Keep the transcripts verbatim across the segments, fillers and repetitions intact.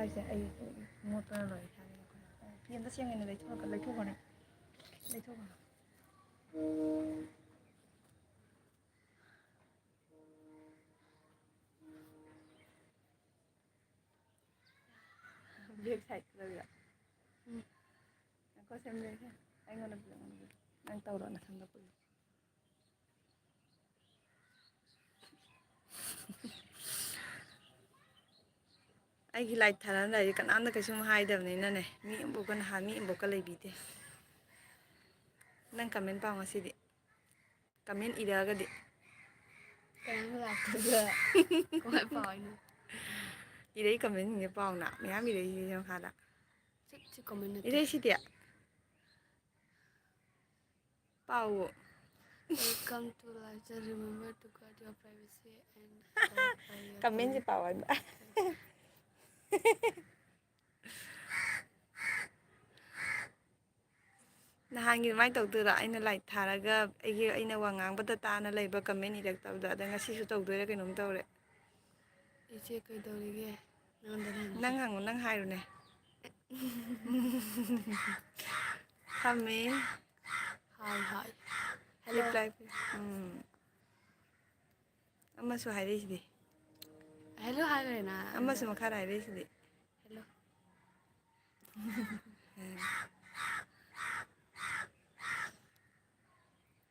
ꯑꯩꯁꯦ ꯑꯩ ꯃꯣꯠꯄꯅ ꯂꯣꯏꯔꯦ ꯏꯁꯥꯁꯦ꯫ ꯐꯤ ꯑꯝꯇ ꯁꯦꯡꯒꯦꯅ ꯂꯩꯊꯣꯛꯈ꯭ꯔ-, ꯂꯩꯊꯣꯛꯈ꯭ꯔꯣꯅꯦ꯫ ꯂꯩꯊꯣꯛꯈ꯭ꯔꯣ꯫ Back side ꯇ ꯂꯩꯕ꯫ ꯎꯝ꯫ ꯉꯥꯏꯈꯣ, ꯁꯦꯝꯕꯤꯔꯒꯦ꯫ ꯑꯩꯉꯣꯟꯗ ꯄꯤꯔꯛꯑꯣ, ꯑꯩꯉꯣꯟꯗ ꯄꯤꯔꯛꯑꯣ꯫ ꯅꯪ ꯇꯧꯔꯣ, ꯅꯊꯟꯗ ꯄꯨꯜꯂꯣ꯫ ꯑꯩꯒꯤ ꯂꯥꯏꯠ ꯊꯥꯔꯝꯗꯥꯏꯗꯤ ꯀꯅꯥꯝꯇ ꯀꯩꯁꯨꯝ ꯍꯥꯏꯗꯕꯅꯤꯅꯅꯦ, ꯃꯤ ꯑꯃꯐꯥꯎꯀ ꯅꯍꯥꯟ ꯃꯤ ꯑꯃꯐꯥꯎꯀ ꯂꯩꯕꯤꯗꯦ꯫ ꯅꯪ comment ꯄꯥꯎ ꯉꯁꯤꯗꯤ꯫ Comment ꯏꯔꯛꯑꯒꯗꯤ꯫ ꯀꯅꯥꯝ ꯂꯥꯛꯇꯕꯗ ꯀꯃꯥꯏ ꯄꯥꯎ ꯍꯥꯏꯅꯣ? ꯏꯔꯛꯏ comment ꯁꯤꯡꯁꯦ ꯄꯥꯎꯅ ꯃꯌꯥꯝ ꯏꯔꯛꯏꯁꯦ ꯃꯈꯥꯗ꯫ ꯁꯤ, ꯁꯤ comment ꯅꯠꯇꯦ꯫ ꯏꯔꯛꯏꯁꯤꯗꯤ꯫ ꯄꯥꯎꯑꯣ꯫ Welcome to live chat. Remember to guard your privacy and comment ꯁꯦ ꯄꯥꯎ ꯍꯥꯏꯕ꯫ ꯅꯍꯥꯟꯒꯤ ꯑꯗꯨꯃꯥꯏꯅ ꯇꯧꯗꯣꯏꯔꯣ? ꯑꯩꯅ ꯂꯥꯏꯠ ꯊꯥꯔꯒ ꯑꯩꯒꯤ, ꯑꯩꯅ ꯋꯥ ꯉꯥꯡꯕꯗ ꯇꯥꯅ ꯂꯩꯕ comment ꯏꯔꯛꯇꯕꯗ, ꯑꯗ ꯉꯁꯤꯁꯨ ꯇꯧꯗꯣꯏꯔꯥ ꯀꯩꯅꯣꯝ ꯇꯧꯔꯦ꯫ ꯏꯆꯦ ꯀꯩꯗꯧꯔꯤꯒꯦ? ꯅꯉꯣꯟꯗ ꯍꯪꯉꯤ꯫ ꯅꯪ ꯍꯪꯉꯨ, ꯅꯪ ꯍꯥꯏꯔꯨꯅꯦ꯫ ꯐꯝꯃꯤ꯫ ꯍꯥꯏ, ꯍꯥꯏ꯫ Hello꯫ Reply ꯄꯤ-, ꯎꯝ꯫ ꯑꯃꯁꯨ ꯍꯥꯏꯔꯛꯏꯁꯤꯗꯤ꯫ Hello ꯍꯥꯏꯈ꯭ꯔꯦꯅ꯫ ꯑꯃꯁꯨ ꯃꯈꯥꯗ ꯍꯥꯏꯔꯛꯏꯁꯤꯗꯤ꯫ Hello꯫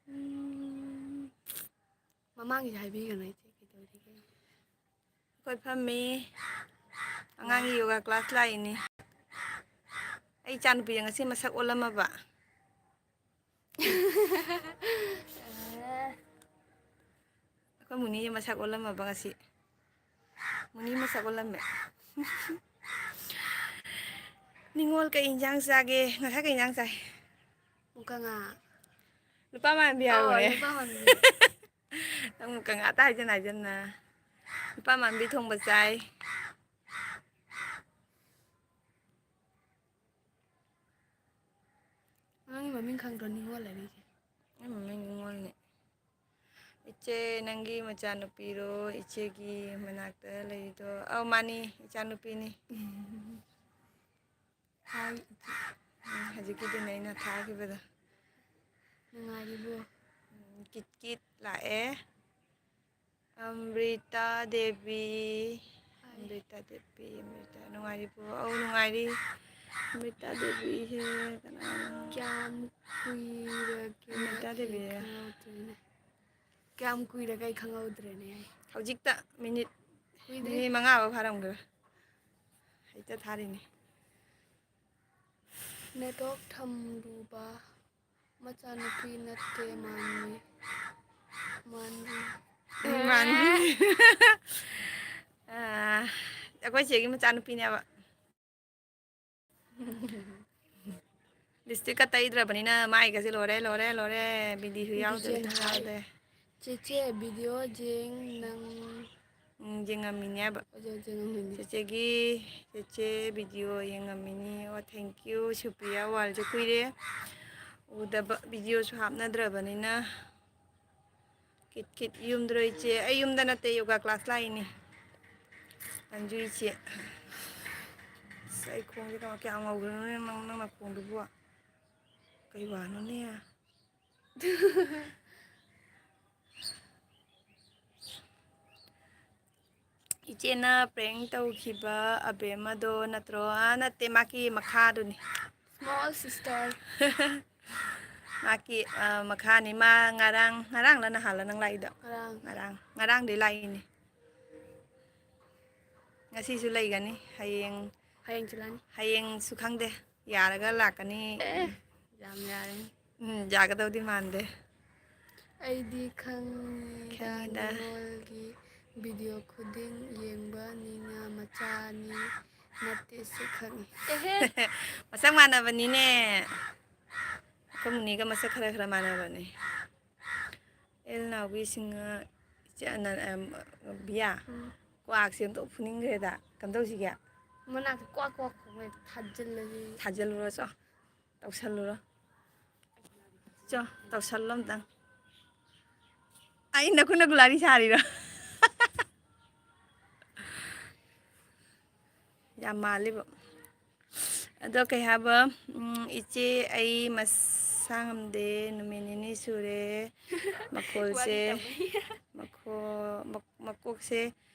ꯎꯝ꯫ ꯃꯃꯥꯡꯒꯤꯁꯦ ꯍꯥꯏꯕꯤꯒꯅꯨ, ꯏꯆꯦ ꯀꯩꯗꯧꯔꯤꯒꯦ? ꯑꯩꯈꯣꯏ ꯐꯝꯃꯤ꯫ ꯑꯉꯥꯡꯒꯤ yoga class ꯂꯥꯛꯏꯅꯤ꯫ ꯑꯩ ꯏꯆꯥꯅꯨꯄꯤꯁꯦ ꯉꯁꯤ ꯃꯁꯛ ꯑꯣꯜꯂꯝꯃꯕ꯫ ꯑꯩꯈꯣꯏ ꯃꯨꯅꯤꯁꯦ ꯃꯁꯛ ꯑꯣꯜꯂꯝꯃꯕ ꯉꯁꯤ꯫ ꯃꯨꯅꯤ ꯃꯁꯛ ꯑꯣꯜꯂꯝꯃꯦ꯫ ꯅꯤꯉꯣꯜ ꯀꯩ ꯏꯟꯖꯥꯡ ꯆꯥꯒꯦ? ꯉꯁꯥꯏ ꯀꯩ ꯏꯟꯖꯥꯡ ꯆꯥꯏ? ꯃꯨꯀ ꯉꯥ꯫ ꯅꯨꯄꯥ ꯃꯥꯟꯕꯤ ꯑꯣ, ꯍꯥꯏꯔꯨꯔꯦ꯫ ꯅꯨꯄꯥ ꯃꯥꯟꯕꯤ꯫ ꯅꯪ ꯃꯨꯀ ꯉꯥꯛꯇ ꯍꯥꯏꯖꯟ ꯍꯥꯏꯖꯟꯅ꯫ ꯅꯨꯄꯥ ꯃꯥꯟꯕꯤ ꯊꯣꯡꯕ ꯆꯥꯏ꯫ ꯅꯪꯒꯤ ꯃꯃꯤꯡ ꯈꯪꯗ꯭ꯔꯣ, ꯅꯤꯉꯣꯜ ꯍꯥꯏꯔꯤꯁꯦ? ꯑꯩ ꯃꯃꯤꯡ ꯅꯤꯉꯣꯜꯅꯦ꯫ ꯏꯆꯦ, ꯅꯪꯒꯤ ꯃꯆꯥꯅꯨꯄꯤꯔꯣ ꯏꯆꯦꯒꯤ ꯃꯅꯥꯛꯇ ꯂꯩꯔꯤꯗꯣ? ꯑꯧ, ꯃꯥꯅꯤ, ꯏꯆꯥꯅꯨꯄꯤꯅꯤ꯫ ꯍꯥꯏ, ꯏꯆꯦ꯫ ꯎꯝ, ꯍꯧꯖꯤꯛꯀꯤꯗꯨꯅꯦ ꯑꯩꯅ ꯊꯥꯈꯤꯕꯗꯣ꯫ ꯅꯨꯡꯉꯥꯏꯔꯤꯕꯣ? ꯎꯝ, ꯀꯤꯠ ꯀꯤꯠ ꯂꯥꯛꯑꯦ꯫ ꯑꯃ꯭ꯔꯤꯇꯥ ꯗꯦꯕꯤ꯫ ꯍꯥꯏ꯫ ꯑꯃ꯭ꯔꯤꯇꯥ ꯗꯦꯕꯤ, ꯑꯃ꯭ꯔꯤꯇꯥ, ꯅꯨꯡꯉꯥꯏꯔꯤꯕꯣ? ꯑꯧ, ꯅꯨꯡꯉꯥꯏꯔꯤ꯫ ꯑꯃ꯭ꯔꯤꯇꯥ ꯗꯦꯕꯤꯁꯦ ꯀꯅꯥꯅꯣ? ꯀꯌꯥꯝ ꯀꯨꯏꯔꯒꯦ ꯑꯃ꯭ꯔꯤꯇꯥ ꯗꯦꯕꯤ꯫ ꯑꯩ ꯈꯪꯍꯧꯗ꯭ꯔꯦꯅꯦ꯫ ꯀꯌꯥꯝ ꯀꯨꯏꯔꯒꯦ ꯑꯩ ꯈꯪꯍꯧꯗ꯭ꯔꯦꯅꯦ꯫ ꯍꯧꯖꯤꯛꯇ ꯃꯤꯅꯤꯠ, ꯀꯨꯏꯗ꯭ꯔꯤ꯫ ꯃꯤꯅꯤꯠ ꯃꯉꯥ ꯐꯥꯎ ꯐꯥꯔꯝꯈꯤꯔꯣꯏ꯫ ꯍꯦꯛꯇ ꯊꯥꯔꯤꯅꯦ꯫ ꯅꯦꯠꯋꯥꯛ ꯊꯝꯂꯨꯕ꯫ ꯃꯆꯥꯅꯨꯄꯤ ꯅꯠꯇꯦ, ꯃꯥꯟꯕꯤ꯫ ꯃꯥꯟꯕꯤ꯫ ꯃꯥꯟꯕꯤ꯫ ꯑꯥ, ꯑꯩꯈꯣꯏ ꯆꯦꯒꯤ ꯃꯆꯥꯅꯨꯄꯤꯅꯦꯕ꯫ ꯂꯤꯞꯁꯇꯤꯛꯀ ꯇꯩꯗ꯭ꯔꯕꯅꯤꯅ ꯃꯥꯏꯒꯁꯦ ꯂꯣꯏꯔꯦ, ꯂꯣꯏꯔꯦ, ꯂꯣꯏꯔꯦ꯫ ꯕꯤꯟꯗꯤꯁꯨ ꯌꯥꯎꯗ꯭ꯔꯦ, ꯕꯤꯖꯦꯟ ꯍꯥꯏ꯫ ꯌꯥꯎꯗ꯭ꯔꯦ꯫ ꯆꯦꯆꯦ, ꯚꯤꯗꯤꯑꯣ ꯌꯦꯡ ꯅꯪ꯫ ꯎꯝ, ꯌꯦꯡꯉꯝꯃꯤꯅꯦꯕ꯫ ꯑꯣꯖꯥ ꯌꯦꯡꯉꯝꯃꯤꯅꯦ꯫ ꯆꯦꯆꯦꯒꯤ, ꯆꯦꯆꯦ ꯚꯤꯗꯤꯑꯣ ꯌꯦꯡꯉꯝꯃꯤꯅꯤ꯫ ꯑꯣ, thank you, ꯁꯨꯄ꯭ꯔꯤꯌꯥ ꯋꯥꯔꯜꯁꯦ ꯀꯨꯏꯔꯦ ꯎꯗꯕ, ꯚꯤꯗꯤꯑꯣꯁꯨ ꯍꯥꯞꯅꯗ꯭ꯔꯕꯅꯤꯅ꯫ ꯀꯤꯠ ꯀꯤꯠ, ꯌꯨꯝꯗꯔꯣ ꯏꯆꯦ? ꯑꯩ ꯌꯨꯝꯗ ꯅꯠꯇꯦ, ꯌꯣꯒꯥ ꯀ꯭ꯂꯥꯁ ꯂꯥꯛꯏꯅꯦ꯫ ꯑꯟꯖꯨ ꯏꯆꯦ꯫ ꯑꯁ, ꯑꯩ ꯈꯣꯡꯁꯦ ꯀꯃꯥꯏ-, ꯀꯌꯥꯝ ꯉꯧꯈ꯭ꯔꯅꯣꯅꯦ ꯅꯪ, ꯅꯪ ꯅꯈꯣꯡꯗꯨꯕꯨ? ꯀꯩ ꯋꯥꯅꯣꯅꯦ? ꯏꯆꯦꯅ prank ꯇꯧꯈꯤꯕ ꯑꯕꯦꯝꯃꯗꯣ ꯅꯠꯇ꯭ꯔꯣ? ꯑꯥ, ꯅꯠꯇꯦ, ꯃꯥꯒꯤ ꯃꯈꯥꯗꯨꯅꯤ꯫ Small sister꯫ ꯃꯥꯒꯤ, ꯑ, ꯃꯈꯥꯅꯤ꯫ ꯃꯥ ꯉꯔꯥꯡ, ꯉꯔꯥꯡꯂ ꯅꯍꯥꯟꯂ ꯅꯪ ꯂꯥꯛꯏꯗꯣ? ꯉꯔꯥꯡ꯫ ꯉꯔꯥꯡ, ꯉꯔꯥꯡꯗꯩ ꯂꯥꯛꯏꯅꯦ꯫ ꯉꯁꯤꯁꯨ ꯂꯩꯒꯅꯤ, ꯍꯌꯦꯡ, ꯍꯌꯦꯡ ꯆꯠꯂꯅꯤ꯫ ꯍꯌꯦꯡꯁꯨ ꯈꯪꯗꯦ, ꯌꯥꯔꯒ ꯂꯥꯛꯀꯅꯤ꯫ ꯑꯦ, ꯌꯥꯝ ꯌꯥꯔꯦ꯫ ꯎꯝ, ꯌꯥꯒꯗꯧꯗꯤ ꯃꯥꯟꯗꯦ꯫ ꯑꯩꯗꯤ ꯈꯪꯉꯤꯗ, ꯈꯪꯉꯤꯗ꯫ ꯅꯤꯉꯣꯜꯒꯤ ꯚꯤꯗꯤꯑꯣ ꯈꯨꯗꯤꯡ ꯌꯦꯡꯕ ꯅꯤꯅ ꯃꯆꯥꯅꯤ ꯅꯠꯇꯦꯁꯨ ꯈꯪꯉꯤ꯫ ꯑꯦꯍꯦ꯫ ꯃꯁꯛ ꯃꯥꯟꯅꯕꯅꯤꯅꯦ꯫ ꯑꯩꯈꯣꯏ ꯃꯨꯅꯤꯒ ꯃꯁꯛ ꯈꯔ ꯈꯔ ꯃꯥꯟꯅꯕꯅꯦ꯫ ꯑꯦꯜ ꯅꯥꯎꯕꯤꯁꯤꯡꯅ ꯏꯆꯦ ꯑꯅ-, ꯑꯝ, ꯕꯤꯌꯥ, ꯎꯝ꯫ ꯀ꯭ꯋꯥꯛꯁꯦ ꯑꯝꯇ ꯐꯨꯅꯤꯡꯈ꯭ꯔꯦꯗ꯫ ꯀꯝꯗꯧꯁꯤꯒꯦ? ꯃꯅꯥꯛꯇ ꯀ꯭ꯋꯥꯛ ꯀ꯭ꯋꯥꯛ ꯈꯣꯡꯉꯦ, ꯊꯥꯖꯤꯜꯂꯁꯤ꯫ ꯊꯥꯖꯤꯜꯂꯨꯔꯣ ꯆꯣ꯫ ꯇꯧꯁꯜꯂꯨꯔꯣ꯫ ꯆꯣ, ꯇꯧꯁꯜꯂꯣ ꯑꯝꯇꯪ꯫ ꯑꯩ ꯅꯈꯨꯠꯅ ꯒꯨꯂꯥꯔꯤ ꯁꯥꯔꯤꯔꯣ? ꯌꯥꯝ ꯃꯥꯜꯂꯤꯕ꯫ ꯑꯗꯣ ꯀꯩ ꯍꯥꯏꯕ, ꯎꯝ, ꯏꯆꯦ, ꯑꯩ ꯃꯁꯥ ꯉꯝꯗꯦ, ꯅꯨꯃꯤꯠ ꯅꯤꯅꯤ ꯁꯨꯔꯦ꯫ ꯃꯈꯣꯜꯁꯦ, ꯋꯥꯔꯤ ꯇꯧꯕꯩ꯫ ꯃꯈꯣ-, ꯃꯛ-, ꯃꯀꯣꯛꯁꯦ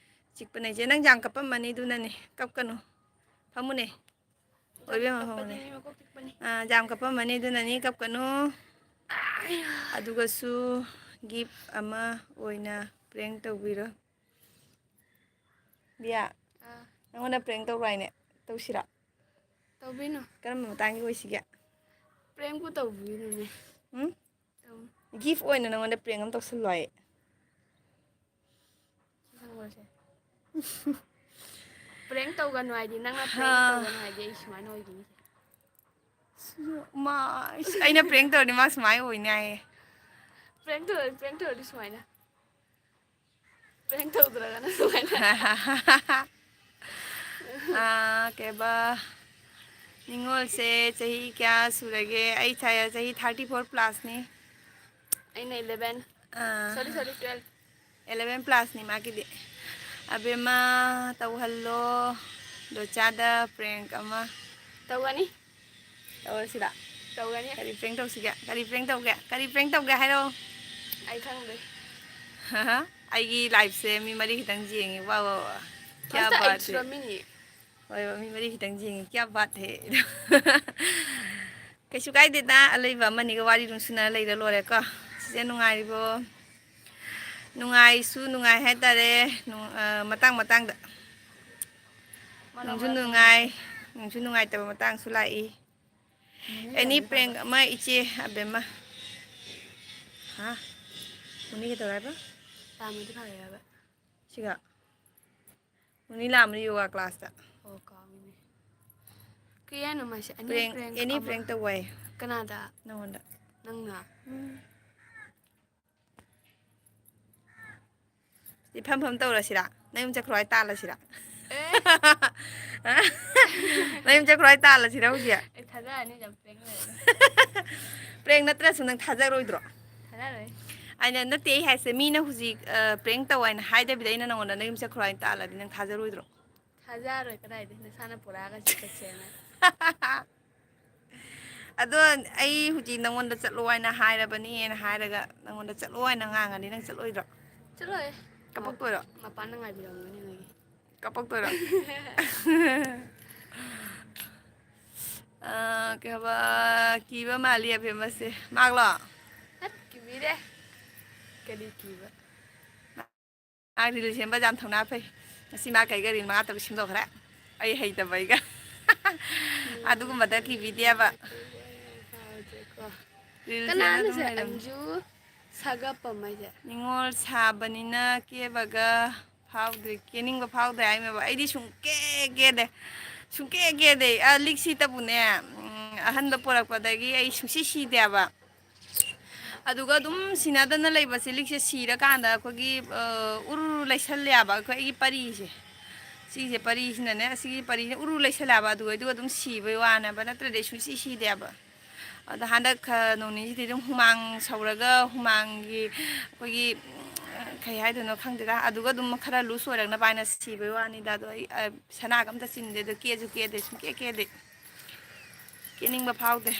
ꯆꯤꯛꯄꯅꯦ ꯏꯆꯦ꯫ ꯅꯪ ꯌꯥꯝ ꯀꯞꯄꯝꯃꯅꯤ, ꯑꯗꯨꯅꯅꯦ꯫ ꯀꯞꯀꯅꯨ, ꯐꯝꯃꯨꯅꯦ꯫ ꯑꯣꯏꯕ ꯌꯥꯝ ꯀꯞꯄꯗꯤ ꯐꯝꯃꯨꯅꯦ꯫ ꯃꯤ ꯃꯀꯣꯛ ꯆꯤꯛꯄꯅꯤ꯫ ꯑꯥ, ꯌꯥꯝ ꯀꯞꯄꯝꯃꯅꯤ, ꯑꯗꯨꯅꯅꯤ, ꯀꯞꯀꯅꯨ꯫ ꯑꯗꯨꯒꯁꯨ gift ꯑꯃ ꯑꯣꯏꯅ prank ꯇꯧꯕꯤꯔꯣ꯫ ꯕꯤꯌꯥ, ꯑꯥ꯫ ꯅꯪꯉꯣꯟꯗ prank ꯇꯧꯔꯣ ꯍꯥꯏꯅꯦ꯫ ꯇꯧꯁꯤꯔꯥ? ꯇꯧꯕꯤꯅꯨ꯫ ꯀꯔꯝꯕ ꯃꯇꯥꯡꯒꯤ ꯑꯣꯏꯁꯤꯒꯦ? Prankꯄꯨ ꯇꯧꯕꯤꯅꯨꯅꯦ꯫ ꯎꯝ? ꯇꯧ꯫ Gift ꯑꯣꯏꯅ ꯅꯪꯉꯣꯟꯗ prank ꯑꯃ ꯇꯧꯁꯜꯂꯣ ꯍꯥꯏꯌꯦ꯫ ꯁꯤ ꯁꯪꯒꯣꯜꯁꯦ꯫ Prank ꯇꯧꯒꯅꯨ ꯍꯥꯏꯗꯤ, ꯅꯪꯅ prank ꯍꯥ꯫ ꯇꯧꯒꯅꯨ ꯍꯥꯏꯗꯤ ꯑꯩ ꯁꯨꯃꯥꯏꯅ ꯑꯣꯏꯗꯣꯏꯅꯤ꯫ ꯃꯥ, ꯑꯩꯅ prank ꯇꯧꯔꯗꯤ ꯃꯥ ꯁꯨꯃꯥꯏꯅ ꯑꯣꯏꯅꯤ ꯍꯥꯏꯌꯦ꯫ Prank ꯇꯧꯔꯗꯤ, prank ꯇꯧꯔꯗꯤ ꯁꯨꯃꯥꯏꯅ꯫ Prank ꯇꯧꯗ꯭ꯔꯒꯅ ꯁꯨꯃꯥꯏꯅ꯫ ꯑꯥ, ꯀꯩꯕ, ꯅꯤꯉꯣꯜꯁꯦ ꯆꯍꯤ ꯀꯌꯥ ꯁꯨꯔꯒꯦ? ꯑꯩ ꯆꯍꯤ, ꯆꯍꯤ thirty four plusꯅꯤ꯫ ꯑꯩꯅ eleven꯫ ꯑꯥ꯫ Sorry, sorry, twelve꯫ Eleven plusꯅꯤ ꯃꯥꯒꯤꯗꯤ꯫ ꯑꯕꯦꯝꯃ, ꯇꯧꯍꯜꯂꯣ ꯗꯣꯆꯥꯗ prank ꯑꯃ꯫ ꯇꯧꯒꯅꯤ꯫ ꯇꯧꯔꯁꯤꯔꯥ? ꯇꯧꯒꯅꯤ꯫ ꯀꯔꯤ prank ꯇꯧꯁꯤꯒꯦ? ꯀꯔꯤ prank ꯇꯧꯒꯦ? ꯀꯔꯤ prank ꯇꯧꯒꯦ ꯍꯥꯏꯔꯣ? ꯑꯩ ꯈꯪꯗꯦ꯫ ꯑꯩꯒꯤ liveꯁꯦ ꯃꯤ ꯃꯔꯤ ꯈꯛꯇꯪ ꯌꯦꯡꯉꯤ꯫ ꯋꯥ, ꯋꯥ, ꯋꯥ꯫ ꯀꯌꯥ first ꯑꯩ ꯕꯥꯠ ꯍꯦ꯫ ꯊꯤꯔꯝꯃꯤꯅꯤ꯫ ꯍꯣꯏ, ꯃꯤ ꯃꯔꯤ ꯈꯛꯇꯪ ꯌꯦꯡꯉꯤ꯫ ꯀꯌꯥ ꯕꯥꯠ ꯍꯦ꯫ ꯀꯩꯁꯨ ꯀꯥꯏꯗꯦꯗ, ꯑꯂꯩꯕ ꯑꯃꯅꯤꯒ ꯋꯥꯔꯤ ꯑꯗꯨꯝ ꯁꯨꯅ ꯂꯩꯔ ꯂꯣꯏꯔꯦꯀꯣ꯫ ꯆꯤꯆꯦ ꯅꯨꯡꯉꯥꯏꯔꯤꯕꯣ? ꯅꯨꯡꯉꯥꯏꯁꯨ ꯅꯨꯡꯉꯥꯏ ꯍꯥꯏꯇꯥꯔꯦ꯫ ꯅꯨꯡ-, ꯑ, ꯃꯇꯥꯡ ꯃꯇꯥꯡꯗ꯫ ꯃꯔꯛ ꯅꯨꯡꯁꯨ ꯃꯔꯛꯇ ꯅꯨꯡꯉꯥꯏ, ꯅꯨꯡꯁꯨ ꯅꯨꯡꯉꯥꯏꯇꯕ ꯃꯇꯥꯡꯁꯨ ꯂꯥꯛꯏ꯫ ꯅꯨꯡꯉꯥꯏ꯫ Any prank ꯑꯃ ꯏꯆꯦ ꯑꯕꯦꯝꯃ꯫ ꯍꯥ? ꯃꯨꯅꯤ ꯀꯩꯗꯧꯔꯦ ꯍꯥꯏꯕ? ꯂꯥꯝꯃꯗꯤ ꯐꯔꯦ ꯍꯥꯏꯕ꯫ ꯁꯤꯒ? ꯃꯨꯅꯤ ꯂꯥꯛꯑꯝꯕꯅꯤ yoga classꯇ꯫ ꯑꯣ, ꯀꯥꯎꯏꯅꯦ꯫ ꯀꯩ ꯍꯥꯏꯅꯣ ꯃꯥꯁꯦ? Any prank, prank any ꯑꯃ prank ꯇꯧꯕ ꯍꯥꯏ꯫ ꯀꯅꯥꯗ? ꯅꯉꯣꯟꯗ꯫ ꯅꯪꯅ? ꯎꯝ꯫ ꯏꯐꯝ ꯐꯝ ꯇꯧꯔꯁꯤꯔꯥ? ꯅꯌꯨꯝ ꯆꯠꯈ꯭ꯔꯣ ꯍꯥꯏ ꯇꯥꯜꯂꯁꯤꯔꯥ? ꯑꯦ꯫ ꯅꯌꯨꯝ ꯆꯠꯈ꯭ꯔꯣ ꯍꯥꯏ ꯇꯥꯜꯂꯁꯤꯔꯥ ꯍꯧꯖꯤꯛ? ꯑꯩ ꯊꯥꯖꯔꯅꯤ ꯌꯥꯝ prank ꯂꯩꯔꯦ꯫ Prank ꯅꯠꯇ꯭ꯔꯁꯨ ꯅꯪ ꯊꯥꯖꯔꯣꯏꯗ꯭ꯔꯣ? ꯊꯥꯖꯔꯣꯏ꯫ ꯑꯩꯅ ꯅꯠꯇꯦ, ꯑꯩ ꯍꯥꯏꯁꯦ, ꯃꯤꯅ ꯍꯧꯖꯤꯛ ꯄ꯭ꯔꯦꯡ ꯇꯧ ꯍꯥꯏꯅ ꯍꯥꯏꯗꯕꯤꯗ ꯑꯩꯅ ꯅꯪꯉꯣꯟꯗ ꯅꯌꯨꯝ ꯆꯠꯈ꯭ꯔꯣ ꯍꯥꯏꯅ ꯇꯥꯜꯂꯗꯤ ꯅꯪ ꯊꯥꯖꯔꯣꯏꯗ꯭ꯔꯣ? ꯊꯥꯖꯔꯣꯏ, ꯀꯗꯥꯏꯗꯩ ꯅꯁꯥꯅ ꯄꯨꯔꯛꯑꯒ ꯁꯤ ꯆꯠꯁꯦꯅ꯫ ꯑꯗꯣ ꯑꯩ ꯍꯧꯖꯤꯛ ꯅꯪꯉꯣꯟꯗ ꯆꯠꯂꯣ ꯍꯥꯏꯅ ꯍꯥꯏꯔꯕꯅꯦꯅ ꯍꯥꯏꯔꯒ ꯅꯪꯉꯣꯟꯗ ꯆꯠꯂꯣ ꯍꯥꯏꯅ ꯉꯥꯡꯉꯗꯤ ꯅꯪ ꯆꯠꯂꯣꯏꯗ꯭ꯔꯣ? ꯆꯠꯂꯣꯏ꯫ ꯀꯞꯄꯛꯇꯣꯏꯔꯣ? ꯃꯄꯥꯟꯗ ꯉꯥꯏꯕꯤꯔꯝꯒꯅꯤ ꯅꯣꯏꯒꯤ꯫ ꯀꯞꯄꯛꯇꯣꯏꯔꯣ? ꯑ, ꯀꯩ ꯍꯥꯏꯕ, ꯀꯤꯕ ꯃꯥꯜꯂꯤ ꯑꯕꯦꯝꯃꯁꯦ꯫ ꯃꯥꯛꯂꯣ? ꯍꯠ, ꯀꯤꯕꯤꯔꯦ꯫ ꯀꯔꯤ ꯀꯤꯕ? ꯃꯥ ꯔꯤꯜ ꯁꯦꯝꯕ ꯌꯥꯝ ꯊꯧꯅꯥ ꯐꯩ꯫ ꯉꯁꯤ ꯃꯥ ꯀꯩꯒ ꯔꯤꯜ ꯃꯉꯥ ꯇꯔꯨꯛ ꯁꯦꯝꯗꯣꯛꯈ꯭ꯔꯦ꯫ ꯑꯩ ꯍꯩꯇꯕ ꯑꯩꯒ꯫ ꯑꯗꯨꯒꯨꯝꯕꯗ ꯀꯤꯕꯤꯗꯦꯕ꯫ ꯀꯣ꯫ ꯔꯤꯜꯁꯦ ꯑꯗꯨꯝ ꯀꯅꯥꯅꯣꯁꯦ ꯂꯩꯔꯝꯃꯦ꯫ ꯑꯟꯖꯨ ꯁꯥꯒꯞꯄꯝ ꯍꯥꯏꯁꯦ? ꯅꯤꯉꯣꯜ ꯁꯥꯕꯅꯤꯅ ꯀꯦꯕꯒ ꯐꯥꯎꯗ꯭ꯔꯤ, ꯀꯦꯅꯤꯡꯕ ꯐꯥꯎꯗ꯭ꯔꯦ ꯍꯥꯏꯃꯦꯕ꯫ ꯑꯩꯗꯤ ꯁꯨꯡꯀꯦ ꯀꯦꯗꯦ꯫ ꯁꯨꯡꯀꯦ ꯀꯦꯗꯦ꯫ ꯑ, ꯂꯤꯛꯁꯤꯇꯕꯨꯅꯦ, ꯎꯝ, ꯑꯍꯟꯕ ꯄꯣꯔꯛꯄꯗꯒꯤ ꯑꯩ ꯁꯨꯡꯁꯤ ꯁꯤꯗꯦꯕ꯫ ꯑꯗꯨꯒ ꯑꯗꯨꯝ ꯁꯤꯟꯅꯗꯅ ꯂꯩꯕꯁꯦ, ꯂꯤꯛꯁꯦ ꯁꯤꯔꯀꯥꯟꯗ ꯑꯩꯈꯣꯏꯒꯤ, ꯑ, ꯎꯔꯨ ꯂꯩꯁꯜꯂꯦꯕ ꯑꯩꯈꯣꯏꯒꯤ ꯄꯔꯤꯁꯦ꯫ ꯁꯤꯁꯦ ꯄꯔꯤꯁꯤꯅꯅꯦ, ꯑꯁꯤꯒꯤ ꯄꯔꯤꯁꯤꯅ ꯎꯔꯨ ꯂꯩꯁꯜꯂꯦꯕ, ꯑꯗꯨꯒ, ꯑꯗꯨꯒ ꯑꯗꯨꯝ ꯁꯤꯕꯩ ꯋꯥꯅꯦꯕ, ꯅꯠꯇ꯭ꯔꯗꯤ ꯑꯩ ꯁꯨꯡꯁꯤ ꯁꯤꯗꯦꯕ꯫ ꯑꯗꯣ ꯍꯟꯗꯛ ꯈꯔ ꯅꯣꯡ ꯅꯤꯅꯤꯁꯤꯗꯤ ꯑꯗꯨꯝ ꯍꯨꯃꯥꯡ ꯁꯧꯔꯒ ꯍꯨꯃꯥꯡꯒꯤ ꯑꯩꯈꯣꯏꯒꯤ, ꯎꯝ, ꯀꯩ ꯍꯥꯏꯗꯣꯏꯅꯣ ꯈꯪꯗꯦꯗ, ꯑꯗꯨꯒ ꯑꯗꯨꯝ ꯈꯔ ꯂꯨꯖ ꯑꯣꯏꯔꯛꯅꯕ ꯍꯥꯏꯅ ꯁꯤꯕꯩ ꯋꯥꯅꯤꯗ꯫ ꯑꯗꯣ ꯑꯩ, ꯑ, ꯁꯅꯥꯒ ꯑꯝꯇ ꯆꯤꯟꯗꯦ, ꯑꯗꯣ ꯀꯦꯁꯨ ꯀꯦꯗꯦ, ꯁꯨꯡꯀꯦ ꯀꯦꯗꯦ꯫ ꯀꯦꯅꯤꯡꯕ ꯐꯥꯎꯗꯦ꯫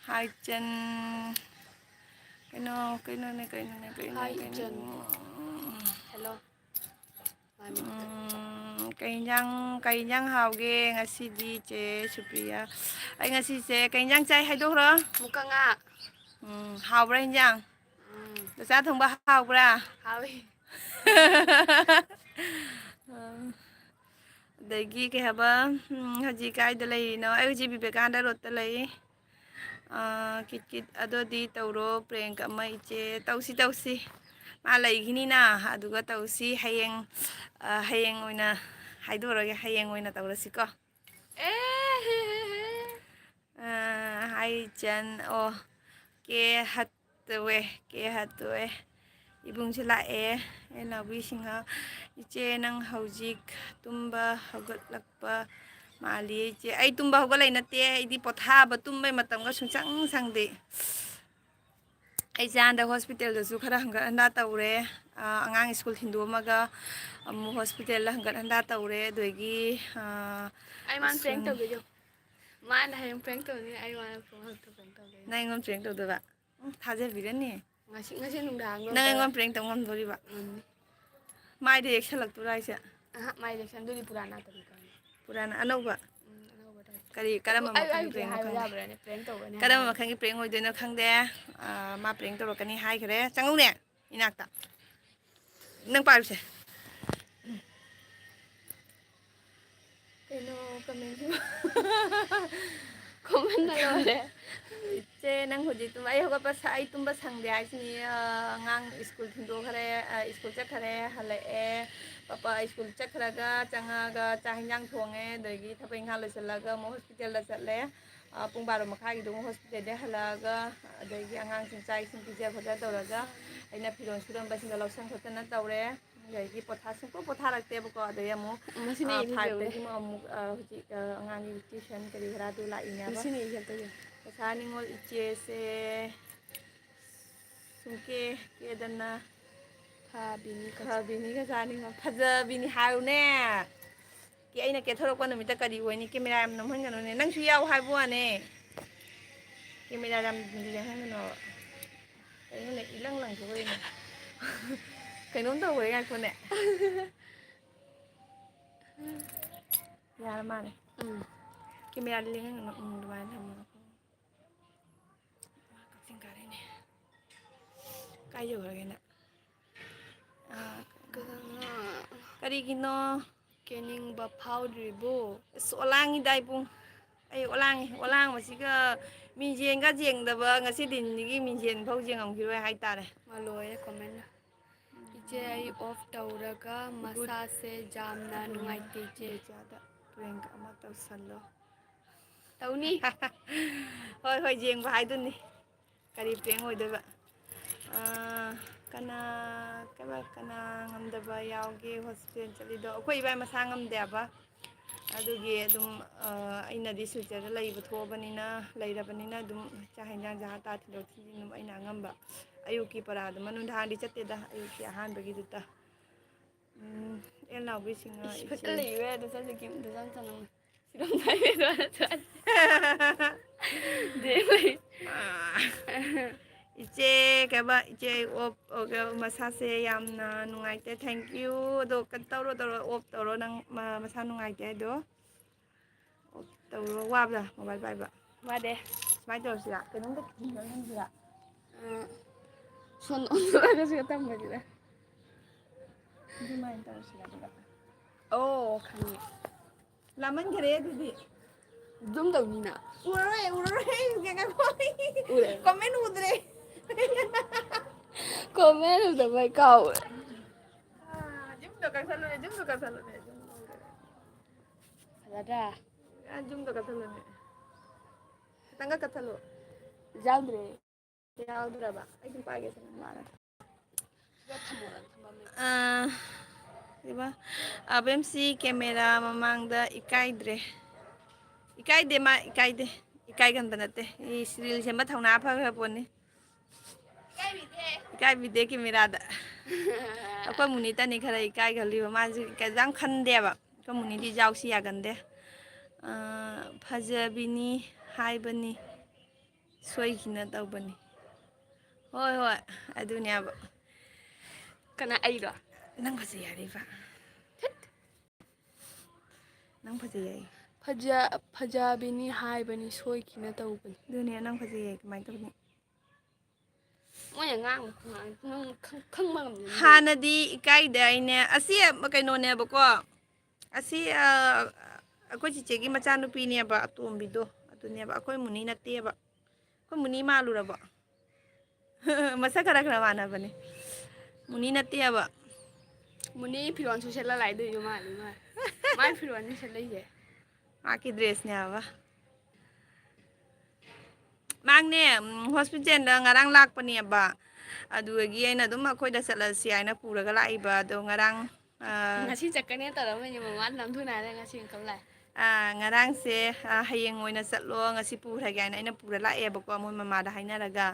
ꯍꯥꯏ ꯆꯟ-, ꯀꯩꯅꯣ, ꯀꯩꯅꯣꯅꯦ, ꯀꯩꯅꯣꯅꯦ, ꯀꯩꯅꯣ, ꯍꯥꯏ ꯀꯩꯅꯣ? ꯏꯆꯟ꯫ ꯍꯦꯜꯂꯣ꯫ ꯃꯥꯅꯤ꯫ ꯎꯝ, ꯀꯩ ꯏꯟꯖꯥꯡ, ꯀꯩ ꯏꯟꯖꯥꯡ ꯍꯥꯎꯒꯦ ꯉꯁꯤꯗꯤ, ꯆꯦ ꯁꯨꯄ꯭ꯔꯤꯌꯥ? ꯑꯩ ꯉꯁꯤꯁꯦ ꯀꯩ ꯏꯟꯖꯥꯡ ꯆꯥꯏ ꯍꯥꯏꯗꯣꯛꯈ꯭ꯔꯣ? ꯃꯨꯀꯉꯥ꯫ ꯎꯝ, ꯍꯥꯎꯕ꯭ꯔꯥ ꯏꯟꯖꯥꯡ? ꯎꯝ꯫ ꯅꯆꯥ ꯊꯣꯡꯕ ꯍꯥꯎꯕ꯭ꯔꯥ? ꯍꯥꯎꯏ꯫ ꯑꯗꯒꯤ ꯀꯩ ꯍꯥꯏꯕ, ꯎꯝ, ꯍꯧꯖꯤꯛ ꯀꯥꯏꯗ ꯂꯩꯔꯤꯅꯣ? ꯑꯩ ꯍꯧꯖꯤꯛ ꯕꯤꯕꯦꯀꯥꯅꯟꯗ ꯔꯣꯗꯇ ꯂꯩ꯫ ꯑꯥ, ꯀꯤꯠ ꯀꯤꯠ, ꯑꯗꯨꯗꯤ ꯇꯧꯔꯣ, ꯄ꯭ꯔꯦꯡꯛ ꯑꯃ ꯏꯆꯦ꯫ ꯇꯧꯁꯤ, ꯇꯧꯁꯤ꯫ ꯃꯥ ꯂꯩꯈꯤꯅꯤꯅ, ꯑꯗꯨꯒ ꯇꯧꯁꯤ꯫ ꯍꯌꯦꯡ, ꯑꯥ, ꯍꯌꯦꯡ ꯑꯣꯏꯅ ꯍꯥꯏꯗꯣꯛꯑꯔꯒꯦ, ꯍꯌꯦꯡ ꯑꯣꯏꯅ ꯇꯧꯔꯁꯤꯀꯣ꯫ ꯑꯦ꯫ ꯑꯥ, ꯍꯥꯏ ꯏꯆꯟ, ꯑꯣ, ꯀꯦ ꯍꯠ ꯇꯧꯋꯦ, ꯀꯦ ꯍꯠ ꯇꯧꯋꯦ꯫ ꯏꯕꯨꯡꯁꯨ ꯂꯥꯛꯑꯦ, ꯑꯩ ꯅꯥꯎꯕꯤꯁꯤꯡꯍ꯫ ꯏꯆꯦ, ꯅꯪ ꯍꯧꯖꯤꯛ ꯇꯨꯝꯕ ꯍꯧꯒꯠꯂꯛꯄ ꯃꯥꯜꯂꯤꯌꯦ ꯏꯆꯦ꯫ ꯑꯩ ꯇꯨꯝꯕ ꯍꯧꯒꯠꯂꯛꯏ ꯅꯠꯇꯦ, ꯑꯩꯗꯤ ꯄꯣꯊꯥꯕ, ꯇꯨꯝꯕꯩ ꯃꯇꯝꯒ ꯁꯨꯡꯁꯪ ꯁꯪꯗꯦ꯫ ꯑꯩꯁꯦ ꯍꯟꯗꯛ ꯍꯣꯁꯄꯤꯇꯥꯜꯗꯁꯨ ꯈꯔ ꯍꯪꯒꯠ ꯍꯟꯗꯥ ꯇꯧꯔꯦ꯫ ꯑ, ꯑꯉꯥꯡ ꯁ꯭ꯀꯨꯜ ꯊꯤꯟꯗꯣꯛꯑꯝꯃꯒ ꯑꯃꯨꯛ ꯍꯣꯁꯄꯤꯇꯥꯜꯗ ꯍꯪꯒꯠ ꯍꯟꯗꯥ ꯇꯧꯔꯦ꯫ ꯑꯗꯒꯤ, ꯑ, ꯑꯩ ꯃꯥꯅ ꯄ꯭ꯔꯦꯡ ꯁꯨꯝ ꯇꯧꯒꯦ ꯇꯧ-, ꯃꯥꯅ ꯍꯌꯦꯡ ꯄ꯭ꯔꯦꯡ ꯇꯧꯅꯤ, ꯑꯩ ꯃꯥꯅ ꯄ꯭ꯔꯦꯡ ꯇꯧꯒꯦ꯫ ꯅꯪ ꯑꯩꯉꯣꯟꯗ ꯄ꯭ꯔꯦꯡ ꯇꯧꯗꯣꯏꯕ? ꯎꯝ, ꯊꯥꯖꯕꯤꯔꯅꯤ꯫ ꯉꯁꯤ, ꯉꯁꯤ ꯅꯨꯡꯗꯥꯡꯗꯣ ꯅꯪ ꯑꯩꯉꯣꯟꯗ ꯄ꯭ꯔꯦꯡ ꯇꯧ ꯉꯝꯗꯣꯔꯤꯕ? ꯉꯝꯅꯤ꯫ ꯃꯥꯏꯗ ꯌꯦꯛꯁꯜꯂꯛꯇꯣꯏꯔꯥ ꯍꯥꯏꯁꯦ? ꯑꯍ, ꯃꯥꯏ ꯌꯦꯛꯁꯟꯗꯣꯏꯗꯤ ꯄꯨꯔꯥꯅ ꯇꯧꯔꯤ ꯀꯥꯟꯗ꯫ ꯄꯨꯔꯥꯅ ꯑꯅꯧꯕ? ꯎꯝ, ꯑꯅꯧꯕ type꯫ ꯀꯔꯤ, ꯀꯔꯝꯕ ꯑꯩ, ꯑꯩ ꯃꯈꯜꯒꯤ ꯍꯧꯖꯤꯛ ꯄ꯭ꯔꯦꯡꯅꯣ ꯍꯥꯏꯕ ꯈꯪꯗꯦ꯫ ꯌꯥꯕ꯭ꯔꯥꯅꯦ? ꯄ꯭ꯔꯦꯡ ꯇꯧꯒꯅꯤ ꯀꯔꯝꯕ ꯍꯥꯏꯕ꯫ ꯃꯈꯜꯒꯤ ꯄ꯭ꯔꯦꯡ ꯑꯣꯏꯗꯣꯏꯅꯣ ꯈꯪꯗꯦ꯫ ꯑꯥ, ꯃꯥ ꯄ꯭ꯔꯦꯡ ꯇꯧꯔꯛꯀꯅꯤ ꯍꯥꯏꯈ꯭ꯔꯦ꯫ ꯆꯪꯉꯧꯅꯦ ꯏꯅꯥꯛꯇ꯫ ꯅꯪ ꯄꯥꯏꯔꯨꯁꯦ꯫ ꯀꯩꯅꯣ comment ꯁꯤꯕꯣ? Comment ꯅ ꯂꯣꯏꯔꯦ꯫ ꯏꯆꯦ, ꯅꯪ ꯍꯧꯖꯤꯛ ꯇꯨꯝ-, ꯑꯩ ꯍꯧꯒꯠꯄ ꯁ-, ꯑꯩ ꯇꯨꯝꯕ ꯁꯪꯗꯦ ꯍꯥꯏꯁꯤꯅꯤ꯫ ꯑ, ꯑꯉꯥꯡ ꯁ꯭ꯀꯨꯜ ꯊꯤꯟꯗꯣꯛꯈ꯭ꯔꯦ, ꯑ, ꯁ꯭ꯀꯨꯜ ꯆꯠꯈ꯭ꯔꯦ, ꯍꯜꯂꯛꯑꯦ꯫ ꯄꯄꯥ ꯁ꯭ꯀꯨꯜ ꯆꯠꯈ꯭ꯔꯒ ꯆꯪꯉꯛꯑꯒ ꯆꯥꯛ ꯍꯤꯟꯖꯥꯡ ꯊꯣꯡꯉꯦ, ꯑꯗꯒꯤ ꯊꯕꯛ ꯏꯪꯈꯥꯡ ꯂꯣꯏꯁꯤꯜꯂꯒ ꯑꯃꯨꯛ ꯍꯣꯁꯄꯤꯇꯥꯜꯗ ꯆꯠꯂꯦ꯫ ꯑ, ꯄꯨꯡ ꯕꯥꯔꯣ ꯃꯈꯥꯏꯒꯤꯗꯨ ꯑꯃꯨꯛ ꯍꯣꯁꯄꯤꯇꯥꯜꯗꯩ ꯍꯜꯂꯛꯑꯒ, ꯑꯗꯒꯤ ꯑꯉꯥꯡꯁꯤꯡ ꯆꯥꯛ ꯏꯁꯤꯡ ꯄꯤꯖ ꯈꯣꯠꯆ ꯇꯧꯔꯒ ꯑꯩꯅ ꯐꯤꯔꯣꯜ ꯁꯨꯔꯝꯕꯁꯤꯡꯗꯣ ꯂꯧꯁꯟ ꯈꯣꯠꯇꯅ ꯇꯧꯔꯦ꯫ ꯑꯗꯒꯤ ꯄꯣꯊꯥ-, ꯁꯨꯡꯄꯣ-, ꯄꯣꯊꯥꯔꯛꯇꯦꯕꯀꯣ꯫ ꯑꯗꯩ ꯑꯃꯨꯛ, ꯃꯁꯤꯅ ꯑ, ꯏꯔꯨꯖꯕꯅꯦ꯫ Five ꯇꯒꯤ ꯑꯃꯨꯛ, ꯑ, ꯍꯧꯖꯤꯛ, ꯑ, ꯑꯉꯥꯡꯒꯤ tuition ꯀꯔꯤ ꯀꯔꯥꯗꯨ ꯂꯥꯛꯏꯅꯦꯕ꯫ ꯃꯁꯤꯅ ꯏꯔꯨꯖꯗꯣꯏꯅꯦ꯫ ꯀꯁꯥꯔ ꯅꯤꯉꯣꯜ ꯏꯆꯦꯁꯦ ꯁꯨꯡꯀꯦ ꯀꯦꯗꯅ ꯐꯕꯤꯅꯤ ꯀꯁꯥꯔ꯫ ꯐꯕꯤꯅꯤ ꯀꯁꯥꯔ ꯅꯤꯉꯣꯜ꯫ ꯐꯖꯕꯤꯅꯤ ꯍꯥꯏꯌꯨꯅꯦ꯫ ꯀꯦ-, ꯑꯩꯅ ꯀꯦꯊꯣꯔꯛꯄ ꯅꯨꯃꯤꯠꯇ ꯀꯔꯤ ꯑꯣꯏꯅꯤ? Camera ꯌꯥꯝ ꯅꯝꯍꯟꯒꯅꯨꯅꯦ꯫ ꯅꯪꯁꯨ ꯌꯥꯎ ꯍꯥꯏꯕ ꯋꯥꯅꯦ꯫ Camera ꯌꯥꯝ ꯂꯦꯡꯍꯟꯒꯅꯣꯕ꯫ ꯀꯩꯅꯣꯅꯦ, ꯏꯂꯪ ꯂꯪꯊꯣꯛꯈ꯭ꯔꯦꯅꯦ꯫ ꯀꯩꯅꯣꯝ ꯇꯧꯈ꯭ꯔꯦ, ꯉꯥꯏꯈꯣꯅꯦ꯫ ꯌꯥꯔ ꯃꯥꯜꯂꯦ꯫ ꯎꯝ꯫ Camera ꯗꯤ ꯂꯦꯡꯍꯟꯒꯅꯨ꯫ ꯎꯝ, ꯑꯗꯨꯃꯥꯏꯅ ꯊꯝꯃꯣ꯫ ꯀꯛꯆꯤꯡ ꯀꯥꯔꯦꯅꯦ꯫ ꯀꯥꯏ ꯌꯧꯈ꯭ꯔꯒꯦ ꯅꯪ? ꯑꯥ, ꯀꯩꯅꯣ, ꯀꯔꯤꯒꯤꯅꯣ? ꯀꯦꯅꯤꯡꯕ ꯐꯥꯎꯗ꯭ꯔꯤꯕꯣ? ꯑꯁ, ꯑꯣꯂꯥꯡꯉꯤꯗ ꯏꯕꯨꯡ꯫ ꯑꯩ ꯑꯣꯂꯥꯡꯉꯤ꯫ ꯑꯣꯂꯥꯡꯕꯁꯤꯒ ꯃꯤꯡꯖꯦꯜꯒ ꯌꯦꯡꯗꯕ ꯉꯁꯤ ꯗꯤꯟꯁꯤꯒꯤ ꯃꯤꯡꯖꯦꯜ ꯐꯥꯎ ꯌꯦꯡꯉꯝꯈꯤꯔꯣꯏ ꯍꯥꯏꯇꯥꯔꯦ꯫ ꯃꯥ ꯂꯣꯏꯔꯦ comment꯫ ꯏꯆꯦ, ꯑꯩ off ꯇꯧꯔꯒ ꯃꯁꯥꯁꯦ ꯌꯥꯝꯅ ꯅꯨꯡꯉꯥꯏꯇꯦ, ꯏꯆꯦ꯫ ꯕꯤꯖꯥꯗ prank ꯑꯃ ꯇꯧꯁꯜꯂꯣ꯫ ꯇꯧꯅꯤ꯫ ꯍꯣꯏ, ꯍꯣꯏ, ꯌꯦꯡꯕ ꯍꯥꯏꯗꯨꯅꯤ꯫ ꯀꯔꯤ prank ꯑꯣꯏꯗꯣꯏꯕ? ꯑꯥ, ꯀꯅꯥ, ꯀꯅꯥ, ꯀꯅꯥ ꯉꯝꯗꯕ ꯌꯥꯎꯒꯦ hospital ꯆꯠꯂꯤꯗꯣ? ꯑꯩꯈꯣꯏ ꯏꯕꯥꯏ ꯃꯁꯥ ꯉꯝꯗꯦ ꯍꯥꯏꯕ꯫ ꯑꯗꯨꯒꯤ ꯑꯗꯨꯝ, ꯑ, ꯑꯩꯅꯗꯤ ꯁꯤꯜꯆꯔꯗ ꯂꯩꯕ ꯊꯣꯛꯑꯕꯅꯤꯅ, ꯂꯩꯔꯕꯅꯤꯅ ꯑꯗꯨꯝ ꯆꯥꯛ ꯍꯦꯟꯖꯥꯡ ꯆꯥ ꯇꯥ ꯊꯤꯟꯗꯣꯛ ꯊꯤꯟꯖꯤꯟ ꯑꯗꯨꯝ ꯑꯩꯅ ꯑꯉꯝꯕ ꯑꯌꯨꯛꯀꯤ ꯄꯔꯥꯗꯨꯃ, ꯅꯨꯡꯗꯥꯡꯗꯤ ꯆꯠꯇꯦꯗ, ꯑꯌꯨꯛꯀꯤ ꯑꯍꯥꯟꯕꯒꯤꯗꯨꯗ꯫ ꯎꯝ, ꯑꯦ ꯂꯥꯎꯕꯤꯁꯤꯡꯅ ꯏꯁ, ꯐꯠꯇ ꯏꯆꯦ ꯂꯩꯌꯨꯍꯦ, ꯑꯗꯨ ꯆꯠꯂꯨ, ꯀꯩꯝꯇ ꯆꯪ ꯆꯪꯉꯝꯃꯣꯏ꯫ ꯁꯤꯔꯝꯗꯥꯏꯗ ꯆꯠ-, ꯗꯦ ꯂꯩ꯫ ꯏꯆꯦ, ꯀꯩꯕ, ꯏꯆꯦ ꯑꯩ ꯑꯣꯞ, ꯑꯣꯞ, ꯃꯁꯥꯁꯦ ꯌꯥꯝꯅ ꯅꯨꯡꯉꯥꯏꯇꯦ꯫ Thank you꯫ ꯑꯗꯣ ꯀꯩꯅꯣ ꯇꯧꯔꯣ, ꯇꯧꯔꯣ, ꯑꯣꯞ ꯇꯧꯔꯣ, ꯅꯪ ꯃ-, ꯃꯁꯥ ꯅꯨꯡꯉꯥꯏꯇꯦ ꯍꯥꯏꯗꯣ꯫ ꯑꯣꯞ ꯇꯧꯔꯣ꯫ ꯋꯥꯕ꯭ꯔꯥ ꯃꯣꯕꯥꯏꯜ ꯄꯥꯏꯕ? ꯋꯥꯗꯦ꯫ ꯁꯨꯃꯥꯏꯅ ꯇꯧꯔꯁꯤꯔꯥ? ꯀꯩꯅꯣꯝꯇ ꯈꯤꯇꯪ ꯅꯝꯁꯤꯔꯥ? ꯑ, ꯁꯣꯟ ꯑꯣꯟꯊꯣꯛꯑꯒꯁꯨ ꯊꯝꯕꯁꯤꯗ꯫ ꯑꯗꯨꯃꯥꯏꯅ ꯇꯧꯔꯁꯤꯔꯥ ꯑꯗꯨꯒ? ꯑꯣ, ꯈꯪꯉꯦ꯫ ꯂꯥꯃꯟꯈꯔꯦ ꯑꯗꯨꯗꯤ꯫ ꯖꯨꯝ ꯇꯧꯅꯤꯅ꯫ ꯎꯔꯔꯣꯏ, ꯎꯔꯔꯣꯏ, ꯉꯥꯏꯈꯣ꯫ ꯎꯔꯦ꯫ ꯀꯣꯃꯦꯟ ꯎꯗ꯭ꯔꯦ꯫ ꯀꯣꯃꯦꯟ ꯎꯗꯕꯩ ꯀꯥꯎꯋꯦ꯫ ꯑꯥ, ꯖꯨꯝꯗꯣ ꯀꯛꯊꯠꯂꯨꯅꯦ, ꯖꯨꯝꯗꯣ ꯀꯛꯊꯠꯂꯨꯅꯦ, ꯖꯨꯝꯗꯣ ꯀꯛꯊꯠꯂꯨꯅꯦ꯫ ꯐꯖꯗ꯭ꯔꯥ? ꯑꯥ, ꯖꯨꯝꯗꯣ ꯀꯛꯊꯠꯂꯨꯅꯦ꯫ ꯈꯤꯇꯪꯒ ꯀꯛꯊꯠꯂꯣ꯫ ꯌꯥꯎꯗ꯭ꯔꯦ꯫ ꯌꯥꯎꯗ꯭ꯔꯕ? ꯑꯩ ꯑꯗꯨꯝ ꯄꯥꯏꯒꯦꯁꯦ, ꯅꯪ ꯂꯥꯛꯑꯒ꯫ ꯑꯥ, ꯀꯩꯕ? ꯑꯕꯦꯝꯁꯤ ꯀꯦꯃꯦꯔꯥ ꯃꯃꯥꯡꯗ ꯏꯀꯥꯏꯗ꯭ꯔꯦ꯫ ꯏꯀꯥꯏꯗꯦ ꯃꯥ, ꯏꯀꯥꯏꯗꯦ꯫ ꯏꯀꯥꯏꯒꯟꯕ ꯅꯠꯇꯦ꯫ ꯏꯁ, ꯔꯤꯜ ꯁꯦꯝꯕ ꯊꯧꯅꯥ ꯐꯈ꯭ꯔ ꯄꯣꯠꯅꯤ꯫ ꯏꯀꯥꯏꯕꯤꯗꯦ ꯀꯦꯃꯦꯔꯥꯗ꯫ ꯑꯩꯈꯣꯏ ꯃꯨꯅꯤꯇꯅꯤ ꯈꯔ ꯏꯀꯥꯏꯒꯜꯂꯤꯕ꯫ ꯃꯥꯁꯦ ꯀꯩꯁꯨ ꯌꯥꯝ ꯈꯟꯗꯦꯕ꯫ ꯑꯩꯈꯣꯏ ꯃꯨꯅꯤꯗꯤ ꯏꯖꯥꯎꯁꯤ ꯌꯥꯒꯟꯗꯦ꯫ ꯑꯥ, ꯐꯖꯕꯤꯅꯤ ꯍꯥꯏꯕꯅꯤ꯫ ꯁꯣꯏꯈꯤꯅ ꯇꯧꯕꯅꯤ꯫ ꯍꯣꯏ, ꯍꯣꯏ, ꯑꯗꯨꯅꯦꯕ꯫ ꯀꯅꯥ, ꯑꯩꯔꯣ? ꯅꯪ ꯐꯖꯩ ꯍꯥꯏꯔꯤꯕ꯫ ꯊꯠ꯫ ꯅꯪ ꯐꯖꯩ ꯍꯥꯏ꯫ ꯐꯖ-, ꯐꯖꯕꯤꯅꯤ ꯍꯥꯏꯕꯅꯤ, ꯁꯣꯏꯈꯤꯅ ꯇꯧꯕꯅꯤ꯫ ꯑꯗꯨꯅꯦ, ꯅꯪ ꯐꯖꯩ ꯍꯥꯏ, ꯀꯃꯥꯏꯅ ꯇꯧꯅꯤ? ꯃꯣꯏꯅ ꯉꯥꯡꯕ ꯈꯨꯉꯥꯡ ꯅꯪ ꯈꯪ-, ꯈꯪꯕ ꯉꯝꯗꯦ꯫ ꯍꯥꯟꯅꯗꯤ ꯏꯀꯥꯏꯗꯦ ꯍꯥꯏꯅꯦ꯫ ꯑꯁꯤ ꯀꯩꯅꯣꯅꯦꯕꯀꯣ꯫ ꯑꯁꯤ, ꯑ, ꯑꯩꯈꯣꯏ ꯆꯤꯆꯦꯒꯤ ꯃꯆꯥꯅꯨꯄꯤꯅꯦꯕ, ꯑꯇꯣꯝꯕꯤꯗꯣ꯫ ꯑꯗꯨꯅꯦꯕ, ꯑꯩꯈꯣꯏ ꯃꯨꯅꯤ ꯅꯠꯇꯦꯕ꯫ ꯑꯩꯈꯣꯏ ꯃꯨꯅꯤ ꯃꯥꯜꯂꯨꯔꯕꯣ? ꯃꯁꯛ ꯈꯔ ꯈꯔ ꯃꯥꯟꯅꯕꯅꯦ꯫ ꯃꯨꯅꯤ ꯅꯠꯇꯦꯕ꯫ ꯃꯨꯅꯤ ꯐꯤꯔꯣꯜꯁꯨ ꯁꯦꯠꯂ ꯂꯥꯛꯏꯗꯣꯏꯁꯨ ꯃꯥꯜꯂꯤ ꯃꯥ꯫ ꯃꯥꯏ ꯐꯤꯔꯣꯜꯅꯤ ꯁꯦꯠꯂꯛꯏꯁꯦ꯫ ꯃꯥꯒꯤ ꯗ꯭ꯔꯦꯁꯅꯦ ꯍꯥꯏꯕ꯫ ꯃꯥꯅꯦ, ꯎꯝ, ꯍꯣꯁꯄꯤꯇꯥꯜꯗ ꯉꯔꯥꯡ ꯂꯥꯛꯄꯅꯦꯕ꯫ ꯑꯗꯨꯗꯒꯤ ꯑꯩꯅ ꯑꯗꯨꯝ ꯑꯩꯈꯣꯏꯗ ꯆꯠꯂꯁꯤ ꯍꯥꯏꯅ ꯄꯨꯔꯒ ꯂꯥꯛꯏꯕ꯫ ꯑꯗꯣ ꯉꯔꯥꯡ ꯑꯥ, ꯉꯁꯤ ꯆꯠꯀꯅꯤ ꯇꯧꯔꯝꯃꯤꯅꯦ, ꯃꯃꯥꯅ ꯅꯝꯊꯨꯅ ꯍꯥꯏꯔꯒ ꯉꯁꯤ ꯑꯃꯨꯛ ꯂꯥꯛꯑꯦ꯫ ꯑꯥ, ꯉꯔꯥꯡꯁꯦ, ꯑꯥ, "ꯍꯌꯦꯡ ꯑꯣꯏꯅ ꯆꯠꯂꯣ, ꯉꯁꯤ ꯄꯨꯈ꯭ꯔꯒꯦ" ꯍꯥꯏꯅ ꯑꯩꯅ ꯄꯨꯔ ꯂꯥꯛꯑꯦꯕꯀꯣ, ꯃꯣꯏ ꯃꯃꯥꯗ ꯍꯥꯏꯅꯔꯒ꯫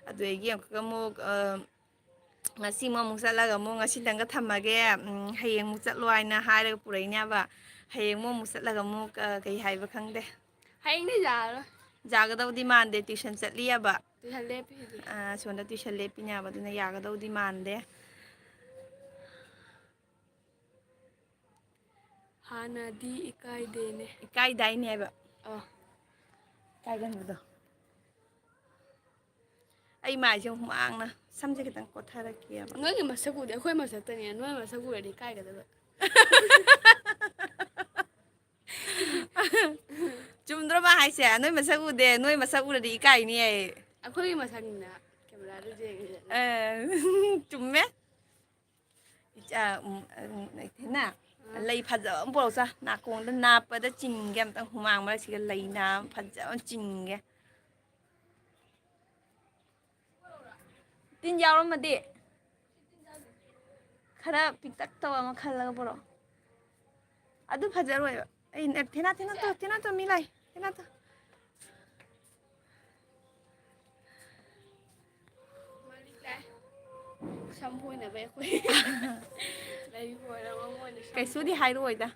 ꯑꯗꯨꯗꯒꯤ ꯑꯃꯨꯛꯀ ꯑꯃꯨꯛ, ꯑꯥ, ꯉꯁꯤ ꯑꯃꯨꯛ, ꯑꯃꯨꯛ ꯆꯠꯂꯒ ꯑꯃꯨꯛ ꯉꯁꯤꯇꯪꯒ ꯊꯝꯃꯒꯦ, ꯎꯝ, ꯍꯌꯦꯡ ꯑꯃꯨꯛ ꯆꯠꯂꯣ ꯍꯥꯏꯅ ꯍꯥꯏꯔꯒ ꯄꯨꯔꯛꯏꯅꯦꯕ꯫ ꯍꯌꯦꯡ ꯑꯃꯨꯛ, ꯑꯃꯨꯛ ꯆꯠꯂꯒ ꯑꯃꯨꯛ, ꯑꯥ, ꯀꯩ ꯍꯥꯏꯕ ꯈꯪꯗꯦ꯫ ꯍꯌꯦꯡꯗꯤ ꯌꯥꯔꯔꯣꯏ꯫ ꯌꯥꯒꯗꯧꯗꯤ ꯃꯥꯟꯗꯦ, tuition ꯆꯠꯂꯤꯑꯕ꯫ Tuition ꯂꯦꯞꯄꯤ ꯍꯧꯖꯤꯛ꯫ ꯑꯥ, ꯁꯣꯝꯗ tuition ꯂꯦꯞꯄꯤꯅꯦꯕ, ꯑꯗꯨꯅ ꯌꯥꯒꯗꯧꯗꯤ ꯃꯥꯟꯗꯦ꯫ ꯍꯥꯟꯅꯗꯤ ꯏꯀꯥꯏꯗꯦꯅꯦ꯫ ꯏꯀꯥꯏꯗꯥꯏꯅꯦ ꯍꯥꯏꯕ꯫ ꯑꯣ꯫ ꯏꯀꯥꯏꯒꯟꯕꯗꯣ꯫ ꯑꯩ ꯃꯥꯏꯁꯦ ꯍꯨꯃꯥꯡꯅ, ꯁꯝꯁꯦ ꯈꯤꯇꯪ ꯀꯣꯠꯊꯔꯛꯀꯦꯕ꯫ ꯅꯣꯏꯒꯤ ꯃꯁꯛ ꯎꯗꯦ, ꯑꯩꯈꯣꯏ ꯃꯁꯛꯇꯅꯦ꯫ ꯅꯣꯏ ꯃꯁꯛ ꯎꯔꯗꯤ ꯏꯀꯥꯏꯒꯗꯕ꯫ ꯆꯨꯝꯗ꯭ꯔꯣ ꯃꯥ ꯍꯥꯏꯁꯦ? ꯅꯣꯏ ꯃꯁꯛ ꯎꯗꯦ, ꯅꯣꯏ ꯃꯁꯛ ꯎꯔꯗꯤ ꯏꯀꯥꯏꯅꯤ ꯍꯥꯏꯌꯦ꯫ ꯑꯩꯈꯣꯏꯒꯤ ꯃꯁꯛꯅꯤꯅ camera ꯗ ꯌꯦꯡꯉꯤꯁꯦ꯫ ꯑ, ꯆꯨꯝꯃꯦ꯫ ꯏꯆꯥ, ꯎꯝ, ꯎꯝ, ꯂꯩ ꯐꯖꯕ ꯑꯃ ꯄꯨꯔꯛꯎꯁꯦ꯫ ꯅꯥꯀꯣꯡꯗ ꯅꯥꯞꯄꯗ ꯆꯤꯡꯒꯦ ꯑꯝꯇꯪ, ꯍꯨꯃꯥꯡ ꯃꯔꯛꯁꯤꯒ ꯂꯩ ꯅꯥ ꯑꯃ ꯐꯖꯕ ꯑꯃ ꯆꯤꯡꯒꯦ꯫ ꯇꯤꯟ ꯌꯥꯎꯔꯝꯃꯗꯤ ꯈꯔ ꯄꯤꯛꯇꯛ ꯇꯧꯕ ꯑꯃ ꯈꯜꯂꯒ ꯄꯨꯔꯛꯑꯣ꯫ ꯑꯗꯨ ꯐꯖꯔꯣꯏꯕ꯫ ꯑꯩ, ꯊꯦꯅꯥ, ꯊꯦꯅꯥ ꯇꯣ, ꯊꯦꯅꯥ ꯇꯣ, ꯃꯤ ꯂꯥꯛꯑꯦ꯫ ꯊꯦꯅꯥ ꯇꯣ꯫ ꯁꯝ ꯐꯣꯏꯅꯕ ꯑꯩꯈꯣꯏ꯫ ꯂꯩ ꯐꯣꯏꯔꯒ ꯃꯣꯏꯅ ꯁꯝ ꯀꯩꯁꯨꯗꯤ ꯍꯥꯏꯔꯛꯑꯣꯏꯗ꯫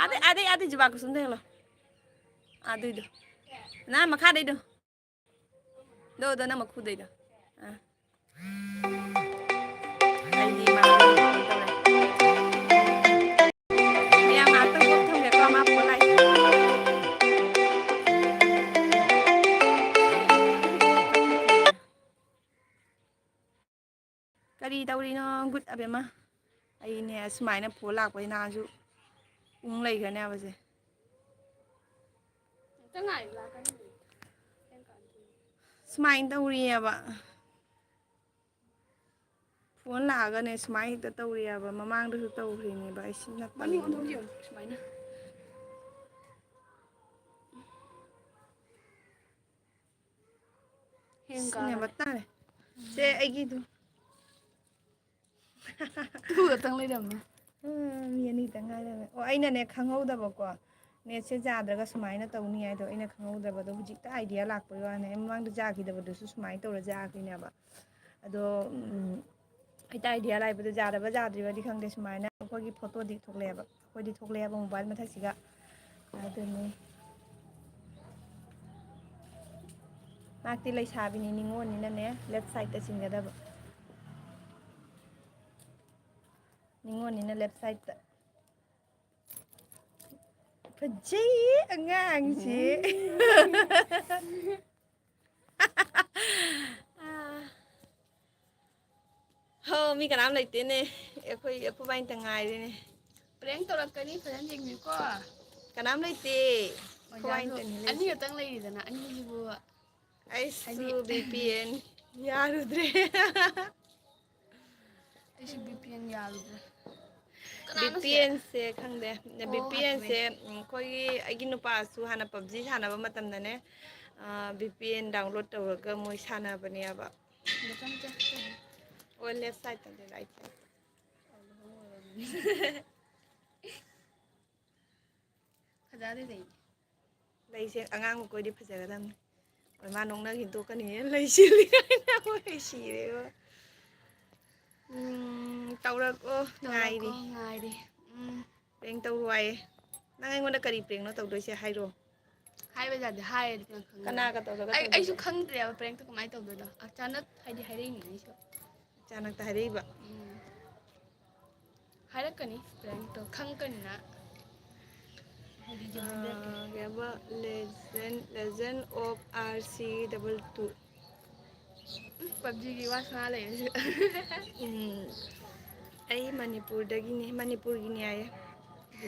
ꯑꯗꯩ, ꯑꯗꯩ, ꯑꯗꯩ ꯖꯨꯕꯥ ꯀꯨꯁꯨꯝꯗ ꯍꯦꯛꯂꯣ꯫ ꯑꯗꯨꯏꯗꯣ꯫ ꯅꯥ ꯃꯈꯥꯗꯩꯗꯣ꯫ ꯗꯣ, ꯗꯣ, ꯅꯪ ꯃꯈꯨꯗꯩꯗꯣ꯫ ꯑꯥ꯫ ꯑꯩꯗꯤ ꯃꯥ ꯀꯩꯅꯣ ꯇꯧꯔꯦ꯫ ꯃꯌꯥꯝ ꯉꯥꯏꯍꯥꯛꯇꯪ ꯀꯣꯛ ꯊꯝꯒꯦꯀꯣ, ꯃꯥ ꯐꯣꯟ ꯂꯥꯛꯏ꯫ ꯀꯔꯤ ꯇꯧꯔꯤꯅꯣ? Good ꯑꯕꯦꯝꯃ꯫ ꯑꯩꯅꯦ ꯁꯨꯃꯥꯏꯅ ꯐꯣꯟ ꯂꯥꯛꯄꯩ ꯅꯍꯥꯟꯁꯨ ꯎꯪ ꯂꯩꯈ꯭ꯔꯅꯦꯕꯁꯦ꯫ ꯉꯥꯛꯇ ꯉꯥꯏꯌꯨ, ꯂꯥꯛꯀꯅꯤ꯫ ꯁꯨꯃꯥꯏꯅ ꯇꯧꯔꯤꯑꯕ꯫ ꯐꯣꯟ ꯂꯥꯛꯑꯒꯅꯦ ꯁꯨꯃꯥꯏꯅ ꯍꯦꯛꯇ ꯇꯧꯔꯤꯑꯕ꯫ ꯃꯃꯥꯡꯗꯁꯨ ꯇꯧꯈ꯭ꯔꯤꯅꯦꯕ꯫ ꯑꯩ ꯁꯤ ꯅꯠꯇꯕ ꯃꯅꯤꯡ ꯑꯣꯟꯊꯣꯛ ꯌꯦꯡꯉꯨ, ꯁꯨꯃꯥꯏꯅ꯫ ꯍꯦꯡ ꯁꯤꯅꯦꯕ ꯀꯥꯔꯦ꯫ ꯇꯥꯔꯦ꯫ ꯁꯦ, ꯑꯩꯒꯤꯗꯨ꯫ ꯇꯨ ꯈꯛꯇꯪ ꯂꯩꯔꯝꯃꯦ꯫ ꯎꯝ, ꯃꯤ ꯑꯅꯤꯇꯪ ꯉꯥꯏꯔꯝꯃꯦ꯫ ꯑꯣ, ꯑꯩꯅꯅꯦ ꯈꯪꯍꯧꯗꯕꯀꯣ, ꯅꯦꯠꯁꯦ ꯌꯥꯗ꯭ꯔꯒ ꯁꯨꯃꯥꯏꯅ ꯇꯧꯅꯤ ꯍꯥꯏꯗꯣ ꯑꯩꯅ ꯈꯪꯍꯧꯗꯕꯗꯣ ꯍꯧꯖꯤꯛꯇ ꯑꯥꯏꯗꯤꯌꯥ ꯂꯥꯛꯄꯩ ꯋꯥꯅꯦ꯫ ꯑꯩ ꯃꯃꯥꯡꯗ ꯌꯥꯈꯤꯗꯕꯗꯨꯁꯨ ꯁꯨꯃꯥꯏꯅ ꯇꯧꯔ ꯌꯥꯈ꯭ꯔꯤꯅꯦꯕ꯫ ꯑꯗꯣ ꯎꯝ, ꯍꯦꯛꯇ ꯑꯥꯏꯗꯤꯌꯥ ꯂꯥꯛꯏꯕꯗꯣ ꯌꯥꯔꯕ ꯌꯥꯗ꯭ꯔꯤꯕꯗꯤ ꯈꯪꯗꯦ꯫ ꯁꯨꯃꯥꯏꯅ ꯑꯩꯈꯣꯏꯒꯤ ꯐꯣꯇꯣꯗꯤ ꯊꯣꯛꯂꯛꯑꯦꯕ, ꯑꯩꯈꯣꯏꯗꯤ ꯊꯣꯛꯂꯛꯑꯦꯕ ꯃꯣꯕꯥꯏꯜ ꯃꯊꯛꯁꯤꯒ꯫ ꯑꯗꯨꯅꯤ꯫ ꯃꯍꯥꯛꯇꯤ ꯂꯩꯁꯥꯕꯤꯅꯤ, ꯅꯤꯉꯣꯜꯅꯤꯅꯅꯦ ꯂꯦꯐ ꯁꯥꯏꯗꯠꯇ ꯆꯤꯡꯒꯗꯕ꯫ ꯅꯤꯉꯣꯜꯅꯤꯅ ꯂꯦꯐ ꯁꯥꯏꯗꯠꯇ꯫ ꯐꯖꯩꯌꯦ ꯑꯉꯥꯡꯁꯤ꯫ ꯍꯣ, ꯃꯤ ꯀꯅꯥꯝ ꯂꯩꯇꯦꯅꯦ꯫ ꯑꯩꯈꯣꯏ ꯑꯩꯈꯣꯏꯕꯥꯏꯅꯤꯇ ꯉꯥꯏꯔꯦꯅꯦ꯫ ꯄ꯭ꯔꯦꯡ ꯇꯧꯔꯛꯀꯅꯤ, ꯐꯖꯅ ꯌꯦꯡꯕꯤꯌꯨꯀꯣ꯫ ꯀꯅꯥꯝ ꯂꯩꯇꯦ꯫ ꯑꯣꯖꯥꯁꯨ ꯑꯩꯈꯣꯏꯕꯥꯅꯤꯇꯅꯤ ꯂꯩꯁꯦ꯫ ꯑꯅꯤ ꯈꯛꯇꯪ ꯂꯩꯔꯤꯗꯅ, ꯑꯅꯤꯁꯤꯕꯨ ꯑꯩꯁꯨ ꯍꯥꯏꯗꯤ ꯕꯤ ꯄꯤ ꯑꯦꯟ ꯌꯥꯔꯨꯗ꯭ꯔꯦ꯫ ꯑꯩꯁꯨ ꯕꯤ ꯄꯤ ꯑꯦꯟ ꯌꯥꯔꯨꯗ꯭ꯔꯦ꯫ ꯕꯤ ꯀꯅꯥꯅꯣ ꯄꯤ ꯁꯦ? ꯑꯦꯟꯁꯦ ꯈꯪꯗꯦ꯫ ꯕꯤ ꯑꯣ, ꯄꯤ ꯍꯥꯊꯋꯦ꯫ ꯑꯦꯟꯁꯦ ꯑꯩꯈꯣꯏꯒꯤ, ꯑꯩꯒꯤ ꯅꯨꯄꯥꯁꯨ ꯍꯥꯟꯅ ꯄꯞꯖꯤ ꯁꯥꯟꯅꯕ ꯃꯇꯝꯗꯅꯦ, ꯕꯤ ꯄꯤ ꯑꯦꯟ ꯗꯥꯎꯟꯂꯣꯗ ꯇꯧꯔꯒ ꯃꯣꯏ ꯁꯥꯟꯅꯕꯅꯦꯕ꯫ ꯃꯊꯪ ꯆꯠꯀꯅꯤ꯫ ꯑꯣ, ꯂꯦꯐ ꯁꯥꯏꯗꯇꯅꯦ ꯂꯥꯏꯠꯁꯦ꯫ ꯐꯖꯗꯦ ꯂꯩ꯫ ꯂꯩꯁꯦ ꯑꯉꯥꯡ ꯃꯈꯣꯏꯗꯤ ꯐꯖꯒꯗꯕꯅꯤ꯫ ꯍꯣꯏ, ꯃꯥ ꯅꯣꯛꯅꯈꯤꯅ ꯇꯣꯛꯀꯅꯤꯍꯦ꯫ ꯂꯩ ꯁꯤꯜꯂꯤ ꯀꯥꯏꯅ꯫ ꯍꯣꯏ, ꯁꯤꯔꯦꯕ꯫ ꯎꯝ, ꯇꯧꯔꯛꯑꯣ, ꯉꯥꯏꯔꯤ꯫ ꯇꯧꯔꯛꯑꯣ, ꯉꯥꯏꯔꯤ꯫ ꯎꯝ꯫ ꯄ꯭ꯔꯦꯡ ꯇꯧꯔꯨ ꯍꯥꯏꯌꯦ꯫ ꯅꯪ ꯑꯩꯉꯣꯟꯗ ꯀꯔꯤ ꯄ꯭ꯔꯦꯡꯅꯣ ꯇꯧꯗꯣꯏꯁꯦ, ꯍꯥꯏꯔꯣ꯫ ꯍꯥꯏꯕ ꯌꯥꯗꯦ, ꯍꯥꯏꯔꯗꯤ ꯅꯪ ꯈꯪꯒꯅꯤ꯫ ꯀꯅꯥꯒ ꯇꯧꯔꯒ ꯑꯩ, ꯑꯩꯁꯨ ꯇꯧꯗꯣꯏꯕ? ꯈꯪꯗ꯭ꯔꯦꯕ ꯄ꯭ꯔꯦꯡꯇꯣ ꯀꯃꯥꯏꯅ ꯇꯧꯗꯣꯏꯅꯣ꯫ ꯑꯆꯥꯅꯛ ꯍꯥꯏꯗꯤ ꯍꯥꯏꯔꯛꯏꯅꯦ ꯑꯩꯁꯨ꯫ ꯑꯆꯥꯅꯛꯇ ꯍꯥꯏꯔꯛꯏꯕ꯫ ꯎꯝ꯫ ꯍꯥꯏꯔꯛꯀꯅꯤ ꯄ꯭ꯔꯦꯡꯇꯣ, ꯈꯪꯉꯛꯀꯅꯤꯅ꯫ ꯍꯥꯏꯗꯤ ꯌꯨꯝꯗ ꯑꯥ, ꯀꯩ ꯍꯥꯏꯕ? Legend, Legend of R C double two꯫ ꯎꯝ, ꯄꯞꯖꯤꯒꯤ ꯋꯥ ꯁꯥ ꯂꯩꯔꯁꯨ꯫ ꯎꯝ, ꯑꯩ ꯃꯅꯤꯄꯨꯔꯗꯒꯤꯅꯤ, ꯃꯅꯤꯄꯨꯔꯒꯤꯅꯤ ꯍꯥꯏꯌꯦ꯫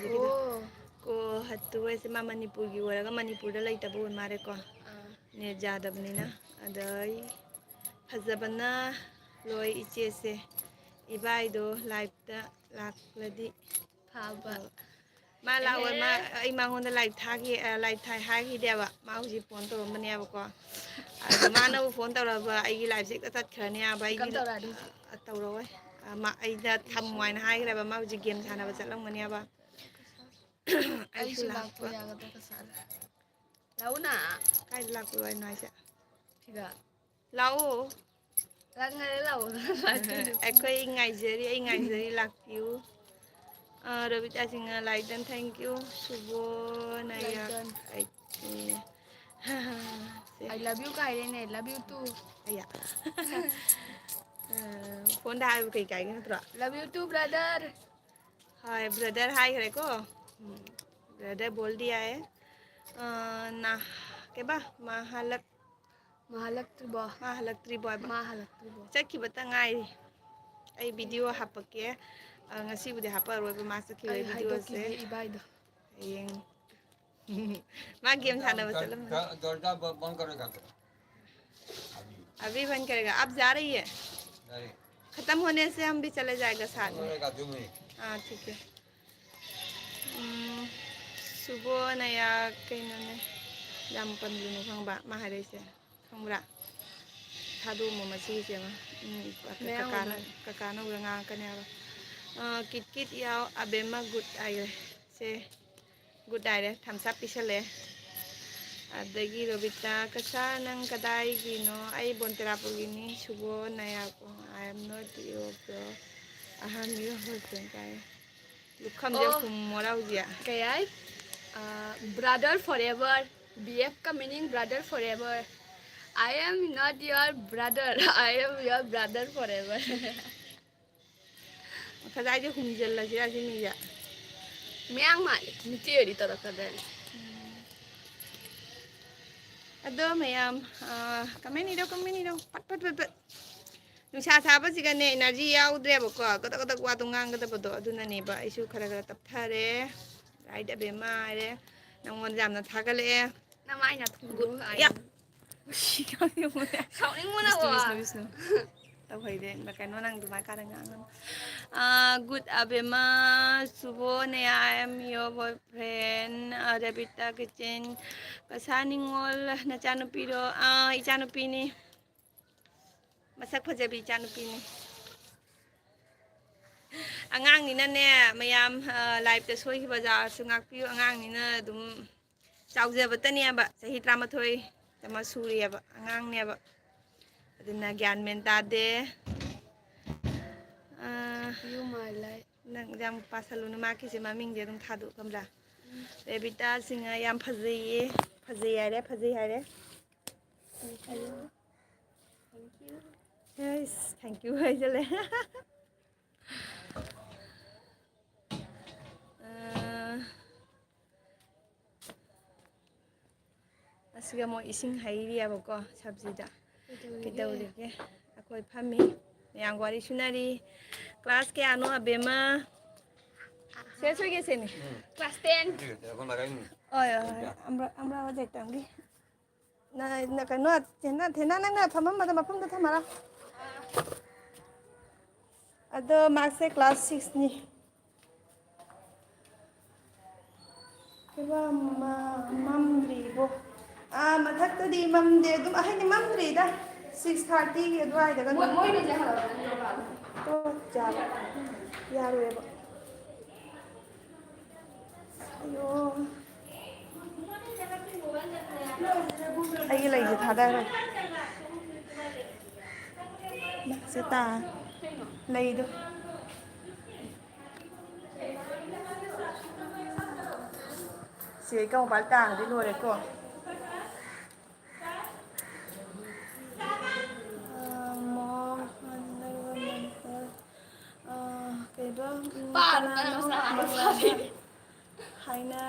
ꯑꯣ꯫ ꯀꯣ ꯍꯠꯇꯨ ꯍꯥꯏꯁꯦ ꯃꯥ ꯃꯅꯤꯄꯨꯔꯒꯤ ꯑꯣꯏꯔꯒ ꯃꯅꯤꯄꯨꯔꯗ ꯂꯩꯇꯕ ꯑꯣꯏ ꯃꯥꯜꯂꯦꯀꯣ꯫ ꯑꯥ꯫ ꯅꯦꯠ ꯌꯥꯗꯕꯅꯤꯅ꯫ ꯑꯗ ꯑꯩ ꯐꯖꯕꯅ ꯂꯣꯏ ꯏꯆꯦꯁꯦ꯫ ꯏꯕꯥꯏꯗꯣ ꯂꯥꯏꯞꯇ ꯂꯥꯛꯂꯗꯤ ꯐꯕ꯫ ꯃꯥ ꯂꯥꯛꯑꯣꯏ꯫ ꯃꯥ, ꯑꯩ ꯃꯉꯣꯟꯗ ꯂꯥꯏꯚ ꯊꯥꯈꯤ, ꯑ, ꯂꯥꯏꯚ ꯊꯥꯏ ꯍꯥꯏꯈꯤꯗꯦꯕ꯫ ꯃꯥ ꯍꯧꯖꯤꯛ ꯐꯣꯟ ꯇꯧꯔꯝꯕꯅꯦꯕꯀꯣ꯫ ꯑꯗꯣ ꯃꯥꯅꯕꯨ ꯐꯣꯟ ꯇꯧꯔꯛꯑꯕ ꯑꯩꯒꯤ ꯂꯥꯏꯚꯁꯦ ꯍꯦꯛꯇ ꯇꯠꯈ꯭ꯔꯅꯦꯕ꯫ ꯑꯩꯒꯤ, ꯀꯝ ꯇꯧꯔꯛꯑꯗꯤ ꯍꯧꯖꯤꯛ? ꯑ, ꯇꯧꯔꯛꯑꯣꯏ꯫ ꯑ, ꯑꯃ ꯑꯩꯅ ꯊꯝꯃꯣ ꯍꯥꯏꯅ ꯍꯥꯏꯈ꯭ꯔꯦꯕ, ꯃꯥ ꯍꯧꯖꯤꯛ ꯒꯦꯝ ꯁꯥꯟꯅꯕ ꯆꯠꯂꯝꯒꯅꯦꯕ꯫ ꯑꯩꯁꯨ ꯑꯩꯁꯨ ꯂꯥꯛꯄ꯫ ꯂꯥꯛꯄ ꯌꯥꯒꯗ꯭ꯔꯥ ꯀꯁꯥꯔ? ꯂꯥꯛꯎꯅ꯫ ꯀꯥꯏꯗ ꯂꯥꯛꯄꯤꯌꯣ ꯍꯥꯏꯅꯣ ꯍꯥꯏꯁꯦ? ꯁꯤꯗ꯫ ꯂꯥꯛꯑꯣ꯫ ꯂꯥꯛꯅꯔꯦ ꯂꯥꯛꯑꯣ꯫ ꯑꯩꯈꯣꯏ ꯉꯥꯏꯖꯔꯤ, ꯑꯩ ꯉꯥꯏꯖꯔꯤ, ꯂꯥꯛꯄꯤꯌꯨ꯫ ꯑ, ꯔꯣꯕꯤꯇꯥ ꯁꯤꯡꯍ, ꯂꯥꯏꯗꯟ, thank you꯫ ꯁꯨꯕꯣꯅꯌꯥ꯫ ꯂꯥꯏꯗꯟ꯫ ꯑꯩ-, I love you ꯀꯥꯏꯔꯦꯅꯦ, love you too꯫ ꯑꯌꯥ꯫ ꯑ, ꯐꯣꯟꯗ ꯍꯥꯏꯕ ꯀꯩ ꯀꯥꯏꯒꯦ ꯅꯠꯇ꯭ꯔꯣ? Love you too, brother꯫ ꯍꯣꯏ, brother ꯍꯥꯏꯈ꯭ꯔꯦꯀꯣ꯫ ꯎꯝ, brother ꯕꯣꯜ ꯗꯤꯌꯥ ꯍꯦ꯫ ꯑ, ꯅ-, ꯀꯩꯕ? ꯃꯍꯥꯂꯛ-, ꯃꯥ ꯍꯜꯂꯛꯇ꯭ꯔꯤꯕꯣ? ꯃꯥ ꯍꯜꯂꯛꯇ꯭ꯔꯤꯕꯣ ꯍꯥꯏꯕ? ꯃꯥ ꯍꯜꯂꯛꯇ꯭ꯔꯤꯕꯣ? ꯆꯠꯈꯤꯕꯇ ꯉꯥꯏꯔꯤ꯫ ꯑꯩ video ꯍꯥꯄꯛꯀꯦ꯫ ꯑ, ꯉꯁꯤꯕꯨꯗꯤ ꯍꯥꯄꯛꯑꯔꯣꯏꯕ, ꯃꯥ ꯆꯠꯈꯤꯕꯩ ꯑꯩ videoꯁꯦ꯫ ꯍꯥꯏꯗꯣꯛꯈꯤꯒꯦ ꯏꯕꯥꯏꯗꯣ꯫ ꯍꯌꯦꯡ꯫ ꯃꯥ game ꯁꯥꯟꯅꯕ ꯆꯠꯂꯝꯃꯅꯤ꯫ दरवाजा ब-, बंद करो जाके। अभी बंद करेगा, अब जा रही है। नहीं, खत्म होने से हम भी चले जाएगा साथ में। करेगा दो मिनट। ꯑꯥ, ठीक है꯫ ꯎꯝ, ꯁꯨꯕꯣꯅꯌꯥ ꯀꯩꯅꯣꯅꯦ, ꯌꯥꯝ ꯄꯟꯒꯅꯨ ꯈꯪꯕ ꯃꯥ ꯍꯥꯏꯔꯛꯏꯁꯦ, ꯈꯪꯕ꯭ꯔꯥ? ꯊꯥꯗꯣꯛꯑꯝꯃꯣ ꯃꯁꯤꯒꯤꯁꯦ ꯑꯃ꯫ ꯎꯝ, ꯃꯌꯥꯡ ꯀꯀꯥꯅ, ꯑꯣꯏꯕ꯫ ꯀꯀꯥꯅ ꯑꯃꯨꯛ ꯉꯥꯡꯉꯛꯀꯅꯦꯕ꯫ ꯑꯥ, ꯀꯤꯠ ꯀꯤꯠ ꯌꯥꯎ ꯑꯕꯦꯝꯃ good ꯍꯥꯏꯔꯦ꯫ ꯁꯦ, good ꯍꯥꯏꯔꯦ, thumbs up ꯄꯤꯁꯜꯂꯦ꯫ ꯑꯗꯒꯤ ꯔꯣꯕꯤꯇꯥ, "ꯀꯁꯥꯔ, ꯅꯪ ꯀꯗꯥꯏꯒꯤꯅꯣ?" "ꯑꯩ ꯕꯣꯟꯇꯦꯔꯥꯄꯨꯔꯒꯤꯅꯤ, ꯁꯨꯕꯣ ꯅꯌꯥꯀꯣ꯫ I am not your bro, I am your boyfriend" ꯀꯥꯏ꯫ ꯂꯨꯈꯝꯁꯦ ꯑꯣ꯫ ꯍꯨꯝꯃꯣꯔꯥ ꯍꯧꯖꯤꯛ꯫ ꯀꯩ ꯍꯥꯏ? ꯑ, brother forever꯫ B F ꯀ meaning brother forever꯫ I am not your brother, I am your brother forever꯫ ꯉꯁꯥꯏꯁꯦ ꯍꯨꯝꯖꯤꯜꯂꯁꯤꯔ ꯁꯤ ꯃꯤꯁꯦ꯫ ꯃꯌꯥꯡ ꯃꯥꯜꯂꯦ, ꯃꯤꯇꯩ ꯑꯣꯏꯗꯤ ꯇꯧꯔꯛꯀꯗ꯭ꯔꯅꯦ꯫ ꯑꯗꯣ ꯃꯌꯥꯝ, ꯑ, comment ꯏꯔꯣ, comment ꯏꯔꯣ꯫ ꯄꯠ, ꯄꯠ, ꯄꯠ, ꯄꯠ꯫ ꯅꯨꯡꯁꯥ ꯁꯥꯕꯁꯤꯒꯅꯦ energy ꯌꯥꯎꯗ꯭ꯔꯦꯕꯀꯣ꯫ ꯀꯗꯛ ꯀꯗꯛ ꯋꯥꯗꯣ ꯉꯥꯡꯒꯗꯕꯗꯣ꯫ ꯑꯗꯨꯅꯅꯦꯕ ꯑꯩꯁꯨ ꯈꯔ ꯈꯔ ꯇꯞꯊꯔꯦ꯫ Right ꯑꯕꯦꯝꯃ ꯍꯥꯏꯔꯦ꯫ ꯅꯪꯉꯣꯟꯗ ꯌꯥꯝꯅ ꯊꯥꯒꯠꯂꯛꯑꯦ꯫ ꯅꯃꯥꯏ ꯅꯥꯊꯨꯝꯗꯨ ꯌꯥ꯫ ꯍꯥꯏꯌꯨ꯫ ꯁꯤ ꯌꯥꯝ ꯌꯦꯡꯉꯨꯅꯦ꯫ ꯁꯥꯎꯅꯤꯡꯕꯅ ꯕꯤꯁꯅꯨ, ꯋꯥ꯫ ꯕꯤꯁꯅꯨ, ꯕꯤꯁꯅꯨ꯫ ꯇꯧꯍꯩꯗꯦ꯫ ꯀꯩꯅꯣ ꯅꯪ ꯑꯗꯨꯃꯥꯏꯅ ꯀꯥꯟꯗ ꯉꯥꯡꯒꯅꯨ꯫ ꯑꯥ, good ꯑꯕꯦꯝꯃ, ꯁꯨꯕꯣꯅꯦ, I am your boyfriend, ꯑꯥ, ꯔꯦꯕꯤꯇꯥ ꯀꯤꯆꯦꯟ, ꯀꯁꯥ ꯅꯤꯉꯣꯜ, ꯅꯆꯥꯅꯨꯄꯤꯔꯣ? ꯑꯥ, ꯏꯆꯥꯅꯨꯄꯤꯅꯤ꯫ ꯃꯁꯛ ꯐꯖꯕꯤ ꯏꯆꯥꯅꯨꯄꯤꯅꯤ꯫ ꯑꯉꯥꯡꯅꯤꯅꯅꯦ, ꯃꯌꯥꯝ, ꯑ, live-ꯇ ꯁꯣꯏꯈꯤꯕ ꯖꯥꯔꯁꯨ ꯉꯥꯛꯄꯤꯌꯨ꯫ ꯑꯉꯥꯡꯅꯤꯅ ꯑꯗꯨꯝ ꯆꯥꯎꯖꯕꯇꯅꯦꯕ, ꯆꯍꯤ ꯇꯔꯥꯃꯥꯊꯣꯏ ꯇꯃ ꯁꯨꯔꯤꯑꯕ, ꯑꯉꯥꯡꯅꯦꯕ꯫ ꯑꯗꯨꯅ ꯒ꯭ꯌꯥꯟ ꯃꯦꯟ ꯇꯥꯗꯦ꯫ ꯑ, You my life. ꯅꯪ ꯌꯥꯝ ꯄꯥꯁꯜꯂꯨꯅꯨ, ꯃꯥꯒꯤꯁꯦ ꯃꯃꯤꯡꯁꯦ ꯑꯗꯨꯝ ꯊꯥꯗꯣꯛ ꯈꯪꯕ꯭ꯔꯥ? ꯔꯦꯕꯤꯇꯥꯁꯤꯡꯅ ꯌꯥꯝ ꯐꯖꯩꯌꯦ, ꯐꯖꯩ ꯍꯥꯏꯔꯦ, ꯐꯖꯩ ꯍꯥꯏꯔꯦ꯫ Thank you. Thank you. Yes, thank you ꯍꯥꯏꯖꯜꯂꯦ꯫ ꯑ, ꯑꯁꯤꯒ ꯃꯣꯏ ꯏꯁꯤꯡ ꯍꯩꯔꯤꯑꯕꯀꯣ ꯁꯕꯖꯤꯗ꯫ ꯀꯩꯗꯧꯔꯤꯒꯦ? ꯀꯩꯗꯧꯔꯤꯒꯦ? ꯑꯩꯈꯣꯏ ꯐꯝꯃꯤ, ꯃꯌꯥꯝ ꯋꯥꯔꯤ ꯁꯨꯅꯔꯤ꯫ Class ꯀꯌꯥꯅꯣ ꯑꯕꯦꯝꯃ? ꯁꯦ, ꯁꯣꯏꯒꯦ ꯁꯦꯅꯤ꯫ Class ten. ꯍꯣꯏ, ꯍꯣꯏ, ꯍꯣꯏ꯫ ꯑꯃ꯭ꯔ-, ꯑꯃ꯭ꯔꯥ ꯋꯥꯖꯦꯛꯇꯝꯒꯤ꯫ ꯅ-, ꯅ-, ꯀꯩꯅꯣ, ꯊꯦꯅ, ꯊꯦꯅ, ꯅꯪꯅ ꯐꯝꯃꯝꯕꯗꯣ ꯃꯐꯝꯗ ꯊꯝꯃꯔꯣ꯫ ꯑꯗꯣ ꯃꯥꯁꯦ class six-ꯅꯤ꯫ ꯀꯩꯕ, ꯃ-, ꯃꯝꯗ꯭ꯔꯤꯕꯣ? ꯑꯥ, ꯃꯊꯛꯇꯗꯤ ꯃꯝꯗꯦ, ꯑꯗꯨꯝ ꯑꯍꯤꯡꯗꯤ ꯃꯝꯗ꯭ꯔꯤꯗ, six thirty-ꯒꯤ ꯑꯗꯨꯋꯥꯏꯗꯒ ꯃꯣꯏ-, ꯃꯣꯏꯅꯤꯁꯦ ꯍꯜꯂꯛꯑꯕ ꯅꯠꯇ꯭ꯔꯣ? ꯇꯣ, ꯌꯥꯔꯣꯏ-, ꯌꯥꯔꯣꯏꯕ꯫ ꯑꯌꯣ꯫ ꯑꯩꯒꯤ ꯂꯩꯁꯦ ꯊꯥꯗꯈ꯭ꯔꯦ꯫ ꯁꯤ ꯇꯥ꯫ ꯂꯩꯗꯣ꯫ ꯁꯤ ꯑꯩ ꯀ ꯃꯣꯕꯥꯏꯜ ꯇꯥꯈ꯭ꯔꯗꯤ ꯂꯣꯏꯔꯦꯀꯣ꯫ ꯑ, ꯃꯣ-, ꯑ, ꯀꯩꯕ, ꯎꯝ, ꯄꯥꯔꯨꯅꯨ, ꯀꯅꯥꯅꯣ? ꯃꯁꯥ ꯃꯁꯥ ꯃꯉꯣꯟꯗ ꯍꯥꯏꯅ,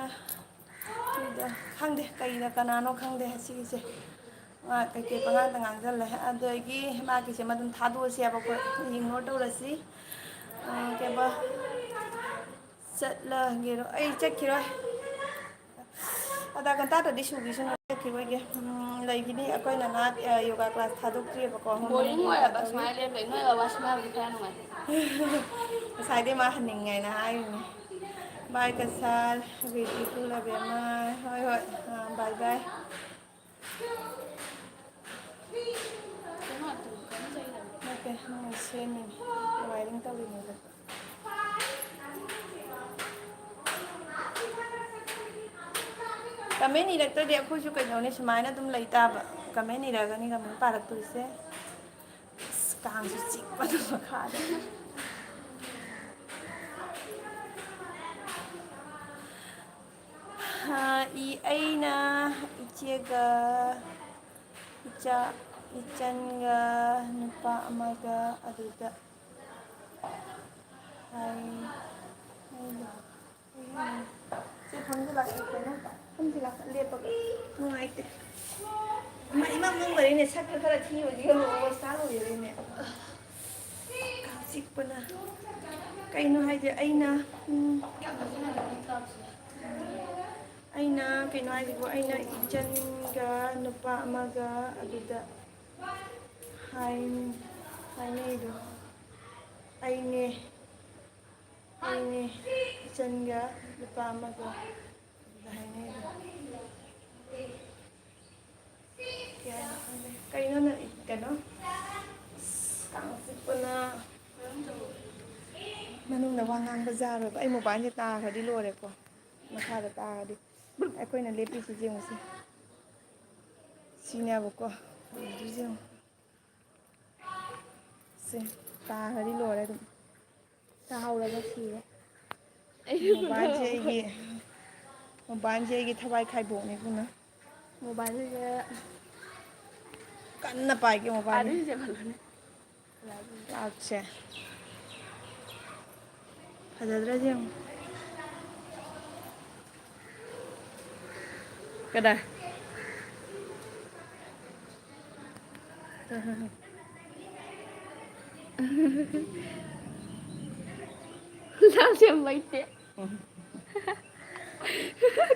ꯁꯤꯗ ꯈꯪꯗꯦ, ꯀꯩꯅ ꯀꯅꯥꯅꯣ ꯈꯪꯗꯦ ꯑꯁꯤꯒꯤꯁꯦ꯫ ꯃꯥ ꯀꯩꯀꯩ ꯄꯉꯥꯡꯗ ꯉꯥꯡꯖꯜꯂꯦ꯫ ꯑꯗꯒꯤ ꯃꯥꯒꯤꯁꯦ ꯃꯗꯨꯝ ꯊꯥꯗꯣꯛꯑꯁꯤ ꯍꯥꯏꯕ, ꯑꯩꯈꯣꯏ ignore ꯇꯧꯔꯁꯤ꯫ ꯑ, ꯀꯩꯕ, ꯆꯠꯂꯒꯦꯔꯣ? ꯑꯩ ꯆꯠꯈꯤꯔꯣꯏ꯫ ꯑꯗ ꯀꯟꯇꯥꯛꯇꯗꯤ ꯁꯨꯒꯤꯁꯅꯨ, ꯆꯠꯈꯤꯔꯣꯏꯒꯦ꯫ ꯎꯝ, ꯂꯩꯒꯤꯅꯤ꯫ ꯑꯩꯈꯣꯏ ꯅꯅꯥ, ꯑ, yoga class ꯊꯥꯗꯣꯛꯇ꯭ꯔꯤꯕꯀꯣ꯫ Boring ꯑꯣꯏꯌꯦꯕ ꯁꯨꯃꯥꯏꯅ ꯂꯦꯞ ꯂꯩ꯫ ꯅꯣꯏꯒ ꯋꯥ ꯁꯥꯟꯅꯕꯗꯤ ꯈꯔ ꯅꯨꯡꯉꯥꯏ꯫ ꯉꯁꯥꯏꯗꯩ ꯃꯥ ꯍꯟꯅꯤꯡꯉꯦꯅ ꯍꯥꯏꯔꯤꯅꯤ꯫ Bye Cachar, beautiful ꯑꯕꯦꯝꯃ꯫ ꯍꯣꯏ, ꯍꯣꯏ꯫ ꯑ, bye bye꯫ ꯅꯠꯇꯦ, ꯃꯣꯏ ꯁꯦꯝꯃꯤꯅꯤ, wiring ꯇꯧꯔꯤꯅꯦꯕ꯫ ꯀꯃꯦꯟ ꯏꯔꯛꯇ꯭ꯔꯗꯤ ꯑꯩꯈꯣꯏꯁꯨ ꯀꯩꯗꯧꯅꯤ, ꯁꯨꯃꯥꯏꯅ ꯑꯗꯨꯝ ꯂꯩ ꯇꯥꯕ꯫ ꯀꯃꯦꯟ ꯏꯔꯛꯑꯒꯅꯤ ꯀꯃꯦꯟ ꯄꯥꯔꯛꯇꯣꯏꯁꯦ꯫ ꯑꯁ, ꯀꯥꯡꯁꯨ ꯆꯤꯛꯄꯗꯣ ꯃꯈꯥꯗ꯫ ꯍꯥ, ꯏ-, ꯑꯩꯅ ꯏꯆꯦꯒ ꯏꯆꯥ, ꯏꯆꯟꯒ ꯅꯨꯄꯥ ꯑꯃꯒ ꯑꯗꯨꯗ ꯍꯥꯏ-, ꯍꯥꯏꯅ꯫ ꯁꯤ ꯐꯝꯁꯤꯜꯂꯛꯑꯦ ꯀꯩꯅꯣ? ꯐꯝꯁꯤꯜꯂꯛꯑꯦ, ꯂꯦꯞꯄꯒ ꯅꯨꯡꯉꯥꯏꯇꯦ꯫ ꯏꯃꯥ, ꯏꯃꯝ ꯃꯝꯈꯔꯦꯅꯦ, ꯁꯛꯇ ꯈꯔ ꯊꯤꯕꯁꯤꯒ ꯑꯣꯏꯔꯦꯅꯦ꯫ ꯀꯥꯡ ꯆꯤꯛꯄꯅ꯫ ꯀꯩꯅꯣ ꯍꯥꯏꯁꯦ? ꯑꯩꯅ, ꯎꯝ, ꯑꯩꯅ ꯀꯩꯅꯣ ꯍꯥꯏꯁꯤꯕꯨ, ꯑꯩꯅ ꯏꯆꯟꯒ ꯅꯨꯄꯥ ꯑꯃꯒ ꯑꯗꯨꯗ ꯍꯥꯏ-, ꯍꯥꯏꯅꯩꯗꯣ꯫ ꯑꯩꯅꯦ, ꯑꯩꯅꯦ, ꯏꯆꯟꯒ ꯅꯨꯄꯥ ꯑꯃꯒ ꯑꯗꯨꯗ ꯍꯥꯏꯅꯩꯗꯣ꯫ ꯀꯩ ꯍꯥꯏꯅꯣ ꯈꯪꯗꯦ꯫ ꯀꯩꯅꯣ ꯅꯪ, ꯀꯩꯅꯣ? ꯑꯁ, ꯀꯥꯡ ꯆꯤꯛꯄꯅ꯫ ꯃꯅꯨꯡꯗ ꯋꯥ ꯉꯥꯡꯕ ꯌꯥꯔꯣꯏꯕ꯫ ꯑꯩ ꯃꯣꯕꯥꯏꯜꯁꯦ ꯇꯥꯈ꯭ꯔꯗꯤ ꯂꯣꯏꯔꯦꯀꯣ꯫ ꯃꯈꯥꯗ ꯇꯥꯈ꯭ꯔꯗꯤ꯫ ꯑꯩꯈꯣꯏꯅ ꯂꯦꯞꯄꯤꯁꯤ ꯌꯦꯡꯉꯨꯁꯤ꯫ ꯁꯤꯅꯦꯕꯀꯣ꯫ ꯎꯗ꯭ꯔꯤꯁꯦ ꯌꯦꯡꯉꯨ꯫ ꯁꯦ, ꯇꯥꯈ꯭ꯔꯗꯤ ꯂꯣꯏꯔꯦ ꯑꯗꯨꯝ꯫ ꯇꯥꯍꯧꯔꯕ ꯁꯤꯔꯦ꯫ ꯑꯩꯁꯨ ꯃꯣꯕꯥꯏꯜꯁꯦ ꯇꯥꯍꯧꯔꯕ꯫ ꯑꯩꯒꯤ, ꯃꯣꯕꯥꯏꯜꯁꯦ ꯑꯩꯒꯤ ꯊꯋꯥꯏ ꯈꯥꯏꯕꯣꯛꯅꯤ ꯏꯕꯨꯡꯉꯣ꯫ ꯃꯣꯕꯥꯏꯜꯁꯦ ꯀꯟꯅ ꯄꯥꯏꯒꯦ ꯃꯣꯕꯥꯏꯜꯁꯦ꯫ ꯑꯥꯗꯩꯁꯦ ꯈꯜꯂꯨꯅꯦ꯫ ꯀ꯭ꯂꯥꯎꯠꯁꯦ꯫ ꯐꯖꯗ꯭ꯔꯥ ꯌꯦꯡꯉꯨ꯫ ꯀꯗꯥꯏ? ꯂꯥꯁ ꯌꯥꯝ ꯂꯩꯇꯦ꯫ ꯎꯝ꯫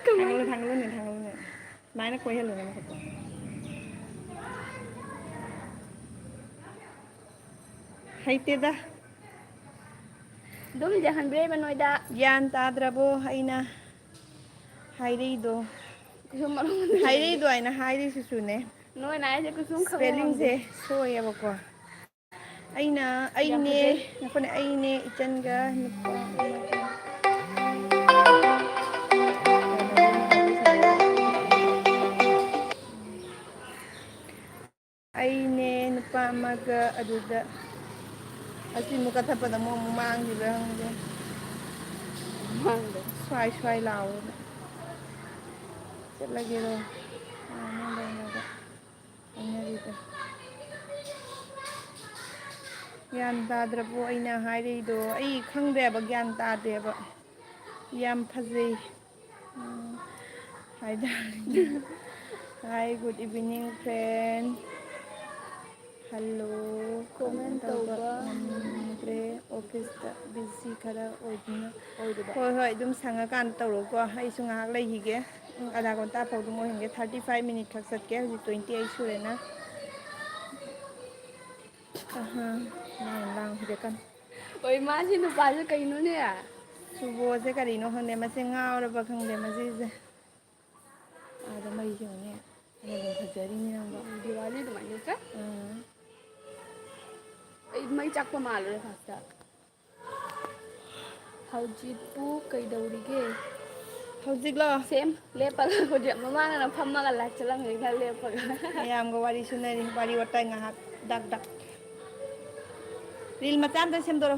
ꯀꯃꯥꯏꯅ? ꯊꯥꯡꯒꯠꯂꯨ, ꯊꯥꯡꯒꯠꯂꯨꯅꯦ, ꯊꯥꯡꯒꯠꯂꯨꯅꯦ꯫ ꯁꯨꯃꯥꯏꯅ ꯀꯣꯏꯍꯜꯂꯨꯅꯦ ꯃꯈꯨꯠꯇꯣ꯫ ꯍꯩꯇꯦꯗ꯫ ꯑꯗꯨꯝ ꯌꯥꯍꯟꯕꯤꯔꯛꯏꯕ ꯅꯣꯏꯗ꯫ ꯒ꯭ꯌꯥꯟ ꯇꯥꯗ꯭ꯔꯕꯣ ꯑꯩꯅ ꯍꯥꯏꯔꯛꯏꯗꯣ? ꯀꯩꯁꯨ ꯃꯔꯣꯟ ꯑꯃ ꯍꯥꯏꯔꯛꯏꯗꯣ ꯑꯩꯅ ꯍꯥꯏꯔꯤꯁꯤꯁꯨꯅꯦ꯫ ꯅꯣꯏꯅ ꯍꯥꯏꯁꯦ ꯀꯩꯁꯨꯝ ꯈꯪꯕ ꯉꯝꯗꯦ꯫ ꯁ꯭ꯄꯦꯂꯤꯡꯁꯦ ꯁꯣꯏꯌꯦꯕꯀꯣ꯫ ꯑꯩꯅ, ꯌꯥꯝ ꯑꯩꯅꯦ, ꯐꯖꯩ꯫ ꯉꯥꯏꯈꯣꯅꯦ, ꯑꯩꯅꯦ, ꯏꯆꯟꯒ ꯅꯨꯄꯥ ꯑꯃꯒ꯫ ꯑꯃꯒ ꯑꯗꯨꯗ ꯑꯁꯤ ꯑꯃꯨꯛ ꯀꯛꯊꯠꯄꯗ ꯑꯃꯨꯛ, ꯑꯃꯨꯛ ꯃꯥꯡꯈꯤꯕ꯭ꯔꯥ ꯈꯪꯗꯦ꯫ ꯃꯥꯡꯗꯦ꯫ ꯁ꯭ꯋꯥꯏ ꯁ꯭ꯋꯥꯏ ꯂꯥꯎꯔꯒ ꯆꯠꯂꯒꯦꯔꯣ? ꯑꯥ, ꯅꯪ ꯂꯩꯔꯒ ꯍꯥꯏꯅꯔꯤꯗꯣ꯫ ꯒ꯭ꯌꯥꯟ ꯇꯥꯗ꯭ꯔꯕꯣ ꯑꯩꯅ ꯍꯥꯏꯔꯛꯏꯗꯣ? ꯑꯩ ꯈꯪꯗꯦꯕ, ꯒ꯭ꯌꯥꯟ ꯇꯥꯗꯦꯕ꯫ ꯌꯥꯝ ꯐꯖꯩ꯫ ꯎꯝ, ꯍꯥꯏꯗ꯫ Hi, good evening, friend. Hello, comment comment ꯇꯧꯕ ꯇꯧꯕ ꯉꯝꯗ꯭ꯔꯦ, ꯑꯣꯐꯤꯁꯇ ꯕꯤꯖꯤ ꯈꯔ ꯑꯣꯏꯗꯨꯅ꯫ ꯑꯣꯏꯗꯕ꯫ ꯍꯣꯏ, ꯍꯣꯏ, ꯑꯗꯨꯝ ꯁꯪꯉꯀꯥꯟꯗ ꯇꯧꯔꯛꯎꯀꯣ, ꯑꯩꯁꯨ ꯉꯥꯏꯍꯥꯛ ꯂꯩꯈꯤꯒꯦ꯫ ꯎꯝ, ꯑꯙꯥ ꯘꯟꯇꯥ ꯐꯥꯎ ꯑꯗꯨꯝ ꯑꯣꯏꯍꯟꯒꯦ, thirty five minute ꯈꯛ ꯆꯠꯀꯦ, ꯍꯧꯖꯤꯛ twenty eight ꯁꯨꯔꯦꯅ꯫ ꯑꯍꯥ, ꯂꯥꯡ, ꯂꯥꯡ, ꯍꯧꯖꯤꯛꯀꯥꯟ꯫ ꯍꯣꯏ, ꯃꯥꯁꯤ ꯅꯨꯄꯥꯁꯦ ꯀꯩꯅꯣꯅꯦ? ꯆꯨꯕꯣꯁꯦ ꯀꯔꯤꯅꯣ ꯈꯪꯗꯦ, ꯃꯁꯤ ꯉꯥꯎꯔꯕ ꯈꯪꯗꯦ ꯃꯁꯤꯁꯦ꯫ ꯑꯥꯗ ꯃꯩꯁꯦ ꯌꯦꯡꯉꯨꯅꯦ, ꯑꯗꯨꯝ ꯐꯖꯔꯤꯅꯤ ꯅꯪꯕꯣ꯫ ꯎꯝ, ꯗꯤꯋꯥꯂꯤ ꯑꯗꯨꯃꯥꯏꯅ ꯅꯠꯇ꯭ꯔꯥ? ꯎꯝ꯫ ꯑꯩ ꯃꯩ ꯆꯥꯛꯄ ꯃꯥꯜꯂꯨꯔꯦ ꯐꯥꯔꯁꯇ꯫ ꯍꯧꯖꯤꯛꯄꯨ ꯀꯩꯗꯧꯔꯤꯒꯦ? ꯍꯧꯖꯤꯛꯂꯣ? ꯁꯦꯝ, ꯂꯦꯞꯄꯒ ꯍꯧꯖꯤꯛ ꯃꯃꯥꯡꯗꯅ ꯐꯝꯃꯒ ꯂꯥꯏꯠ ꯆꯠꯂꯝꯃꯦ ꯈꯔ ꯂꯦꯞꯄꯒ꯫ ꯃꯌꯥꯝꯒ ꯋꯥꯔꯤ ꯁꯨꯅꯔꯤ, ꯋꯥꯔꯤ ꯋꯥꯇꯥꯏ ꯉꯥꯏꯍꯥꯛ, ꯗꯛ ꯗꯛ꯫ ꯔꯤꯜ ꯃꯆꯥ ꯑꯝꯇ ꯁꯦꯝꯗꯣꯔꯣ꯫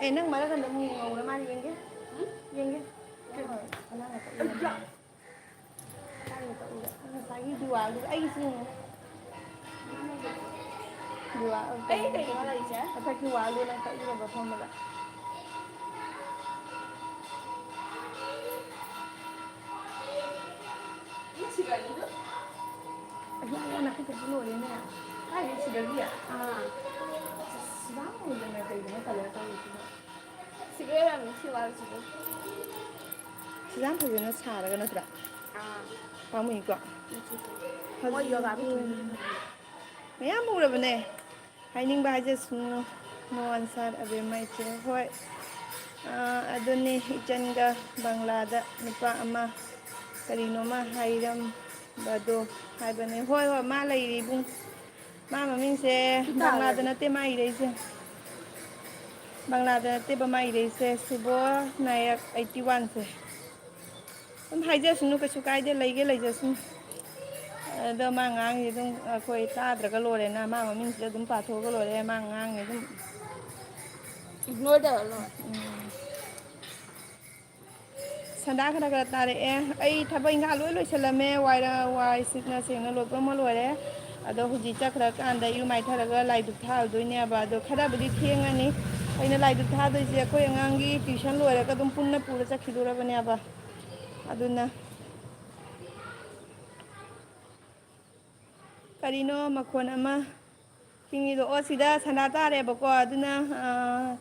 ꯑꯦ, ꯅꯪ ꯃꯔꯛ ꯑꯝꯗ ꯑꯃꯨꯛ ꯉꯧꯔ ꯃꯥꯜꯂꯦ, ꯌꯦꯡꯒꯦ꯫ ꯌꯦꯡꯒꯦ꯫ ꯍꯣꯏ, ꯑꯉꯥꯡ ꯑꯇ ꯎꯔꯦ꯫ ꯉꯁꯥꯏꯒꯤ ꯗꯤꯋꯥꯜꯗꯨꯗ ꯑꯩꯒꯤꯁꯨ ꯌꯦꯡꯉꯨꯅꯦ꯫ ꯗꯤꯋꯥꯜ ꯑꯩ ꯀꯩꯅꯣ ꯂꯩꯁꯦ? ꯃꯊꯛꯀꯤ ꯋꯥꯜꯗꯨ ꯅꯪ ꯀꯛꯏꯔꯕ ꯐꯝꯕꯗ? ꯁꯤꯒꯅꯤꯗꯣ꯫ ꯑꯩ ꯌꯥꯝ ꯌꯥꯝꯅ ꯈꯨꯠꯇꯁꯨ ꯂꯣꯏꯔꯦꯅꯦ꯫ ꯀꯥꯏꯗꯩ ꯁꯤꯗꯒꯤ? ꯑꯥ꯫ ꯑꯁ, ꯌꯥꯝ ꯂꯣꯏꯗꯅ ꯀꯩꯒꯤꯅꯣ ꯀꯂꯔ ꯇꯧꯔꯤꯁꯤꯕꯣ? ꯁꯤꯒ ꯑꯣꯏꯔꯝꯅꯤ ꯁꯤ ꯋꯥꯜꯁꯤꯗꯤ꯫ ꯁꯤꯗ ꯌꯥꯝ ꯐꯖꯅ ꯁꯥꯔꯒ ꯅꯠꯇ꯭ꯔꯥ? ꯑꯥ꯫ ꯄꯥꯝꯃꯨꯏꯀꯣ? ꯃꯆꯨꯁꯦ꯫ ꯃꯣꯏ ꯌꯣꯒꯥꯒꯤ ꯍꯧꯖꯤꯛ ꯃꯌꯥꯝ ꯎꯔꯕꯅꯦ꯫ ꯍꯥꯏꯅꯤꯡꯕ ꯍꯥꯏꯖꯁꯅꯨ꯫ No answer, ꯑꯕꯦꯝꯃ ꯏꯆꯦ꯫ ꯍꯣꯏ꯫ ꯑꯥ, ꯑꯗꯨꯅꯤ ꯏꯆꯟꯒ ꯕꯪꯂꯥꯗ ꯅꯨꯄꯥ ꯑꯃ ꯀꯔꯤꯅꯣꯃ ꯍꯥꯏꯔꯝꯕꯗꯣ ꯍꯥꯏꯕꯅꯦ꯫ ꯍꯣꯏ, ꯍꯣꯏ, ꯃꯥ ꯂꯩꯔꯤ ꯏꯕꯨꯡ꯫ ꯃꯥ ꯃꯃꯤꯡꯁꯦ ꯕꯪꯂꯥꯗ ꯅꯠꯇꯦ ꯃꯥ ꯏꯔꯩꯁꯦ꯫ ꯕꯪꯂꯥꯗ ꯅꯠꯇꯦꯕ ꯃꯥ ꯏꯔꯩꯁꯦ꯫ ꯁꯨꯕꯣ ꯅꯥꯌꯛ eighty one ꯁꯦ꯫ ꯑꯗꯨꯝ ꯍꯥꯏꯖꯁꯅꯨ, ꯀꯩꯁꯨ ꯀꯥꯏꯗꯦ, ꯂꯩꯒꯦ ꯂꯩꯖꯁꯅꯨ꯫ ꯑꯗꯣ ꯃꯥ ꯉꯥꯡꯉꯤ ꯑꯗꯨꯝ ꯑꯩꯈꯣꯏ ꯇꯥꯗ꯭ꯔꯒ ꯂꯣꯏꯔꯦꯅ, ꯃꯥ ꯃꯃꯤꯡꯁꯤꯗ ꯑꯗꯨꯝ ꯄꯥꯊꯣꯛꯑꯒ ꯂꯣꯏꯔꯦ, ꯃꯥ ꯉꯥꯡꯉꯤ ꯑꯗꯨꯝ꯫ Ignore ꯇꯧꯔ ꯂꯣꯏꯔꯦ꯫ ꯎꯝ꯫ ꯁꯟꯗꯥ ꯈꯔ ꯈꯔ ꯇꯥꯔꯛꯑꯦ꯫ ꯑꯩ ꯊꯕꯛ ꯏꯪꯈꯥꯡ ꯂꯣꯏ ꯂꯣꯏꯁꯤꯜꯂꯝꯃꯦ, ꯋꯥꯏꯔ-, ꯋꯥꯏ ꯁꯤꯠꯅ ꯁꯦꯡꯅ ꯂꯣꯏꯄꯨꯝꯃ ꯂꯣꯏꯔꯦ꯫ ꯑꯗꯣ ꯍꯧꯖꯤꯛ ꯆꯠꯈ꯭ꯔꯀꯥꯟꯗ ꯏꯔꯨ ꯃꯥꯏꯊꯔꯒ ꯂꯥꯏ ꯙꯨꯞ ꯊꯥꯔꯨꯗꯣꯏꯅꯦꯕ꯫ ꯑꯗꯣ ꯈꯔꯕꯨꯗꯤ ꯊꯦꯡꯉꯅꯤ꯫ ꯑꯩꯅ ꯂꯥꯏ ꯙꯨꯞ ꯊꯥꯗꯣꯏꯁꯦ ꯑꯩꯈꯣꯏ ꯑꯉꯥꯡꯒꯤ tuition ꯂꯣꯏꯔꯒ ꯑꯗꯨꯝ ꯄꯨꯟꯅ ꯄꯨꯔ ꯆꯠꯈꯤꯗꯣꯔꯕꯅꯦꯕ꯫ ꯑꯗꯨꯅ ꯀꯔꯤꯅꯣ ꯃꯈꯣꯟ ꯑꯃ ꯈꯤꯡꯉꯤꯗꯣ? ꯑꯣ, ꯁꯤꯗ ꯁꯟꯗꯥ ꯇꯥꯔꯦꯕꯀꯣ꯫ ꯑꯗꯨꯅ, ꯑ,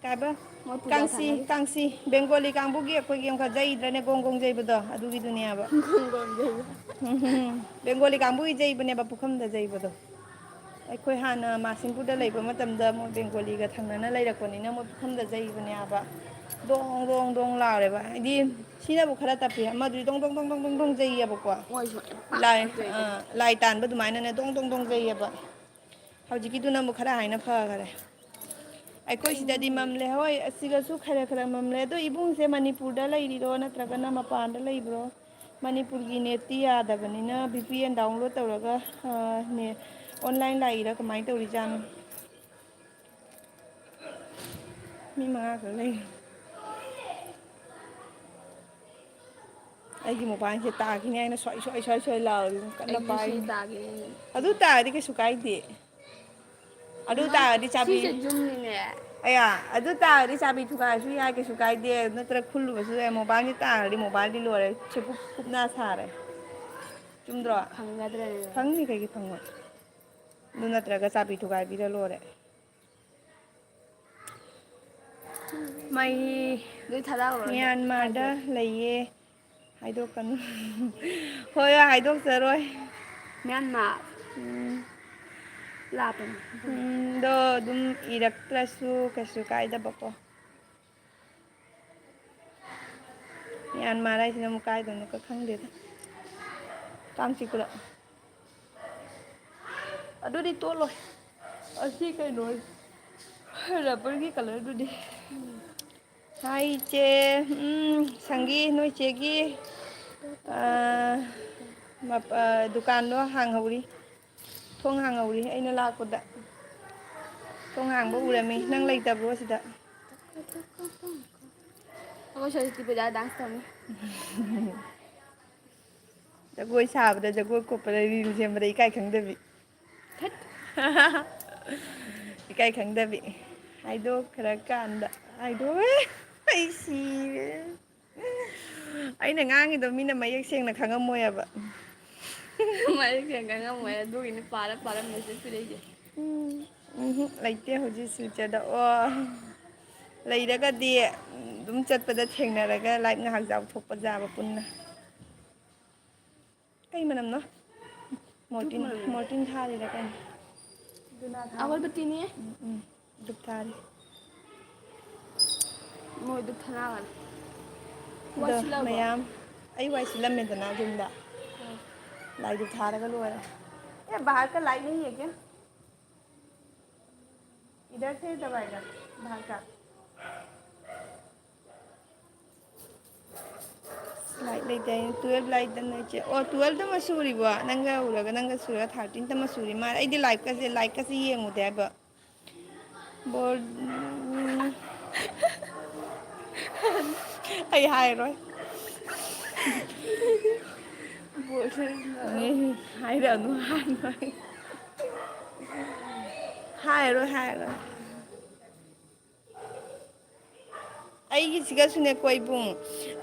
ꯀꯩ ꯍꯥꯏꯕ? ꯃꯣꯏ ꯄꯨꯖꯥ ꯀꯥꯡꯁꯤ, ꯁꯥꯟꯅꯔꯤ꯫ ꯀꯥꯡꯁꯤ꯫ ꯕꯦꯡꯒꯣꯂꯤ ꯀꯥꯡꯕꯨꯒꯤ ꯑꯩꯈꯣꯏꯒꯤ ꯑꯃꯈꯛ ꯌꯩꯗ꯭ꯔꯅꯦ, ꯒꯣꯡ ꯒꯣꯡ ꯌꯩꯕꯗꯣ, ꯑꯗꯨꯒꯤꯗꯨꯅꯦꯕ꯫ ꯒꯣꯡ ꯒꯣꯡ ꯌꯩꯕ꯫ ꯎꯝ, ꯕꯦꯡꯒꯣꯂꯤ ꯀꯥꯡꯕꯨꯒꯤ ꯌꯩꯕꯅꯦꯕ, ꯄꯨꯈꯝꯗ ꯌꯩꯕꯗꯣ꯫ ꯑꯩꯈꯣꯏ ꯍꯥꯟꯅ ꯃꯥꯁꯤꯡꯄꯨꯔꯗ ꯂꯩꯕ ꯃꯇꯝꯗ ꯃꯣꯏ ꯕꯦꯡꯒꯣꯂꯤꯒ ꯊꯪꯅꯅ ꯂꯩꯔꯛꯄꯅꯤꯅ ꯃꯣꯏ ꯄꯨꯈꯝꯗ ꯌꯩꯕꯅꯦꯕ꯫ ꯗꯣꯡ, ꯗꯣꯡ, ꯗꯣꯡ ꯂꯥꯎꯔꯦꯕ꯫ ꯍꯥꯏꯗꯤ ꯁꯤꯅꯕꯨ ꯈꯔ ꯇꯞꯄꯤ, ꯑꯃꯗꯨꯗꯤ ꯗꯣꯡ, ꯗꯣꯡ, ꯗꯣꯡ, ꯗꯣꯡ, ꯗꯣꯡ, ꯗꯣꯡ ꯌꯩꯌꯦꯕꯀꯣ꯫ ꯃꯣꯏꯁꯨ ꯌꯥꯝ ꯂꯥꯏ, ꯄꯥꯛꯅ ꯌꯩꯕꯅꯦ꯫ ꯑꯥ, ꯂꯥꯏ ꯇꯥꯟꯕ ꯑꯗꯨꯃꯥꯏꯅꯅꯦ ꯗꯣꯡ, ꯗꯣꯡ, ꯗꯣꯡ ꯌꯩꯌꯦꯕ꯫ ꯍꯧꯖꯤꯛꯀꯤꯗꯨꯅ ꯑꯃꯨꯛ ꯈꯔ ꯍꯥꯏꯅ ꯐꯈꯔꯦ꯫ ꯑꯩꯈꯣꯏ ꯁꯤꯗꯗꯤ ꯃꯝꯂꯦ꯫ ꯍꯣꯏ, ꯑꯁꯤꯒꯁꯨ ꯈꯔ ꯈꯔ ꯃꯝꯂꯦ꯫ ꯑꯗꯣ ꯏꯕꯨꯡꯁꯦ ꯃꯅꯤꯄꯨꯔꯗ ꯂꯩꯔꯤꯔꯣ ꯅꯠꯇ꯭ꯔꯒꯅ ꯃꯄꯥꯟꯗ ꯂꯩꯕ꯭ꯔꯣ? ꯃꯅꯤꯄꯨꯔꯒꯤ netꯇꯤ ꯌꯥꯗꯕꯅꯤꯅ V P N download ꯇꯧꯔꯒ, ꯑ, ꯅꯦ-, online ꯂꯥꯛꯏꯔꯥ ꯀꯃꯥꯏꯅ ꯇꯧꯔꯤꯖꯥꯠꯅꯣ? ꯃꯤ ꯃꯉꯥ ꯈꯛ ꯂꯩ꯫ ꯑꯩꯒꯤ ꯃꯣꯕꯥꯏꯜꯁꯦ ꯇꯥꯈꯤꯅꯤ ꯍꯥꯏꯅ ꯁ꯭ꯋꯥꯏ, ꯁ꯭ꯋꯥꯏ, ꯁ꯭ꯋꯥꯏ, ꯁ꯭ꯋꯥꯏ ꯂꯥꯎꯔꯤ꯫ ꯀꯟꯅ ꯑꯩꯁꯨ ꯁꯤ ꯄꯥꯏꯔꯤ꯫ ꯇꯥꯈꯤꯅꯤ꯫ ꯑꯗꯨ ꯇꯥꯔꯗꯤ ꯀꯩꯁꯨ ꯀꯥꯏꯗꯦ꯫ ꯑꯗꯨ ꯏꯃꯥ, ꯇꯥꯔꯗꯤ ꯆꯥꯕꯤ-, ꯁꯤꯁꯦ ꯖꯨꯝꯅꯤꯅꯦ꯫ ꯑꯌꯥ, ꯑꯗꯨ ꯇꯥꯔꯗꯤ ꯆꯥꯕꯤ ꯊꯨꯒꯥꯏꯔꯁꯨ ꯌꯥꯏ, ꯀꯩꯁꯨ ꯀꯥꯏꯗꯦ꯫ ꯅꯠꯇ꯭ꯔ ꯈꯨꯜꯂꯨꯕꯁꯨ ꯌꯥꯏ꯫ ꯃꯣꯕꯥꯏꯜꯁꯦ ꯇꯥꯔꯗꯤ ꯃꯣꯕꯥꯏꯜꯗꯤ ꯂꯣꯏꯔꯦ꯫ ꯁꯦ ꯀꯨꯞ-, ꯀꯨꯞꯅ ꯁꯥꯔꯦ꯫ ꯆꯨꯝꯗ꯭ꯔꯣ? ꯐꯪꯒꯗ꯭ꯔꯅꯦ? ꯐꯪꯅꯤ, ꯀꯩꯒꯤ ꯐꯪꯉꯣꯏ? ꯑꯗꯨ ꯅꯠꯇ꯭ꯔꯒ ꯆꯥꯕꯤ ꯊꯨꯒꯥꯏꯕꯤꯔ ꯂꯣꯏꯔꯦ꯫ ꯃꯩ ꯅꯣꯏ ꯊꯥꯗꯥꯎꯔꯣ ꯑꯗꯣ꯫ ꯃ꯭ꯌꯥꯟꯃꯥꯔꯗ ꯂꯩꯌꯦ꯫ ꯍꯥꯏꯗꯣꯛꯀꯅꯨ꯫ ꯍꯣꯏ, ꯍꯣꯏ, ꯍꯥꯏꯗꯣꯛꯆꯔꯣꯏ꯫ ꯃ꯭ꯌꯥꯟꯃꯥꯔ꯫ ꯎꯝ꯫ ꯂꯥꯞꯄꯅꯤ꯫ ꯎꯝ, ꯑꯗꯣ ꯑꯗꯨꯝ ꯏꯔꯛꯇ꯭ꯔꯁꯨ ꯀꯩꯁꯨ ꯀꯥꯏꯗꯕꯀꯣ꯫ ꯃ꯭ꯌꯥꯟꯃꯥꯔ ꯍꯥꯏꯁꯤꯅ ꯑꯃꯨꯛ ꯀꯥꯏꯗꯅꯣ ꯈꯪꯗꯦꯗ꯫ ꯀꯥꯡ ꯆꯤꯛꯄꯗ꯫ ꯑꯗꯨꯗꯤ ꯇꯣꯠꯂꯣꯏ꯫ ꯑꯁꯤ ꯀꯩꯅꯣ, rubberꯒꯤ colourꯗꯨꯗꯤ꯫ ꯍꯥꯏ ꯏꯆꯦ, ꯎꯝ, ꯁꯪꯒꯤ ꯅꯣꯏ ꯆꯦꯒꯤ, ꯑ, ꯃꯞ-, ꯑ, ꯗꯨꯀꯥꯟꯗꯣ ꯍꯥꯡꯍꯧꯔꯤ꯫ ꯊꯣꯡ ꯍꯥꯡꯍꯧꯔꯤ ꯑꯩꯅ ꯂꯥꯛꯄꯗ꯫ ꯊꯣꯡ ꯍꯥꯡꯕ ꯎꯔꯝꯃꯤ꯫ ꯅꯪ ꯂꯩꯇꯕ꯭ꯔꯣ ꯁꯤꯗ? ꯑꯩꯈꯣꯏ ꯁꯔꯁ꯭ꯋꯇꯤ ꯄꯨꯖꯥ dance ꯇꯧꯅꯤ꯫ ꯖꯒꯣꯏ ꯁꯥꯕꯗ, ꯖꯒꯣꯏ ꯀꯣꯠꯄꯗ, reel ꯁꯦꯝꯕꯗ ꯏꯀꯥꯏ ꯈꯪꯗꯕꯤ꯫ ꯊꯠ꯫ ꯏꯀꯥꯏ ꯈꯪꯗꯕꯤ꯫ ꯍꯥꯏꯗꯣꯛꯈ꯭ꯔꯀꯥꯟꯗ꯫ ꯍꯥꯏꯗꯣꯛꯑꯦ꯫ ꯑꯩ ꯁꯤꯔꯦ꯫ ꯑꯩꯅ ꯉꯥꯡꯉꯤꯗꯣ ꯃꯤꯅ ꯃꯌꯦꯛ ꯁꯦꯡꯅ ꯈꯪꯉꯝꯃꯣꯏꯕ꯫ ꯃꯌꯦꯛ ꯁꯦꯡꯅ ꯈꯪꯉꯝꯃꯣꯏ, ꯑꯗꯨꯒꯤꯅꯤ ꯄꯥꯔ ꯄꯥꯔ message ꯄꯤꯔꯛꯏꯁꯦ꯫ ꯎꯝ, ꯎꯝꯍꯨꯝ, ꯂꯩꯇꯦ ꯍꯧꯖꯤꯛ ꯁꯤꯜꯆꯔꯗ꯫ ꯑꯣ, ꯂꯩꯔꯒꯗꯤ ꯑꯗꯨꯝ ꯆꯠꯄꯗ ꯊꯦꯡꯅꯔꯒ live ꯉꯥꯏꯍꯥꯛ ꯌꯥꯎꯊꯣꯛꯄ ꯌꯥꯕ ꯄꯨꯟꯅ꯫ ꯀꯩ ꯃꯅꯝꯅꯣ? ꯃꯣꯔꯇꯤꯟ, ꯃꯅꯝ꯫ ꯃꯣꯔꯇꯤꯟ ꯊꯥꯔꯤꯔ ꯀꯩꯅꯣ? ꯗꯨꯅꯥ ꯊꯥꯔꯤ꯫ ꯑꯒꯔꯕꯠꯇꯤꯅꯦ꯫ ꯎꯝ, ꯎꯝ꯫ ꯙꯨꯞ ꯊꯥꯔꯤ꯫ ꯃꯣꯏ ꯙꯨꯞ ꯊꯥꯅꯒꯅꯤ꯫ ꯑꯗꯣ ꯋꯥꯏ ꯁꯤꯠꯂꯕꯣ? ꯃꯌꯥꯝ, ꯑꯩ ꯋꯥꯏ ꯁꯤꯠꯂꯝꯃꯦꯗꯅ ꯌꯨꯝꯗ꯫ ꯎꯝ꯫ ꯂꯥꯏ ꯙꯨꯞ ꯊꯥꯔꯒ ꯂꯣꯏꯔꯦ꯫ ꯑꯦ, ꯕꯥꯍꯔ ꯀ ꯂꯥꯏꯠ ꯅꯍꯤ ꯍꯦ ꯀꯌꯥ? ꯏꯙꯔ ꯁꯦ ꯗꯕꯥꯏꯒꯥ, ꯕꯥꯍꯔ ꯀꯥ꯫ Light ꯂꯩꯇꯦ꯫ Twelve light ꯇ ꯂꯩꯇꯦ꯫ ꯑꯣ, twelve ꯇꯃꯛ ꯁꯨꯔꯤꯕꯣ? ꯅꯪꯒ ꯎꯔꯒ, ꯅꯪꯒ ꯁꯨꯔꯒ thirteen ꯇꯃꯛ ꯁꯨꯔꯤ ꯃꯥꯜꯂꯦ꯫ ꯑꯩꯗꯤ light ꯀꯁꯦ, light ꯀꯁꯦ ꯌꯦꯡꯉꯨꯗꯦ ꯍꯥꯏꯕ꯫ ꯕꯣꯔ-, ꯎꯝ꯫ ꯑꯩ ꯍꯥꯏꯔꯣꯏ꯫ ꯕꯣꯔ-, ꯍꯥꯏꯔꯅꯨ, ꯍꯥꯏꯔꯣꯏ꯫ ꯍꯥꯏꯔꯣꯏ, ꯍꯥꯏꯔꯣꯏ꯫ ꯑꯩꯒꯤꯁꯤꯒꯁꯨꯅꯦꯀꯣ ꯏꯕꯨꯡ,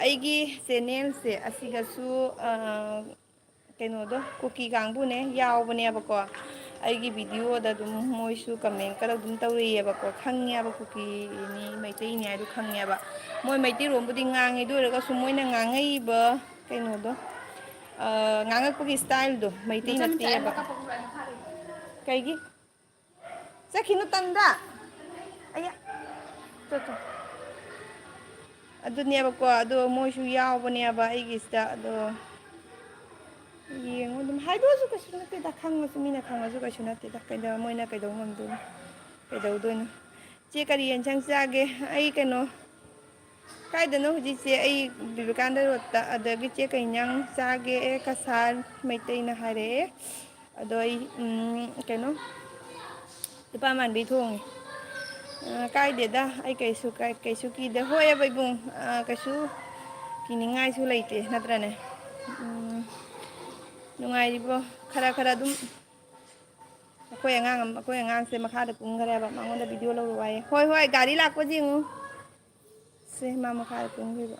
ꯑꯩꯒꯤ channel ꯁꯦ ꯑꯁꯤꯒꯁꯨ, ꯑ, ꯀꯩꯅꯣꯗꯣ, ꯀꯨꯀꯤ ꯀꯥꯡꯕꯨꯅꯦ ꯌꯥꯎꯕꯅꯦꯕꯀꯣ꯫ ꯑꯩꯒꯤ video ꯗ ꯑꯗꯨꯝ ꯃꯣꯏꯁꯨ comment ꯀ ꯑꯗꯨꯝ ꯇꯧꯔꯛꯑꯦꯕꯀꯣ, ꯈꯪꯉꯦꯕ ꯀꯨꯀꯤꯅꯤ, ꯃꯩꯇꯩꯅꯤ ꯍꯥꯏꯗꯣ ꯈꯪꯉꯦꯕ꯫ ꯃꯣꯏ ꯃꯩꯇꯩꯔꯣꯟꯕꯨꯗꯤ ꯉꯥꯡꯉꯦ, ꯑꯗꯨ ꯑꯣꯏꯔꯒꯁꯨ ꯃꯣꯏꯅ ꯉꯥꯡꯉꯛꯏꯕ ꯀꯩꯅꯣꯗꯣ, ꯑ, ꯉꯥꯡꯉꯛꯄꯒꯤ style ꯗꯣ ꯃꯩꯇꯩ ꯅꯠꯇꯦꯕ꯫ ꯀꯩꯒꯤ? ꯆꯠꯈꯤꯅꯨ ꯇꯟꯗ꯫ ꯑꯌꯥ꯫ ꯆꯠ, ꯆꯠ꯫ ꯑꯗꯨꯅꯦꯕꯀꯣ, ꯑꯗꯣ ꯃꯣꯏꯁꯨ ꯌꯥꯎꯕꯅꯦꯕ ꯑꯩꯒꯤꯁꯤꯗ, ꯑꯗꯣ ꯌꯦꯡꯉꯣ ꯑꯗꯨꯝ꯫ ꯍꯥꯏꯗꯣꯛꯑꯁꯨ ꯀꯩꯁꯨ ꯅꯠꯇꯦꯗ, ꯈꯪꯉꯁꯨ, ꯃꯤꯅ ꯈꯪꯉꯁꯨ ꯀꯩꯁꯨ ꯅꯠꯇꯦꯗ꯫ ꯀꯩꯗꯧ-, ꯃꯣꯏꯅ ꯀꯩꯗꯧ ꯉꯝꯗꯣꯏꯅꯣ? ꯀꯩꯗꯧꯗꯣꯏꯅꯣ? ꯆꯦ, ꯀꯔꯤ ꯌꯦꯟꯁꯥꯡ ꯆꯥꯒꯦ? ꯑꯩ ꯀꯩꯅꯣ, ꯀꯥꯏꯗꯅꯣ ꯍꯧꯖꯤꯛꯁꯦ? ꯑꯩ ꯕꯤꯕꯦꯀꯥꯅꯟꯗ ꯔꯣꯗꯇ꯫ ꯑꯗꯒꯤ ꯆꯦ ꯀꯩ ꯏꯟꯖꯥꯡ ꯆꯥꯒꯦ? ꯀꯁꯥꯔ ꯃꯩꯇꯩꯅ ꯍꯥꯏꯔꯛꯑꯦ꯫ ꯑꯗꯣ ꯑꯩ, ꯎꯝ, ꯀꯩꯅꯣ, ꯂꯨꯄꯥ ꯃꯥꯟꯕꯤ ꯊꯣꯡꯉꯦ꯫ ꯑ, ꯀꯥꯏꯗꯦꯗ, ꯑꯩ ꯀꯩꯁꯨ ꯀꯥꯏ-, ꯀꯩꯁꯨ ꯀꯤꯗꯦ꯫ ꯍꯣꯏꯑꯕ ꯏꯕꯨꯡ, ꯑ, ꯀꯩꯁꯨ ꯀꯤꯅꯤꯡꯉꯥꯏꯁꯨ ꯂꯩꯇꯦ, ꯅꯠꯇ꯭ꯔꯅꯦ? ꯎꯝ, ꯅꯨꯡꯉꯥꯏꯔꯤꯕꯣ? ꯈꯔ ꯈꯔ ꯑꯗꯨꯝ꯫ ꯑꯩꯈꯣꯏ ꯑꯉꯥꯡ ꯑꯃ, ꯑꯩꯈꯣꯏ ꯑꯉꯥꯡꯁꯦ ꯃꯈꯥꯗ ꯀꯨꯝꯈ꯭ꯔꯦꯕ, ꯃꯉꯣꯟꯗ ꯚꯤꯗꯤꯑꯣ ꯂꯧꯔꯨ ꯍꯥꯏꯌꯦ꯫ ꯍꯣꯏ, ꯍꯣꯏ, ꯒꯥꯔꯤ ꯂꯥꯛꯄ ꯌꯦꯡꯉꯨ꯫ ꯁꯦ, ꯃꯥ ꯃꯈꯥꯗ ꯀꯨꯝꯈꯤꯕ꯫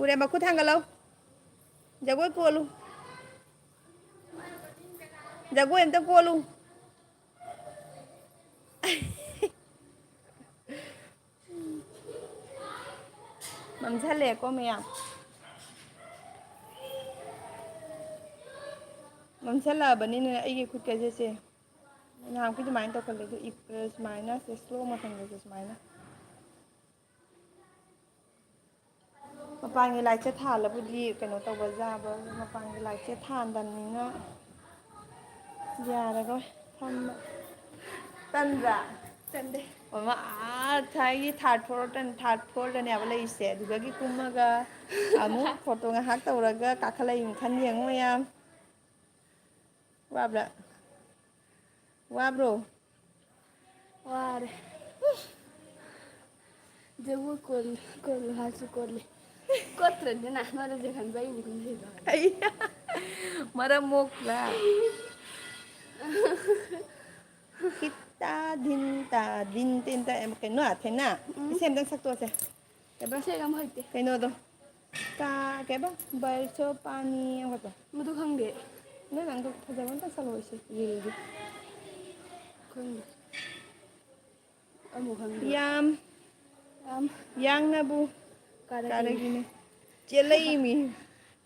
ꯎꯔꯦ, ꯃꯈꯨꯠ ꯊꯥꯡꯒꯠꯂꯧ꯫ ꯖꯒꯣꯏ ꯀꯣꯜꯂꯨ꯫ ꯖꯒꯣꯏ ꯑꯝꯇ ꯀꯣꯜꯂꯨ꯫ ꯃꯝꯁꯜꯂꯛꯑꯦꯀꯣ ꯃꯌꯥꯝ꯫ ꯃꯝꯁꯜꯂꯛꯑꯕꯅꯤꯅ ꯑꯩꯒꯤ ꯈꯨꯠꯀꯁꯦ ꯁꯦ ꯅꯍꯥꯟꯈꯩ ꯑꯗꯨꯃꯥꯏꯅ ꯇꯧꯈꯠꯂꯦ, ꯑꯗꯨ ꯏꯞ-, ꯁꯨꯃꯥꯏꯅ ꯁꯦ, ꯁ꯭ꯂꯣ ꯃꯣꯁꯟꯗꯁꯨ ꯁꯨꯃꯥꯏꯅ꯫ ꯃꯄꯥꯟꯒꯤ ꯂꯥꯏꯠꯁꯦ ꯊꯥꯜꯂꯕꯨꯗꯤ ꯀꯩꯅꯣ ꯇꯧꯕ ꯌꯥꯕ, ꯃꯄꯥꯟꯒꯤ ꯂꯥꯏꯠꯁꯦ ꯊꯥꯟꯗꯕꯅꯤꯅ ꯌꯥꯔꯔꯣꯏ ꯐꯝꯕ꯫ ꯇꯟꯕ꯭ꯔꯥ? ꯇꯟꯗꯦ꯫ ꯃꯃꯥ ꯑꯥ ꯊꯥꯏꯒꯤ ꯊꯥꯔꯠ ꯐ꯭ꯂꯣꯔ, ꯊꯥꯔꯠ ꯐ꯭ꯂꯣꯔꯗꯅꯦꯕ ꯂꯩꯔꯤꯁꯦ, ꯑꯗꯨꯗꯒꯤ ꯀꯨꯝꯃꯒ ꯑꯃꯨꯛ ꯐꯣꯇꯣ ꯉꯥꯏꯍꯥꯛ ꯇꯧꯔꯒ ꯀꯥꯈꯠꯂꯛꯏ ꯃꯈꯜ ꯌꯦꯡꯉꯨ ꯃꯌꯥꯝ꯫ ꯋꯥꯕ꯭ꯔꯥ? ꯋꯥꯕ꯭ꯔꯣ? ꯋꯥꯔꯦ꯫ ꯖꯒꯣꯏ ꯀꯣꯜ-, ꯀꯣꯜꯂꯨ ꯍꯥꯏꯁꯨ ꯀꯣꯜꯂꯦ꯫ ꯀꯣꯠꯇ꯭ꯔꯗꯤ ꯅꯍꯥꯟ ꯃꯔꯛꯁꯦ ꯈꯟꯕꯩꯅꯤ ꯈꯟꯕꯩꯗꯣ꯫ ꯑꯩ ꯃꯔꯝ ꯃꯣꯛꯄ꯭ꯔꯥ? ꯈꯤꯇꯥ ꯙꯤꯟ ꯇꯥ ꯙꯤꯟ ꯇꯤꯟ ꯇꯥ ꯀꯩꯅꯣ, ꯑꯊꯦꯅꯥ? ꯎꯝ꯫ ꯏꯁꯩ ꯑꯝꯇꯪ ꯁꯛꯇꯣꯛꯑꯁꯦ꯫ ꯀꯩꯕ? ꯏꯁꯩ ꯑꯃ ꯍꯩꯇꯦ꯫ ꯀꯩꯅꯣꯗꯣ꯫ ꯀꯥ-, ꯀꯩꯕ? ꯕꯔꯁꯣ ꯄꯥꯅꯤ ꯑꯃꯈꯛꯇꯣ꯫ ꯃꯗꯨ ꯈꯪꯗꯦ꯫ ꯅꯪ ꯑꯝꯇ ꯐꯖꯕ ꯑꯝꯇ ꯁꯛꯂꯛꯑꯣꯁꯦ, ꯔꯤꯜꯒꯤ꯫ ꯈꯪꯗꯦ꯫ ꯑꯃꯨꯛ ꯈꯪꯗꯦ꯫ ꯌꯥꯝ ꯌꯥꯝ ꯌꯥꯡꯅꯕꯨ ꯀꯥꯔꯛꯏꯅꯤ꯫ ꯀꯥꯔꯛꯏꯅꯤ꯫ ꯆꯦꯜꯂꯛꯏꯃꯤ꯫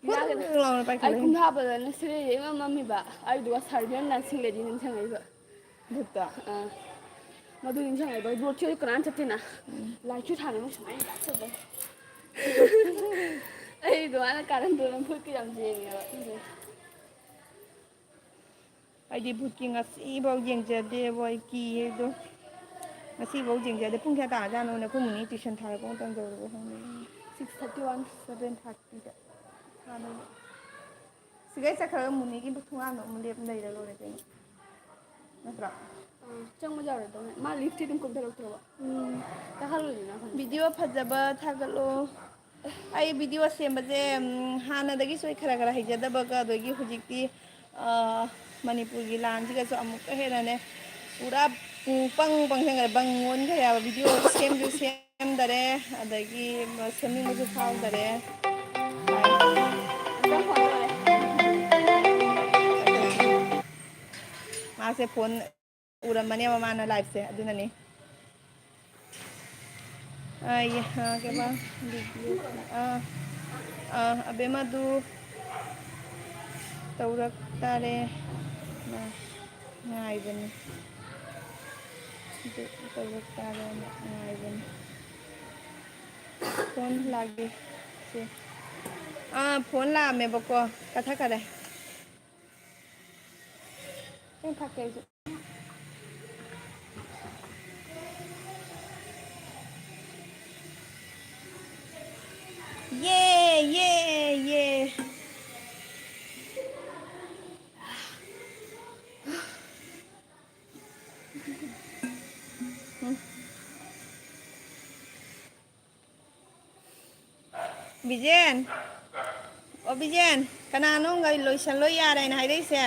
ꯐꯨꯠ ꯂꯥꯎꯅ ꯑꯩ ꯄꯥꯏꯈꯠꯂꯛꯏꯃꯤ꯫ ꯈꯨꯟꯗꯥꯕꯗꯅ ꯁꯤꯂꯦ ꯏꯃꯝ ꯃꯝꯃꯤꯕ꯫ ꯑꯩꯗꯨꯒ ꯁꯥꯔꯕꯤꯌꯟ ꯗꯥꯟꯁꯤꯡ ꯂꯦꯗꯤ ꯅꯤꯡꯁꯤꯡꯉꯛꯏꯕ꯫ ꯚꯨꯠꯇ꯫ ꯑꯥ꯫ ꯃꯗꯨ ꯅꯤꯡꯁꯤꯡꯉꯛꯏꯕ꯫ ꯔꯣꯠꯁꯦ ꯀꯅꯥꯅ ꯆꯠꯇꯦꯅ꯫ ꯎꯝ꯫ ꯂꯥꯏꯠꯁꯨ ꯊꯥꯟꯅꯕ ꯁꯨꯃꯥꯏꯅ ꯂꯥꯏꯠ ꯇꯧꯕ꯫ ꯑꯩ ꯑꯗꯨꯃꯥꯏꯅ ꯀꯥꯔꯟ ꯇꯨꯔꯟ ꯐꯨꯠꯀꯤ ꯌꯥꯝ ꯌꯦꯡꯉꯦꯕ꯫ ꯑꯩꯗꯤ ꯚꯨꯠꯀꯤ ꯉꯁꯤꯐꯥꯎ ꯌꯦꯡꯖꯗꯦꯕꯣ, ꯑꯩ ꯀꯤꯌꯦ ꯑꯗꯣ꯫ ꯉꯁꯤꯐꯧ ꯌꯦꯡꯖꯗꯦ꯫ ꯄꯨꯡ ꯀꯌꯥ ꯇꯥꯔꯖꯥꯠꯅꯣꯅꯦ? ꯑꯩꯈꯣꯏ ꯃꯨꯅꯤ tuition ꯊꯥꯔꯛꯄ ꯃꯇꯝ ꯌꯧꯔꯕ ꯈꯪꯗꯦ꯫ Six thirty one꯫ Seven thirtyꯗ ꯊꯥꯗꯣꯏꯕ꯫ ꯁꯤꯒꯩ ꯆꯠꯈ꯭ꯔꯒ ꯃꯨꯅꯤꯒꯤ ꯊꯣꯡꯒꯥꯟꯗ ꯑꯃꯨꯛ ꯂꯦꯞ ꯂꯩꯔ ꯂꯣꯏꯔꯦ ꯀꯩꯅꯣ꯫ ꯅꯠꯇ꯭ꯔꯣ? ꯑꯥ, ꯆꯪꯕ ꯌꯥꯔꯣꯏꯗꯧꯅꯦ꯫ ꯃꯥ liftꯇꯤ ꯑꯗꯨꯝ ꯀꯨꯝꯊꯔꯛꯇ꯭ꯔꯕ? ꯎꯝ꯫ ꯀꯥꯈꯠꯂꯣꯏꯗꯅ ꯑꯩꯈꯣꯏꯅ꯫ Video ꯐꯖꯕ ꯊꯥꯒꯠꯂꯣ꯫ ꯑꯩ video ꯁꯦꯝꯕꯁꯦ, ꯎꯝ, ꯍꯥꯟꯅꯗꯒꯤꯁꯨ ꯑꯩ ꯈꯔ ꯈꯔ ꯍꯩꯖꯗꯕꯒ, ꯑꯗꯒꯤ ꯍꯧꯖꯤꯛꯇꯤ, ꯑ, ꯃꯅꯤꯄꯨꯔꯒꯤ ꯂꯥꯟꯁꯤꯒꯁꯨ ꯑꯃꯨꯛꯀ ꯍꯦꯟꯅꯅꯦ, ꯄꯨꯔꯥ ꯄꯨꯡ ꯄꯪ ꯄꯪꯁꯟꯈ꯭ꯔꯦ, ꯕꯪ ꯑꯣꯟꯈ꯭ꯔꯦ ꯍꯥꯏꯕ꯫ Video ꯁꯦꯝꯁꯨ ꯁꯦꯝꯗꯔꯦ, ꯑꯗꯒꯤ ꯁꯦꯝꯅꯤꯡꯕꯁꯨ ꯐꯥꯎꯗꯔꯦ꯫ ꯃꯥꯁꯦ phone ꯎꯔꯝꯃꯅꯦꯕ ꯃꯥꯅ liveꯁꯦ, ꯑꯗꯨꯅꯅꯦ꯫ ꯑ, ꯌꯦ-, ꯑ, ꯀꯩꯕ? ꯑ, ꯑ, ꯑꯕꯦꯝꯃꯗꯨ ꯇꯧꯔꯛ ꯇꯥꯔꯦ꯫ ꯉꯥꯏꯕꯅꯤ꯫ ꯑꯗꯨ ꯇꯧꯔꯛ ꯇꯥꯔꯦꯅ ꯉꯥꯏꯕꯅꯤ꯫ Phone ꯂꯥꯛꯑꯦ꯫ ꯁꯦ꯫ ꯑꯥ, phone ꯂꯥꯛꯑꯝꯃꯦꯕꯀꯣ꯫ ꯀꯛꯊꯠꯈꯔꯦ꯫ ꯏꯁꯤꯡ ꯊꯛꯀꯦ ꯑꯩꯁꯨ꯫ ꯌꯦ, ꯌꯦ, ꯌꯦ꯫ ꯎꯝ꯫ ꯕꯤꯖꯦꯟ, ꯑꯣ ꯕꯤꯖꯦꯟ, ꯀꯅꯥꯅꯣ ꯂꯣꯏꯁꯜꯂꯣ ꯌꯥꯔꯦꯅ ꯍꯥꯏꯔꯛꯏꯁꯦ?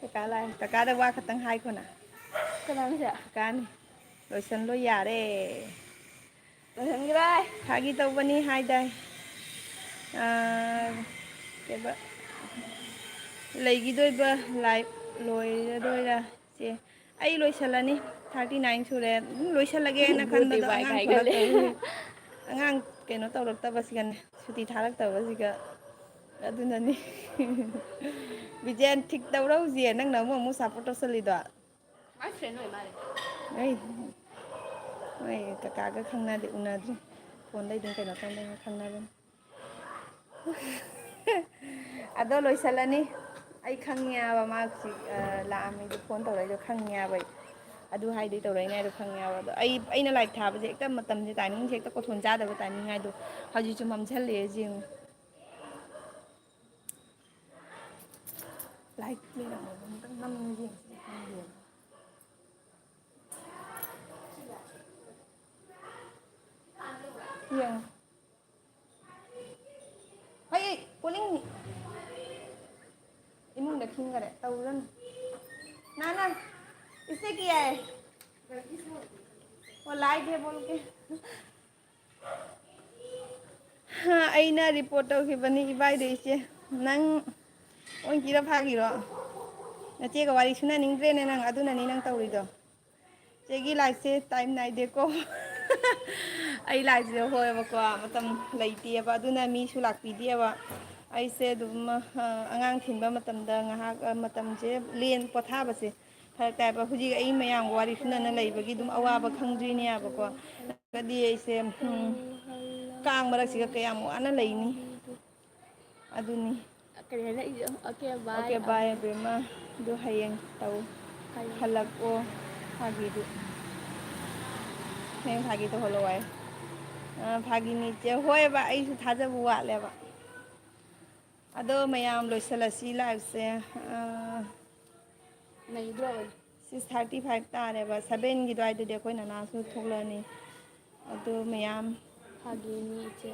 ꯀꯀꯥ ꯂꯥꯛꯑꯦ꯫ ꯀꯀꯥꯗ ꯋꯥ ꯈꯛꯇꯪ ꯍꯥꯏꯈꯣꯅ꯫ ꯀꯅꯥꯅꯣ ꯁꯦ? ꯀꯀꯥꯅꯤ꯫ ꯂꯣꯏꯁꯜꯂꯣ ꯌꯥꯔꯦ꯫ ꯂꯣꯏꯁꯟꯈ꯭ꯔꯦ꯫ ꯐꯥꯒꯤ ꯇꯧꯕꯅꯤ ꯍꯥꯏꯗꯥꯏ? ꯑꯥ, ꯀꯩꯕ? ꯂꯩꯈꯤꯗꯣꯏꯕ live ꯂꯣꯏꯔꯗꯣꯏꯔꯥ? ꯁꯦ, ꯑꯩ ꯂꯣꯏꯁꯜꯂꯅꯤ꯫ Thirty nine ꯁꯨꯔꯦ꯫ ꯑꯗꯨꯝ ꯂꯣꯏꯁꯜꯂꯒꯦꯅ ꯈꯟꯕꯗꯣ ꯑꯉꯥꯡ ꯊꯣꯛꯂꯛꯇꯕꯒꯤ꯫ ꯑꯉꯥꯡ ꯀꯩꯅꯣ ꯇꯧꯔꯛꯇꯕꯁꯤꯒꯅꯦ, ꯁꯨꯇꯤ ꯊꯥꯔꯛꯇꯕꯁꯤꯒ꯫ ꯑꯗꯨꯅꯅꯤ꯫ ꯕꯤꯖꯦꯟ ꯊꯤꯛ ꯇꯧꯔꯧꯁꯦ, ꯅꯪꯅ ꯑꯃꯨꯛ ꯑꯃꯨꯛ support ꯇꯧꯁꯜꯂꯤꯗꯣ꯫ My friend ꯑꯣꯏ ꯃꯥꯜꯂꯦ꯫ ꯑꯩ, ꯃꯣꯏ ꯀꯀꯥꯒ ꯈꯪꯅꯗꯦ, ꯎꯅꯗ꯭ꯔꯤ꯫ Phoneꯗꯩ ꯑꯗꯨꯝ ꯀꯩꯅꯣ ꯇꯧꯅꯩ, ꯈꯪꯅꯕꯅꯤ꯫ ꯑꯗꯣ ꯂꯣꯏꯁꯜꯂꯅꯤ꯫ ꯑꯩ ꯈꯪꯉꯦ ꯍꯥꯏꯕ, ꯃꯥ ꯍꯧꯖꯤꯛ, ꯑ, ꯂꯥꯛꯑꯝꯃꯤꯗꯣ, ꯐꯣꯟ ꯇꯧꯔꯛꯏꯗꯣ ꯈꯪꯉꯦ ꯍꯥꯏꯕ ꯑꯩ꯫ ꯑꯗꯨ ꯍꯥꯏꯗꯤ ꯇꯧꯔꯛꯏꯅꯦ ꯍꯥꯏꯗꯣ ꯈꯪꯉꯦ ꯍꯥꯏꯕ꯫ ꯑꯗꯣ ꯑꯩ, ꯑꯩꯅ ꯂꯥꯏꯚ ꯊꯥꯕꯁꯦ ꯍꯦꯛꯇ ꯃꯇꯝꯁꯦ, ꯇꯥꯏꯃꯤꯡꯁꯦ ꯍꯦꯛꯇ ꯀꯣꯊꯣꯟ ꯆꯥꯗꯕ ꯇꯥꯏꯃꯤꯡ ꯍꯥꯏꯗꯣ ꯍꯧꯖꯤꯛꯁꯨ ꯃꯝꯁꯜꯂꯛꯑꯦ ꯌꯦꯡꯉꯨ꯫ ꯂꯥꯏꯠ ꯂꯩꯔꯝꯃꯕ ꯑꯝꯇꯪ ꯅꯝꯒꯦ ꯌꯦꯡꯁꯤ ꯈꯪꯗꯦꯕ꯫ ꯌꯦꯡꯉꯣ꯫ ꯍꯩ, ꯄꯣꯂꯤꯡ ꯏꯃꯨꯡꯗ ꯈꯤꯡꯈꯔꯦ, ꯇꯧꯔꯅꯨ꯫ ꯅꯥꯅ, इसने किया है? वो लाइट है बोल के। ꯑꯩꯅ ꯔꯤꯄꯣꯔꯠ ꯇꯧꯈꯤꯕꯅꯤ ꯏꯕꯥꯏꯗ, ꯏꯆꯦ꯫ ꯅꯪ ꯑꯣꯟꯈꯤꯔ ꯐꯥꯈꯤꯔꯣ? ꯅꯆꯦꯒ ꯋꯥꯔꯤ ꯁꯨꯅꯅꯤꯡꯗ꯭ꯔꯦꯅꯦ ꯅꯪ, ꯑꯗꯨꯅꯅꯤ ꯅꯪ ꯇꯧꯔꯤꯗꯣ꯫ ꯆꯦꯒꯤ ꯂꯥꯏꯐꯁꯦ ꯇꯥꯏꯝ ꯅꯥꯏꯗꯦꯀꯣ꯫ ꯑꯩ ꯂꯥꯏꯐꯁꯦ ꯍꯣꯏꯕꯀꯣ, ꯃꯇꯝ ꯂꯩꯇꯦꯕ, ꯑꯗꯨꯅ ꯃꯤꯁꯨ ꯂꯥꯛꯄꯤꯗꯦꯕ꯫ ꯑꯩꯁꯦ ꯑꯗꯨꯝ, ꯑ, ꯑꯉꯥꯡ ꯊꯤꯟꯕ ꯃꯇꯝꯗ ꯉꯥꯏꯍꯥꯛ, ꯑ, ꯃꯇꯝꯁꯦ ꯂꯦꯟ ꯄꯣꯊꯥꯕꯁꯦ ꯐꯔꯛ ꯇꯥꯏꯕ꯫ ꯍꯧꯖꯤꯛ ꯑꯩ ꯃꯌꯥꯝꯒ ꯋꯥꯔꯤ ꯁꯨꯅꯅ ꯂꯩꯕꯒꯤ ꯑꯗꯨꯝ ꯑꯋꯥꯕ ꯈꯪꯗ꯭ꯔꯤꯅꯦꯕꯀꯣ꯫ ꯅꯠꯇ꯭ꯔꯒꯗꯤ ꯑꯩꯁꯦ, ꯎꯝ, ꯀꯥꯡ ꯃꯔꯛꯁꯤꯒ ꯀꯌꯥꯝ ꯋꯥꯅ ꯂꯩꯅꯤ꯫ ꯑꯗꯨꯅꯤ꯫ ꯀꯔꯤ ꯍꯥꯏꯔꯛꯏꯁꯦ? ꯑꯣꯀꯦ, ꯕꯥꯏ꯫ ꯑꯣꯀꯦ, ꯕꯥꯏ, ꯑꯕꯦꯝꯃ꯫ ꯑꯗꯨ ꯍꯌꯦꯡ ꯇꯧ꯫ ꯍꯌꯦꯡ꯫ ꯍꯜꯂꯛꯑꯣ, ꯐꯥꯒꯤꯗꯨ꯫ ꯍꯌꯦꯡ ꯐꯥꯒꯤ ꯇꯧꯍꯜꯂꯣ ꯍꯥꯏ꯫ ꯑ, ꯐꯥꯒꯤꯅꯤ ꯏꯆꯦ꯫ ꯍꯣꯏꯕ, ꯑꯩꯁꯨ ꯊꯥꯖꯕ ꯋꯥꯠꯂꯦꯕ꯫ ꯑꯗꯣ ꯃꯌꯥꯝ ꯂꯣꯏꯁꯤꯜꯂꯁꯤ ꯂꯥꯏꯐꯁꯦ꯫ ꯑ, ꯅꯩꯗ꯭ꯔꯣ? ꯁꯤꯛꯁ ꯊꯥꯔꯇꯤ ꯐꯥꯏꯚ ꯇꯥꯔꯦꯕ, ꯁꯚꯦꯟꯒꯤ ꯑꯗꯨꯋꯥꯏꯗꯗꯤ ꯑꯩꯈꯣꯏ ꯅꯅꯥꯁꯨ ꯊꯣꯛꯂꯛꯑꯅꯤ꯫ ꯑꯗꯨ ꯃꯌꯥꯝ ꯐꯥꯒꯤꯅꯤ ꯏꯆꯦ꯫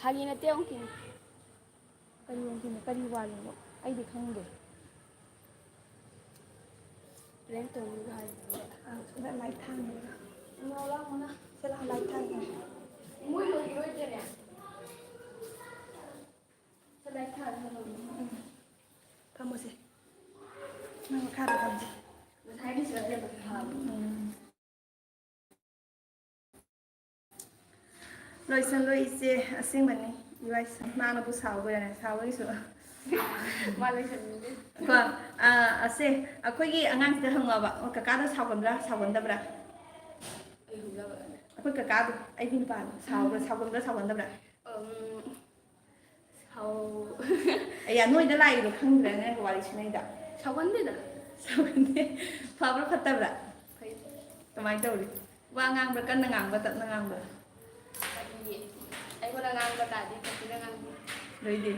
ꯐꯥꯒꯤ ꯅꯠꯇꯦ, ꯑꯃꯨꯛꯀꯤꯅꯤ꯫ ꯀꯔꯤ ꯑꯣꯏꯗꯣꯏꯅꯣ? ꯀꯔꯤ ꯋꯥꯔꯤꯅꯣ? ꯑꯩꯗꯤ ꯈꯪꯗꯦ꯫ ꯄ꯭ꯔꯦꯡ ꯇꯧꯅꯤꯒ ꯍꯥꯏꯕꯗꯨꯗ꯫ ꯑ, ꯁꯤꯗ ꯂꯥꯏꯠ ꯊꯥꯟꯕ꯫ ꯁꯤꯗ ꯂꯥꯏꯠ ꯊꯥꯟꯕ꯫ ꯃꯣꯏ ꯂꯣꯏꯈꯤꯔꯣꯏꯗ꯭ꯔꯅꯦ? ꯁꯤꯗ ꯂꯥꯏꯠ ꯊꯥꯟꯕ꯫ ꯎꯝ꯫ ꯐꯝꯃꯣꯁꯦ꯫ ꯅꯪ ꯃꯈꯥꯗ ꯐꯝꯁꯦ꯫ ꯉꯁꯥꯏꯒꯤꯁꯤꯅ ꯍꯦꯟꯅ ꯐꯕ꯫ ꯎꯝ꯫ ꯂꯣꯏꯁꯜꯂꯣ ꯏꯆꯦ, ꯑꯁꯦꯡꯕꯅꯤ꯫ ꯏꯕꯥꯏ ꯃꯥꯅꯕꯨ ꯁꯥꯎꯕ ꯑꯣꯏꯔꯝꯃꯦ, ꯁꯥꯎꯕꯒꯤꯁꯨ꯫ ꯃꯥ ꯂꯣꯏꯁꯟꯅꯤꯡꯗꯦ꯫ ꯀꯣ, ꯑ, ꯑꯁꯦ, ꯑꯩꯈꯣꯏꯒꯤ ꯑꯉꯥꯡꯁꯤꯗ ꯍꯪꯉꯣꯕ, ꯑꯣ, ꯀꯀꯥꯗꯣ ꯁꯥꯎꯒꯟꯕ꯭ꯔꯥ, ꯁꯥꯎꯒꯟꯗꯕ꯭ꯔꯥ? ꯑꯩ ꯍꯪꯅꯕ꯫ ꯑꯩꯈꯣꯏ ꯀꯀꯥꯗꯣ, ꯑꯩꯒꯤ ꯅꯨꯄꯥꯗꯣ, ꯁꯥꯎꯕ꯭ꯔꯥ, ꯁꯥꯎꯒꯟꯕ꯭ꯔꯥ, ꯁꯥꯎꯒꯟꯗꯕ꯭ꯔꯥ? ꯎꯝ, ꯑꯧ꯫ ꯑꯌꯥ, ꯅꯣꯏꯗ ꯂꯥꯛꯏꯗꯣ ꯈꯪꯗ꯭ꯔꯅꯦ ꯋꯥꯔꯤ ꯁꯤꯅꯩꯗ꯫ ꯁꯥꯎꯒꯟꯗꯦꯗ꯫ ꯁꯥꯎꯒꯟꯗꯦ꯫ ꯐꯕ꯭ꯔꯥ ꯐꯠꯇꯕ꯭ꯔꯥ? ꯐꯩ꯫ ꯀꯃꯥꯏꯅ ꯇꯧꯔꯤ? ꯋꯥ ꯉꯥꯡꯕ꯭ꯔꯥ, ꯀꯟꯅ ꯉꯥꯡꯕ꯭ꯔꯥ, ꯇꯞꯅ ꯉꯥꯡꯕ꯭ꯔꯥ? ꯍꯥꯏꯗꯤ ꯑꯩꯉꯣꯟꯗ ꯉꯥꯡꯕ ꯇꯥꯔꯗꯤ ꯐꯖꯅ ꯉꯥꯡꯕꯤ꯫ ꯅꯣꯏꯗꯤ?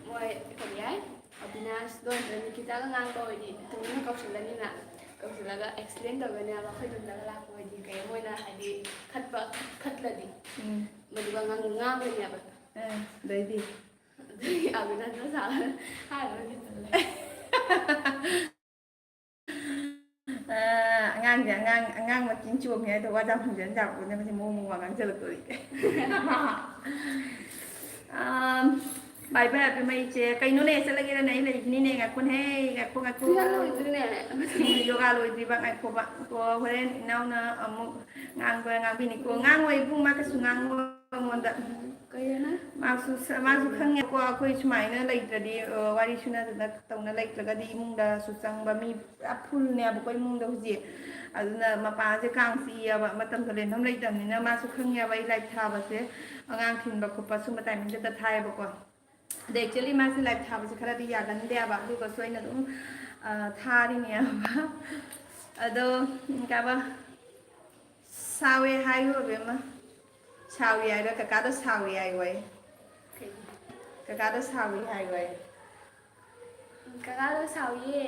ꯃꯣꯏ ꯀꯔꯤ ꯍꯥꯏ? ꯑꯕꯤꯅꯥꯁ ꯂꯣꯟꯗ ꯅꯤꯀꯤꯇꯥꯒ ꯉꯥꯡꯕ ꯑꯣꯏꯗꯤ ꯇꯨꯃꯤꯟꯅ ꯀꯧꯁꯤꯜꯂꯅꯤꯅ꯫ ꯀꯧꯁꯤꯜꯂꯒ ꯑꯦꯛꯁꯄ꯭ꯂꯦꯟ ꯇꯧꯒꯅꯦꯕ ꯑꯩꯈꯣꯏ ꯌꯨꯝꯗꯒ ꯂꯥꯛꯄ ꯑꯣꯏꯗꯤ ꯀꯩ ꯃꯣꯏꯅ ꯍꯥꯏꯗꯤ ꯈꯠꯄ ꯈꯠꯂꯗꯤ꯫ ꯎꯝ꯫ ꯃꯗꯨꯒ ꯉꯥꯡ ꯉꯥꯡꯒꯅꯦꯕ꯫ ꯑ, ꯑꯗꯩꯗꯤ? ꯑꯗꯨꯒꯤ ꯑꯕꯤꯅꯥꯁꯅ ꯁꯥꯎꯔꯒ ꯍꯥꯏꯔꯔꯣꯏꯒꯦ ꯇꯜꯂꯦ꯫ ꯑ, ꯑꯉꯥꯡꯁꯦ ꯑꯉꯥꯡ ꯑꯉꯥꯡ ꯃꯆꯤꯟ ꯆꯣꯝꯃꯦ ꯍꯥꯏꯗꯣ ꯋꯥꯖꯥ ꯐꯪꯖꯟ ꯖꯥꯄꯣꯠꯅꯦ ꯃꯁꯤ ꯃꯑꯣꯡ ꯃꯑꯣꯡ ꯉꯥꯡꯁꯤꯜꯂꯛꯇꯣꯔꯤ꯫ ꯑꯝ, ꯕꯥꯏ ꯕꯥꯏ ꯑꯕꯦꯝꯃ ꯏꯆꯦ꯫ ꯀꯩꯅꯣꯅꯦ, ꯆꯠꯂꯒꯦꯔꯅꯦ? ꯑꯩ ꯂꯩꯈꯤꯅꯤꯅꯦ, ꯉꯥꯏꯈꯣꯅꯦ, ꯉꯥꯏꯈꯣ, ꯉꯥꯏꯈꯣ꯫ ꯁꯤ ꯌꯥꯝ ꯂꯣꯏꯗ꯭ꯔꯤꯅꯦ꯫ ꯎꯝ, ꯌꯣꯒꯥ ꯂꯣꯏꯗ꯭ꯔꯤꯕ, ꯉꯥꯏꯈꯣꯕ꯫ ꯑꯣ, ꯍꯣꯔꯦꯟ ꯏꯅꯥꯎꯅ ꯑꯃꯨꯛ ꯉꯥꯡꯕ, ꯉꯥꯡꯕꯤꯅꯤꯀꯣ꯫ ꯉꯥꯡꯉꯣꯏ ꯏꯕꯨꯡ, ꯃꯥ ꯀꯩꯁꯨ ꯉꯥꯡꯉꯣꯏ ꯑꯩꯉꯣꯟꯗ꯫ ꯀꯩ ꯍꯥꯏꯅ? ꯃꯥꯁꯨ ꯁ-, ꯃꯥꯁꯨ ꯈꯪꯉꯦꯀꯣ, ꯑꯩꯈꯣꯏ ꯁꯨꯃꯥꯏꯅ ꯂꯩꯇ꯭ꯔꯗꯤ, ꯑ, ꯋꯥꯔꯤ ꯁꯨꯅꯗꯅ ꯇꯧꯅ ꯂꯩꯇ꯭ꯔꯒꯗꯤ ꯏꯃꯨꯡꯗꯁꯨ ꯆꯪꯕ ꯃꯤ ꯄꯨꯔꯥ ꯐꯨꯜꯅꯦꯕꯀꯣ ꯏꯃꯨꯡꯗ ꯍꯧꯖꯤꯛ꯫ ꯑꯗꯨꯅ ꯃꯄꯥꯟꯁꯦ ꯀꯥꯡ ꯆꯤꯛꯑꯦꯕ, ꯃꯇꯝ ꯀꯥꯂꯦꯟꯐꯝ ꯂꯩꯇꯕꯅꯤꯅ ꯃꯥꯁꯨ ꯈꯪꯉꯦꯕ ꯑꯩ ꯂꯥꯏꯔꯤꯛ ꯊꯥꯕꯁꯦ, ꯑꯉꯥꯡ ꯊꯤꯟꯕ ꯈꯣꯠꯄ ꯁꯨꯝꯕ ꯇꯥꯏꯃꯤꯡꯗꯨꯗ ꯊꯥꯏꯌꯦꯕꯀꯣ꯫ ꯑꯗ actually ꯃꯥꯁꯦ ꯂꯥꯏꯔꯤꯛ ꯊꯥꯕꯁꯦ ꯈꯔꯗꯤ ꯌꯥꯒꯟꯗꯦꯕ, ꯑꯗꯨꯒꯁꯨ ꯑꯩꯅ ꯑꯗꯨꯝ, ꯑ, ꯊꯥꯔꯤꯅꯦꯕ꯫ ꯑꯗꯣ, ꯎꯝ, ꯀꯩ ꯍꯥꯏꯕ? ꯁꯥꯎꯋꯦ ꯍꯥꯏꯌꯨ ꯑꯕꯦꯝꯃ꯫ ꯁꯥꯎꯋꯦ ꯍꯥꯏꯔ ꯀꯀꯥꯗꯣ ꯁꯥꯎꯋꯦ ꯍꯥꯏꯌꯨ ꯑꯩ꯫ ꯀꯩꯒꯤ? ꯀꯀꯥꯗꯣ ꯁꯥꯎꯋꯦ ꯍꯥꯏꯌꯨ ꯑꯩ꯫ ꯀꯀꯥꯗꯣ ꯁꯥꯎꯋꯦ꯫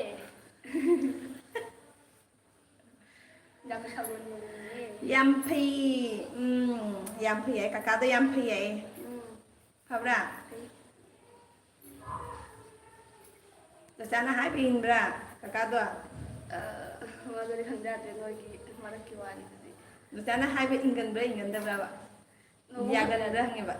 ꯌꯥꯝ ꯁꯥꯎꯒꯟꯕꯅꯦ꯫ ꯌꯥꯝ ꯐꯩ꯫ ꯎꯝ, ꯌꯥꯝ ꯐꯩ ꯍꯥꯏ꯫ ꯀꯀꯥꯗꯣ ꯌꯥꯝ ꯐꯩ ꯍꯥꯏ꯫ ꯎꯝ, ꯐꯕ꯭ꯔꯥ? ꯐꯩ꯫ ꯅꯆꯥꯅ ꯍꯥꯏꯕ ꯏꯟꯕ꯭ꯔꯥ, ꯀꯀꯥꯗꯣ? ꯑ, ꯃꯗꯨꯗꯤ ꯈꯪꯖꯗ꯭ꯔꯦ, ꯅꯣꯏꯒꯤ ꯃꯔꯛꯀꯤ ꯋꯥꯅꯤ ꯑꯗꯨꯗꯤ꯫ ꯅꯆꯥꯅ ꯍꯥꯏꯕ ꯏꯟꯒꯟꯕ꯭ꯔꯥ ꯏꯟꯒꯟꯗꯕ꯭ꯔꯥꯕ? ꯅꯣꯡꯃ ꯌꯥꯒꯟꯕ꯭ꯔꯥ ꯍꯪꯉꯦꯕ꯫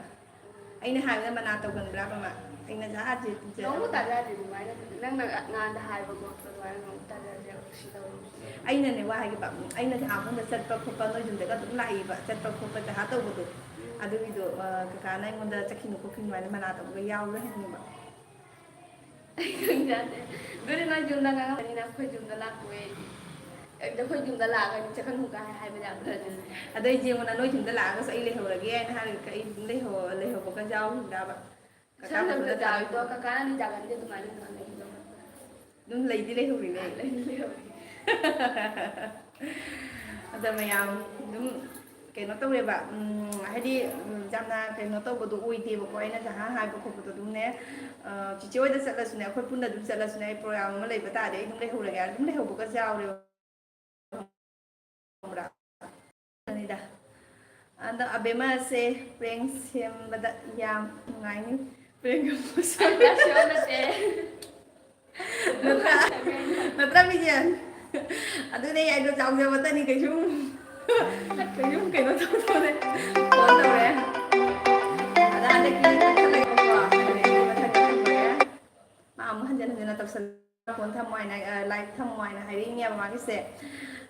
ꯑꯩꯅ ꯍꯥꯏꯕꯗ ꯃꯅꯥ ꯇꯧꯒꯟꯕ꯭ꯔꯥꯕ ꯃꯥ? ꯑꯩꯅ ꯖꯥꯠ ꯖꯥꯠ ꯄꯤꯖꯔꯒ꯫ ꯅꯣꯡꯃ ꯇꯥꯖꯗꯦ ꯑꯗꯨꯃꯥꯏꯅ꯫ ꯅꯪꯅ ꯉꯥꯟꯗ ꯍꯥꯏꯕ ꯈꯣꯠꯄ ꯑꯗꯨꯃꯥꯏꯅ ꯅꯣꯡꯃ ꯇꯥꯖꯗꯦ꯫ ꯁꯤ ꯇꯧꯔꯨꯁꯤ꯫ ꯑꯩꯅꯅꯦ ꯋꯥ ꯍꯥꯏꯒꯦꯕ, ꯑꯩꯅ ꯊꯥ ꯑꯃꯗ ꯆꯠꯄ ꯈꯣꯠꯄ ꯅꯣꯏ ꯌꯨꯝꯗꯒ ꯑꯗꯨꯝ ꯂꯥꯛꯏꯕ, ꯆꯠꯄ ꯈꯣꯠꯄ ꯖꯍꯥ ꯇꯧꯕꯗꯣ, ꯑꯗꯨꯒꯤꯗꯣ, ꯑ, ꯀꯀꯥꯅ ꯑꯩꯉꯣꯟꯗ ꯆꯠꯈꯤꯅꯨ ꯈꯣꯠꯈꯤꯅꯨ ꯍꯥꯏꯅ ꯃꯅꯥ ꯇꯧꯕꯒ ꯌꯥꯎꯕ꯭ꯔꯥ ꯍꯪꯉꯦꯕ꯫ ꯑꯩ ꯈꯪꯖꯗꯦ꯫ ꯑꯗꯨꯗꯤ ꯅꯣꯏ ꯌꯨꯝꯗ ꯉꯥꯡꯉꯝꯕꯅꯤꯅ ꯑꯩꯈꯣꯏ ꯌꯨꯝꯗ ꯂꯥꯛꯄ ꯑꯣꯏꯔꯗꯤ꯫ ꯑꯗ ꯑꯩꯈꯣꯏ ꯌꯨꯝꯗ ꯂꯥꯛꯑꯒ ꯆꯠꯀꯅꯨ ꯀꯥꯏ ꯍꯥꯏꯕ ꯌꯥꯕ ꯅꯠꯇꯦ꯫ ꯑꯗꯣ ꯑꯩꯁꯦ ꯌꯦꯡꯉꯨꯅ, ꯅꯣꯏ ꯌꯨꯝꯗ ꯂꯥꯛꯑꯒꯁꯨ ꯑꯩ ꯂꯩꯍꯧꯔꯒꯦ ꯍꯥꯏꯅ ꯍꯥꯏꯔꯒ ꯑꯩ ꯑꯗꯨꯝ ꯂꯩꯍꯧ-, ꯂꯩꯍꯧꯕꯒ ꯌꯥꯎꯈꯤꯕ꯭ꯔꯥꯕ? ꯁꯝꯅ ꯖꯥꯕꯤꯗꯣ ꯀꯀꯥꯅ ꯖꯥꯒꯟꯗꯤ ꯑꯗꯨꯃꯥꯏꯅ ꯇꯧꯍꯜꯂꯦ꯫ ꯑꯗꯨꯝ ꯂꯩꯗꯤ ꯂꯩꯍꯧꯔꯤꯅꯦ꯫ ꯂꯩꯗꯤ ꯂꯩꯍꯧꯔꯤ꯫ ꯑꯗ ꯃꯌꯥꯝ ꯑꯗꯨꯝ ꯀꯩꯅꯣ ꯇꯧꯋꯦꯕ, ꯎꯝ, ꯍꯥꯏꯗꯤ, ꯎꯝ, ꯌꯥꯝꯅ ꯀꯩꯅꯣ ꯇꯧꯕꯗꯣ ꯑꯣꯏꯗꯦꯕꯀꯣ꯫ ꯑꯩꯅ ꯖꯍꯥ ꯍꯥꯏꯕ ꯈꯣꯠꯄꯗꯣ ꯑꯗꯨꯝꯅꯦ, ꯑ, ꯆꯤꯆꯦ ꯍꯣꯏꯗ ꯆꯠꯂꯁꯨꯅꯦ, ꯑꯩꯈꯣꯏ ꯄꯨꯟꯅ ꯑꯗꯨꯝ ꯆꯠꯂꯁꯨꯅꯦ, ꯑꯩ ꯄ꯭ꯔꯣꯒ꯭ꯔꯥꯝ ꯑꯃ ꯂꯩꯕ ꯇꯥꯔꯗꯤ ꯑꯩ ꯑꯗꯨꯝ ꯂꯩꯍꯧꯔꯒꯦ, ꯑꯗꯨꯝ ꯂꯩꯍꯧꯕꯒꯁꯨ ꯌꯥꯎꯔꯦꯕ꯫ ꯈꯪꯕ꯭ꯔꯥ? ꯑꯅꯤꯗ꯫ ꯑꯗꯣ ꯑꯕꯦꯃꯥꯁꯦ ꯄ꯭ꯔꯦꯡ ꯁꯦꯝꯕꯗ ꯌꯥꯝ ꯅꯨꯡꯉꯥꯏꯅꯤ꯫ ꯄ꯭ꯔꯦꯡ ꯀꯝꯄꯣꯖꯔ꯫ ꯅꯠꯇ꯭ꯔꯥ? ꯅꯠꯇ꯭ꯔꯥ, ꯃꯤꯖꯦꯜ? ꯑꯗꯨꯅꯦ ꯑꯩꯗꯣ ꯆꯥꯎꯖꯕꯇꯅꯤ ꯀꯩꯁꯨ꯫ ꯀꯩꯁꯨ ꯀꯩꯅꯣ ꯇꯧꯗꯧꯔꯦ꯫ ꯐꯣꯟ ꯇꯧꯔꯦ꯫ ꯑꯗ ꯍꯟꯗꯛꯀꯤ ꯀꯛꯊꯠꯂꯒꯦꯕꯀꯣ꯫ ꯑꯗꯩꯗꯤ ꯃꯊꯪ ꯃꯊꯪ ꯂꯣꯏꯔꯦ꯫ ꯃꯥ ꯑꯃꯨꯛ ꯍꯟꯖꯤꯟ ꯍꯟꯖꯤꯟꯅ ꯇꯧꯁꯜꯂꯦ꯫ ꯐꯣꯟ ꯊꯝꯃꯣ ꯍꯥꯏꯅ, ꯑ, ꯂꯥꯏꯛ ꯊꯝꯃꯣ ꯍꯥꯏꯅ ꯍꯥꯏꯔꯛꯏꯅꯦꯕ ꯃꯥꯒꯤꯁꯦ꯫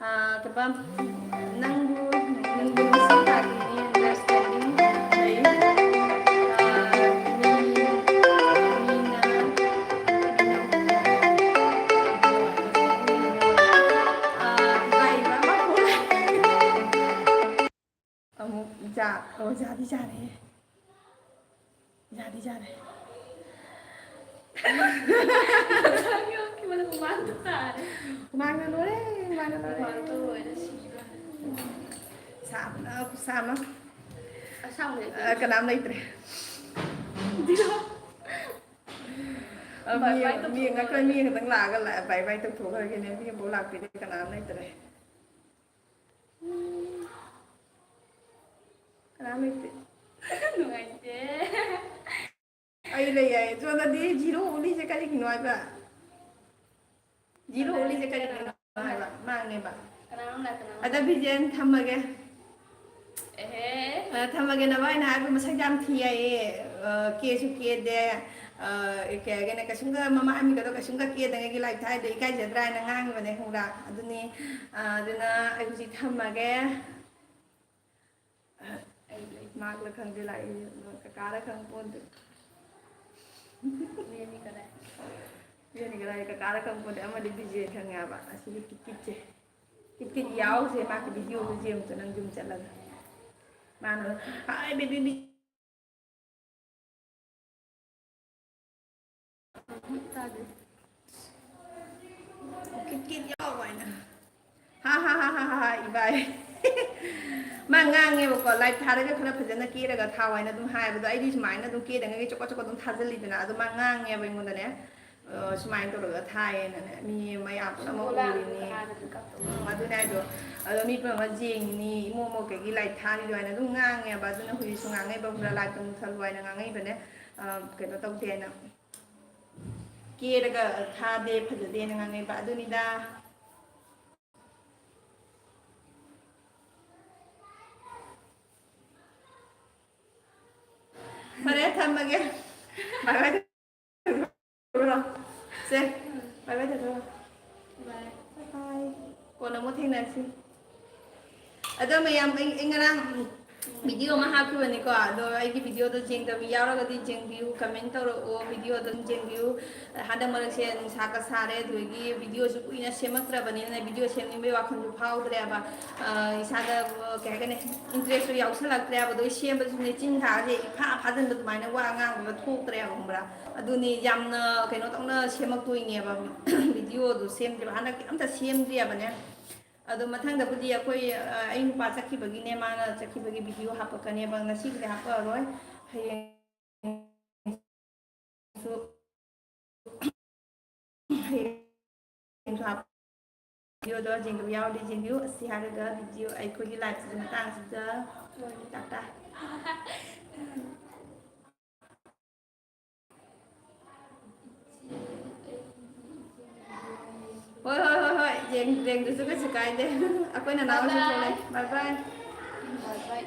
ꯑ, ꯀꯩꯕ, ꯅꯪꯕꯨ ꯅꯨꯡꯕꯨ ꯅꯨꯡꯁꯤ ꯇꯥꯛꯄꯤꯅꯤ, understanding ꯂꯩ꯫ ꯑ, ꯃꯤ, ꯃꯤꯅ, ꯑ, ꯏꯀꯥꯏꯕ ꯑꯃ ꯄꯣꯛꯑꯦ꯫ ꯑꯃꯨꯛ ꯖꯥ-, ꯑꯣ, ꯖꯥꯗꯤ ꯖꯥꯔꯦꯍꯦ꯫ ꯌꯥꯗꯤ ꯌꯥꯔꯦ꯫ ꯌꯣꯛꯈꯤꯕꯅ ꯍꯨꯃꯥꯡ ꯇꯥꯔꯦ꯫ ꯍꯨꯃꯥꯡꯅ ꯂꯣꯏꯔꯦ, ꯍꯨꯃꯥꯡꯅ ꯂꯣꯏꯔꯦ꯫ ꯍꯨꯃꯥꯡꯅ ꯂꯣꯏꯔꯦ, ꯁꯤꯔꯦ꯫ ꯁꯥꯕꯅ ꯈꯨꯠꯁꯥ ꯑꯃ꯫ ꯑꯁꯥꯕ ꯂꯩꯇꯦ꯫ ꯑ, ꯀꯅꯥꯝ ꯂꯩꯇ꯭ꯔꯦ꯫ ꯑ, ꯕꯥꯏ ꯃꯤ, ꯕꯥꯏ ꯃꯤ ꯇꯧꯊꯣꯛꯑꯣ꯫ ꯉꯥꯛꯇꯪ, ꯃꯤ ꯈꯛꯇꯪ ꯂꯥꯛꯑꯒ ꯂꯥꯛꯑꯦ, ꯕꯥꯏ ꯕꯥꯏ ꯇꯧꯊꯣꯛꯈ꯭ꯔꯒꯦꯅꯦ꯫ ꯃꯤ ꯑꯃꯐꯥꯎ ꯂꯥꯛꯄꯤꯗꯦ, ꯀꯅꯥꯝ ꯂꯩꯇ꯭ꯔꯦ꯫ ꯀꯅꯥꯝ ꯂꯩꯇꯦ꯫ ꯅꯨꯡꯉꯥꯏꯇꯦ꯫ ꯑꯩ ꯂꯩ ꯍꯥꯏꯌꯦ꯫ ꯁꯣꯝꯗꯗꯤ ꯖꯤꯔꯣ ꯎꯠꯂꯤꯁꯦ ꯀꯔꯤꯒꯤꯅꯣ ꯍꯥꯏꯕ? ꯖꯤꯔꯣ ꯎꯠꯂꯤꯁꯦ ꯀꯔꯤꯒꯤꯅꯣ ꯍꯥꯏꯕ? ꯃꯥꯡꯅꯦꯕ꯫ ꯀꯅꯥꯅꯣ ꯂꯥꯛꯀꯅꯣ? ꯑꯗ ꯕꯤꯖꯦꯟ ꯊꯝꯃꯒꯦ꯫ ꯑꯦꯍꯦ꯫ ꯑ, ꯊꯝꯃꯒꯦ꯫ ꯅꯕꯥꯏꯅ ꯍꯥꯏꯕ ꯃꯁꯛ ꯌꯥꯝ ꯊꯤ ꯍꯥꯏꯌꯦ꯫ ꯑ, ꯀꯦꯁꯨ ꯀꯦꯗꯦ꯫ ꯑ, ꯀꯩ ꯍꯥꯏꯒꯅꯦ, ꯀꯩꯁꯨꯝꯒ ꯃꯃꯥꯏ ꯃꯃꯤꯠꯀꯗꯣ ꯀꯩꯁꯨꯝꯒ ꯀꯦꯗꯉꯩꯒꯤ ꯂꯥꯏꯛ ꯊꯥꯏꯗꯣ ꯏꯀꯥꯏꯖꯗ꯭ꯔꯥ ꯍꯥꯏꯅ ꯉꯥꯡꯉꯤꯕꯅꯦ, ꯈꯪꯕ꯭ꯔꯥ? ꯑꯗꯨꯅꯤ꯫ ꯑ, ꯑꯗꯨꯅ ꯑꯩ ꯍꯧꯖꯤꯛ ꯊꯝꯃꯒꯦ꯫ ꯑꯩ, ꯑꯩ ꯃꯥꯛꯂ ꯈꯪꯗꯦ ꯂꯥꯛꯏ, ꯀꯀꯥꯔ ꯈꯪ ꯄꯣꯟꯗꯦ꯫ ꯃꯤ ꯑꯅꯤ ꯀꯗꯥꯏ? ꯃꯤ ꯑꯅꯤ ꯀꯗꯥꯏ? ꯀꯀꯥꯔ ꯈꯪ ꯄꯣꯟꯗꯦ, ꯑꯃꯗꯤ ꯕꯤꯖꯦ ꯈꯪꯉꯦꯕ, ꯑꯁꯤꯒꯤ ꯀꯤꯠ ꯀꯤꯠꯁꯦ꯫ ꯀꯤꯠ ꯀꯤꯠ ꯌꯥꯎꯁꯦ, ꯃꯥꯒꯤ ꯚꯤꯗꯤꯑꯣꯁꯦ ꯌꯦꯡꯉꯨ ꯅꯪ ꯌꯨꯝ ꯆꯠꯂꯒ꯫ ꯃꯥꯅ, "ꯍꯥꯏ ꯕꯦꯕꯤ ꯕꯤ-" ꯍꯥ ꯍꯥ ꯏꯕꯥꯏ꯫ ꯃꯥ ꯉꯥꯡꯉꯦꯕꯀꯣ, "ꯂꯥꯏꯞ ꯊꯥꯔꯒ ꯈꯔ ꯐꯖꯅ ꯀꯦꯔꯒ ꯊꯥꯎ" ꯍꯥꯏꯅ ꯑꯗꯨꯝ ꯍꯥꯏꯌꯦꯕ꯫ ꯑꯗꯣ ꯑꯩꯗꯤ ꯁꯨꯃꯥꯏꯅ ꯑꯗꯨꯝ ꯀꯦꯗꯉꯩ ꯆꯣꯀꯣ ꯆꯣꯀꯣ ꯑꯗꯨꯝ ꯊꯥꯖꯤꯜꯂꯤꯗꯅ꯫ ꯑꯗꯣ ꯃꯥ ꯉꯥꯡꯉꯦꯕ ꯑꯩꯉꯣꯟꯗꯅꯦ, ꯑ, ꯁꯨꯃꯥꯏꯅ ꯇꯧꯔꯒ ꯊꯥꯏꯌꯦꯅꯅꯦ꯫ ꯃꯤ ꯃꯌꯥꯝ ꯄꯨꯝꯅꯃꯛ ꯎꯔꯤꯅꯤ꯫ ꯎꯝ, ꯑꯗꯨꯅꯦ ꯍꯥꯏꯗꯣ꯫ ꯑꯗꯣ ꯃꯤ ꯄꯨꯝꯅꯃꯛ ꯌꯦꯡꯉꯤꯅꯤ, ꯏꯃꯣ ꯃꯣ ꯀꯩꯒꯤ ꯂꯥꯏꯞ ꯊꯥꯔꯤꯗꯣ ꯍꯥꯏꯅ ꯑꯗꯨꯝ ꯉꯥꯡꯉꯦꯕ꯫ ꯑꯗꯨꯅ ꯍꯧꯖꯤꯛꯁꯨ ꯉꯥꯡꯉꯛꯏꯕ, "ꯈꯔ ꯂꯥꯏꯞꯇ ꯃꯨꯊꯠꯂꯨ" ꯍꯥꯏꯅ ꯉꯥꯡꯉꯛꯏꯕꯅꯦ꯫ ꯑ, ꯀꯩꯅꯣ ꯇꯧꯗꯦꯅ, ꯀꯦꯔꯒ ꯊꯥꯗꯦ, ꯐꯖꯗꯦꯅ ꯉꯥꯡꯉꯛꯏꯕ꯫ ꯑꯗꯨꯅꯤꯗ꯫ ꯐꯔꯦ, ꯊꯝꯃꯒꯦ꯫ ꯕꯥꯏ ꯕꯥꯏ꯫ ꯁꯦ, ꯕꯥꯏ ꯕꯥꯏ ꯇꯧꯔꯣ꯫ ꯕꯥꯏ꯫ ꯕꯥꯏ ꯕꯥꯏ꯫ ꯀꯣꯟꯅ ꯑꯃꯨꯛ ꯊꯦꯡꯅꯔꯁꯤ꯫ ꯑꯗꯣ ꯃꯌꯥꯝ, ꯑꯩ, ꯑꯩ ꯉꯔꯥꯡ ꯚꯤꯗꯤꯑꯣ ꯑꯃ ꯍꯥꯞꯈꯤꯕꯅꯤꯀꯣ, ꯑꯗꯣ ꯑꯩꯒꯤ ꯚꯤꯗꯤꯑꯣꯗꯣ ꯌꯦꯡꯗꯕ ꯌꯥꯎꯔꯒꯗꯤ ꯌꯦꯡꯕꯤꯌꯨ, ꯀꯃꯦꯟ ꯇꯧꯔꯛꯑꯣ, ꯚꯤꯗꯤꯑꯣ ꯑꯗꯨꯝ ꯌꯦꯡꯕꯤꯌꯨ꯫ ꯍꯟꯗꯛ ꯃꯔꯛꯁꯦ ꯅꯨꯡꯁꯥꯒ ꯁꯥꯔꯦ, ꯑꯗꯨꯗꯒꯤ ꯚꯤꯗꯤꯑꯣꯁꯨ ꯀꯨꯏꯅ ꯁꯦꯝꯃꯛꯇ꯭ꯔꯕꯅꯤꯅ ꯚꯤꯗꯤꯑꯣ ꯁꯦꯝꯅꯤꯡꯕꯒꯤ ꯋꯥꯈꯜꯁꯨ ꯐꯥꯎꯗ꯭ꯔꯦꯕ꯫ ꯑ, ꯏꯁꯥꯗ, ꯑ, ꯀꯩ ꯍꯥꯏꯒꯅꯤ, ꯏꯟꯇꯔꯦꯁꯁꯨ ꯌꯥꯎꯁꯜꯂꯛꯇ꯭ꯔꯦꯕ꯫ ꯑꯗꯣ ꯁꯦꯝꯕꯁꯨꯅꯦ, ꯆꯤꯟ ꯈꯥꯁꯦ ꯏꯐꯥ ꯐꯥꯖꯤꯟꯕ ꯑꯗꯨꯃꯥꯏꯅ ꯋꯥ ꯉꯥꯡꯕꯗ ꯊꯣꯛꯇ꯭ꯔꯦꯕ, ꯈꯪꯕ꯭ꯔꯥ? ꯑꯗꯨꯅꯤ ꯌꯥꯝꯅ ꯀꯩꯅꯣ ꯇꯧꯅ ꯁꯦꯝꯃꯛꯇꯣꯏꯅꯦꯕ꯫ ꯚꯤꯗꯤꯑꯣꯗꯣ ꯁꯦꯝꯗ꯭ꯔꯤꯕ, ꯍꯟꯗꯛꯇꯤ ꯑꯝꯇ ꯁꯦꯝꯗ꯭ꯔꯤꯕꯅꯦ꯫ ꯑꯗꯣ ꯃꯊꯪꯗꯕꯨꯗꯤ ꯑꯩꯈꯣꯏ, ꯑ, ꯑꯩ ꯅꯨꯄꯥ ꯆꯠꯈꯤꯕꯒꯤꯅꯦ, ꯃꯥꯅ ꯆꯠꯈꯤꯕꯒꯤ ꯚꯤꯗꯤꯑꯣ ꯍꯥꯞꯄꯛꯀꯅꯦꯕ꯫ ꯉꯁꯤꯒꯤꯗꯤ ꯍꯥꯞꯄꯛꯑꯔꯣꯏ, ꯍꯌꯦꯡꯁꯨ, ꯍꯌꯦꯡꯁꯨ ꯍꯥꯞ-, ꯚꯤꯗꯤꯑꯣꯗꯣ ꯌꯦꯡꯗꯕ ꯌꯥꯎꯔꯗꯤ ꯌꯦꯡꯕꯤꯌꯨ꯫ ꯑꯁꯤ ꯍꯥꯏꯔꯒ ꯚꯤꯗꯤꯑꯣ, ꯑꯩꯈꯣꯏꯒꯤ ꯂꯥꯏꯐꯁꯤꯁꯨ ꯃꯇꯥꯡꯁꯤꯗ ꯂꯣꯏꯔꯦ, ꯇꯥꯇꯥ꯫ ꯍꯣꯏ, ꯍꯣꯏ, ꯍꯣꯏ, ꯍꯣꯏ, ꯌꯦꯡ-, ꯌꯦꯡꯗ꯭ꯔꯁꯨ ꯀꯩꯁꯨ ꯀꯥꯏꯗꯦ꯫ ꯑꯩꯈꯣꯏ ꯅꯅꯥꯎꯁꯨ ꯊꯣꯛꯂꯛꯑꯦ꯫ ꯕꯥꯏ ꯕꯥꯏ꯫ ꯕꯥꯏ ꯕꯥꯏ꯫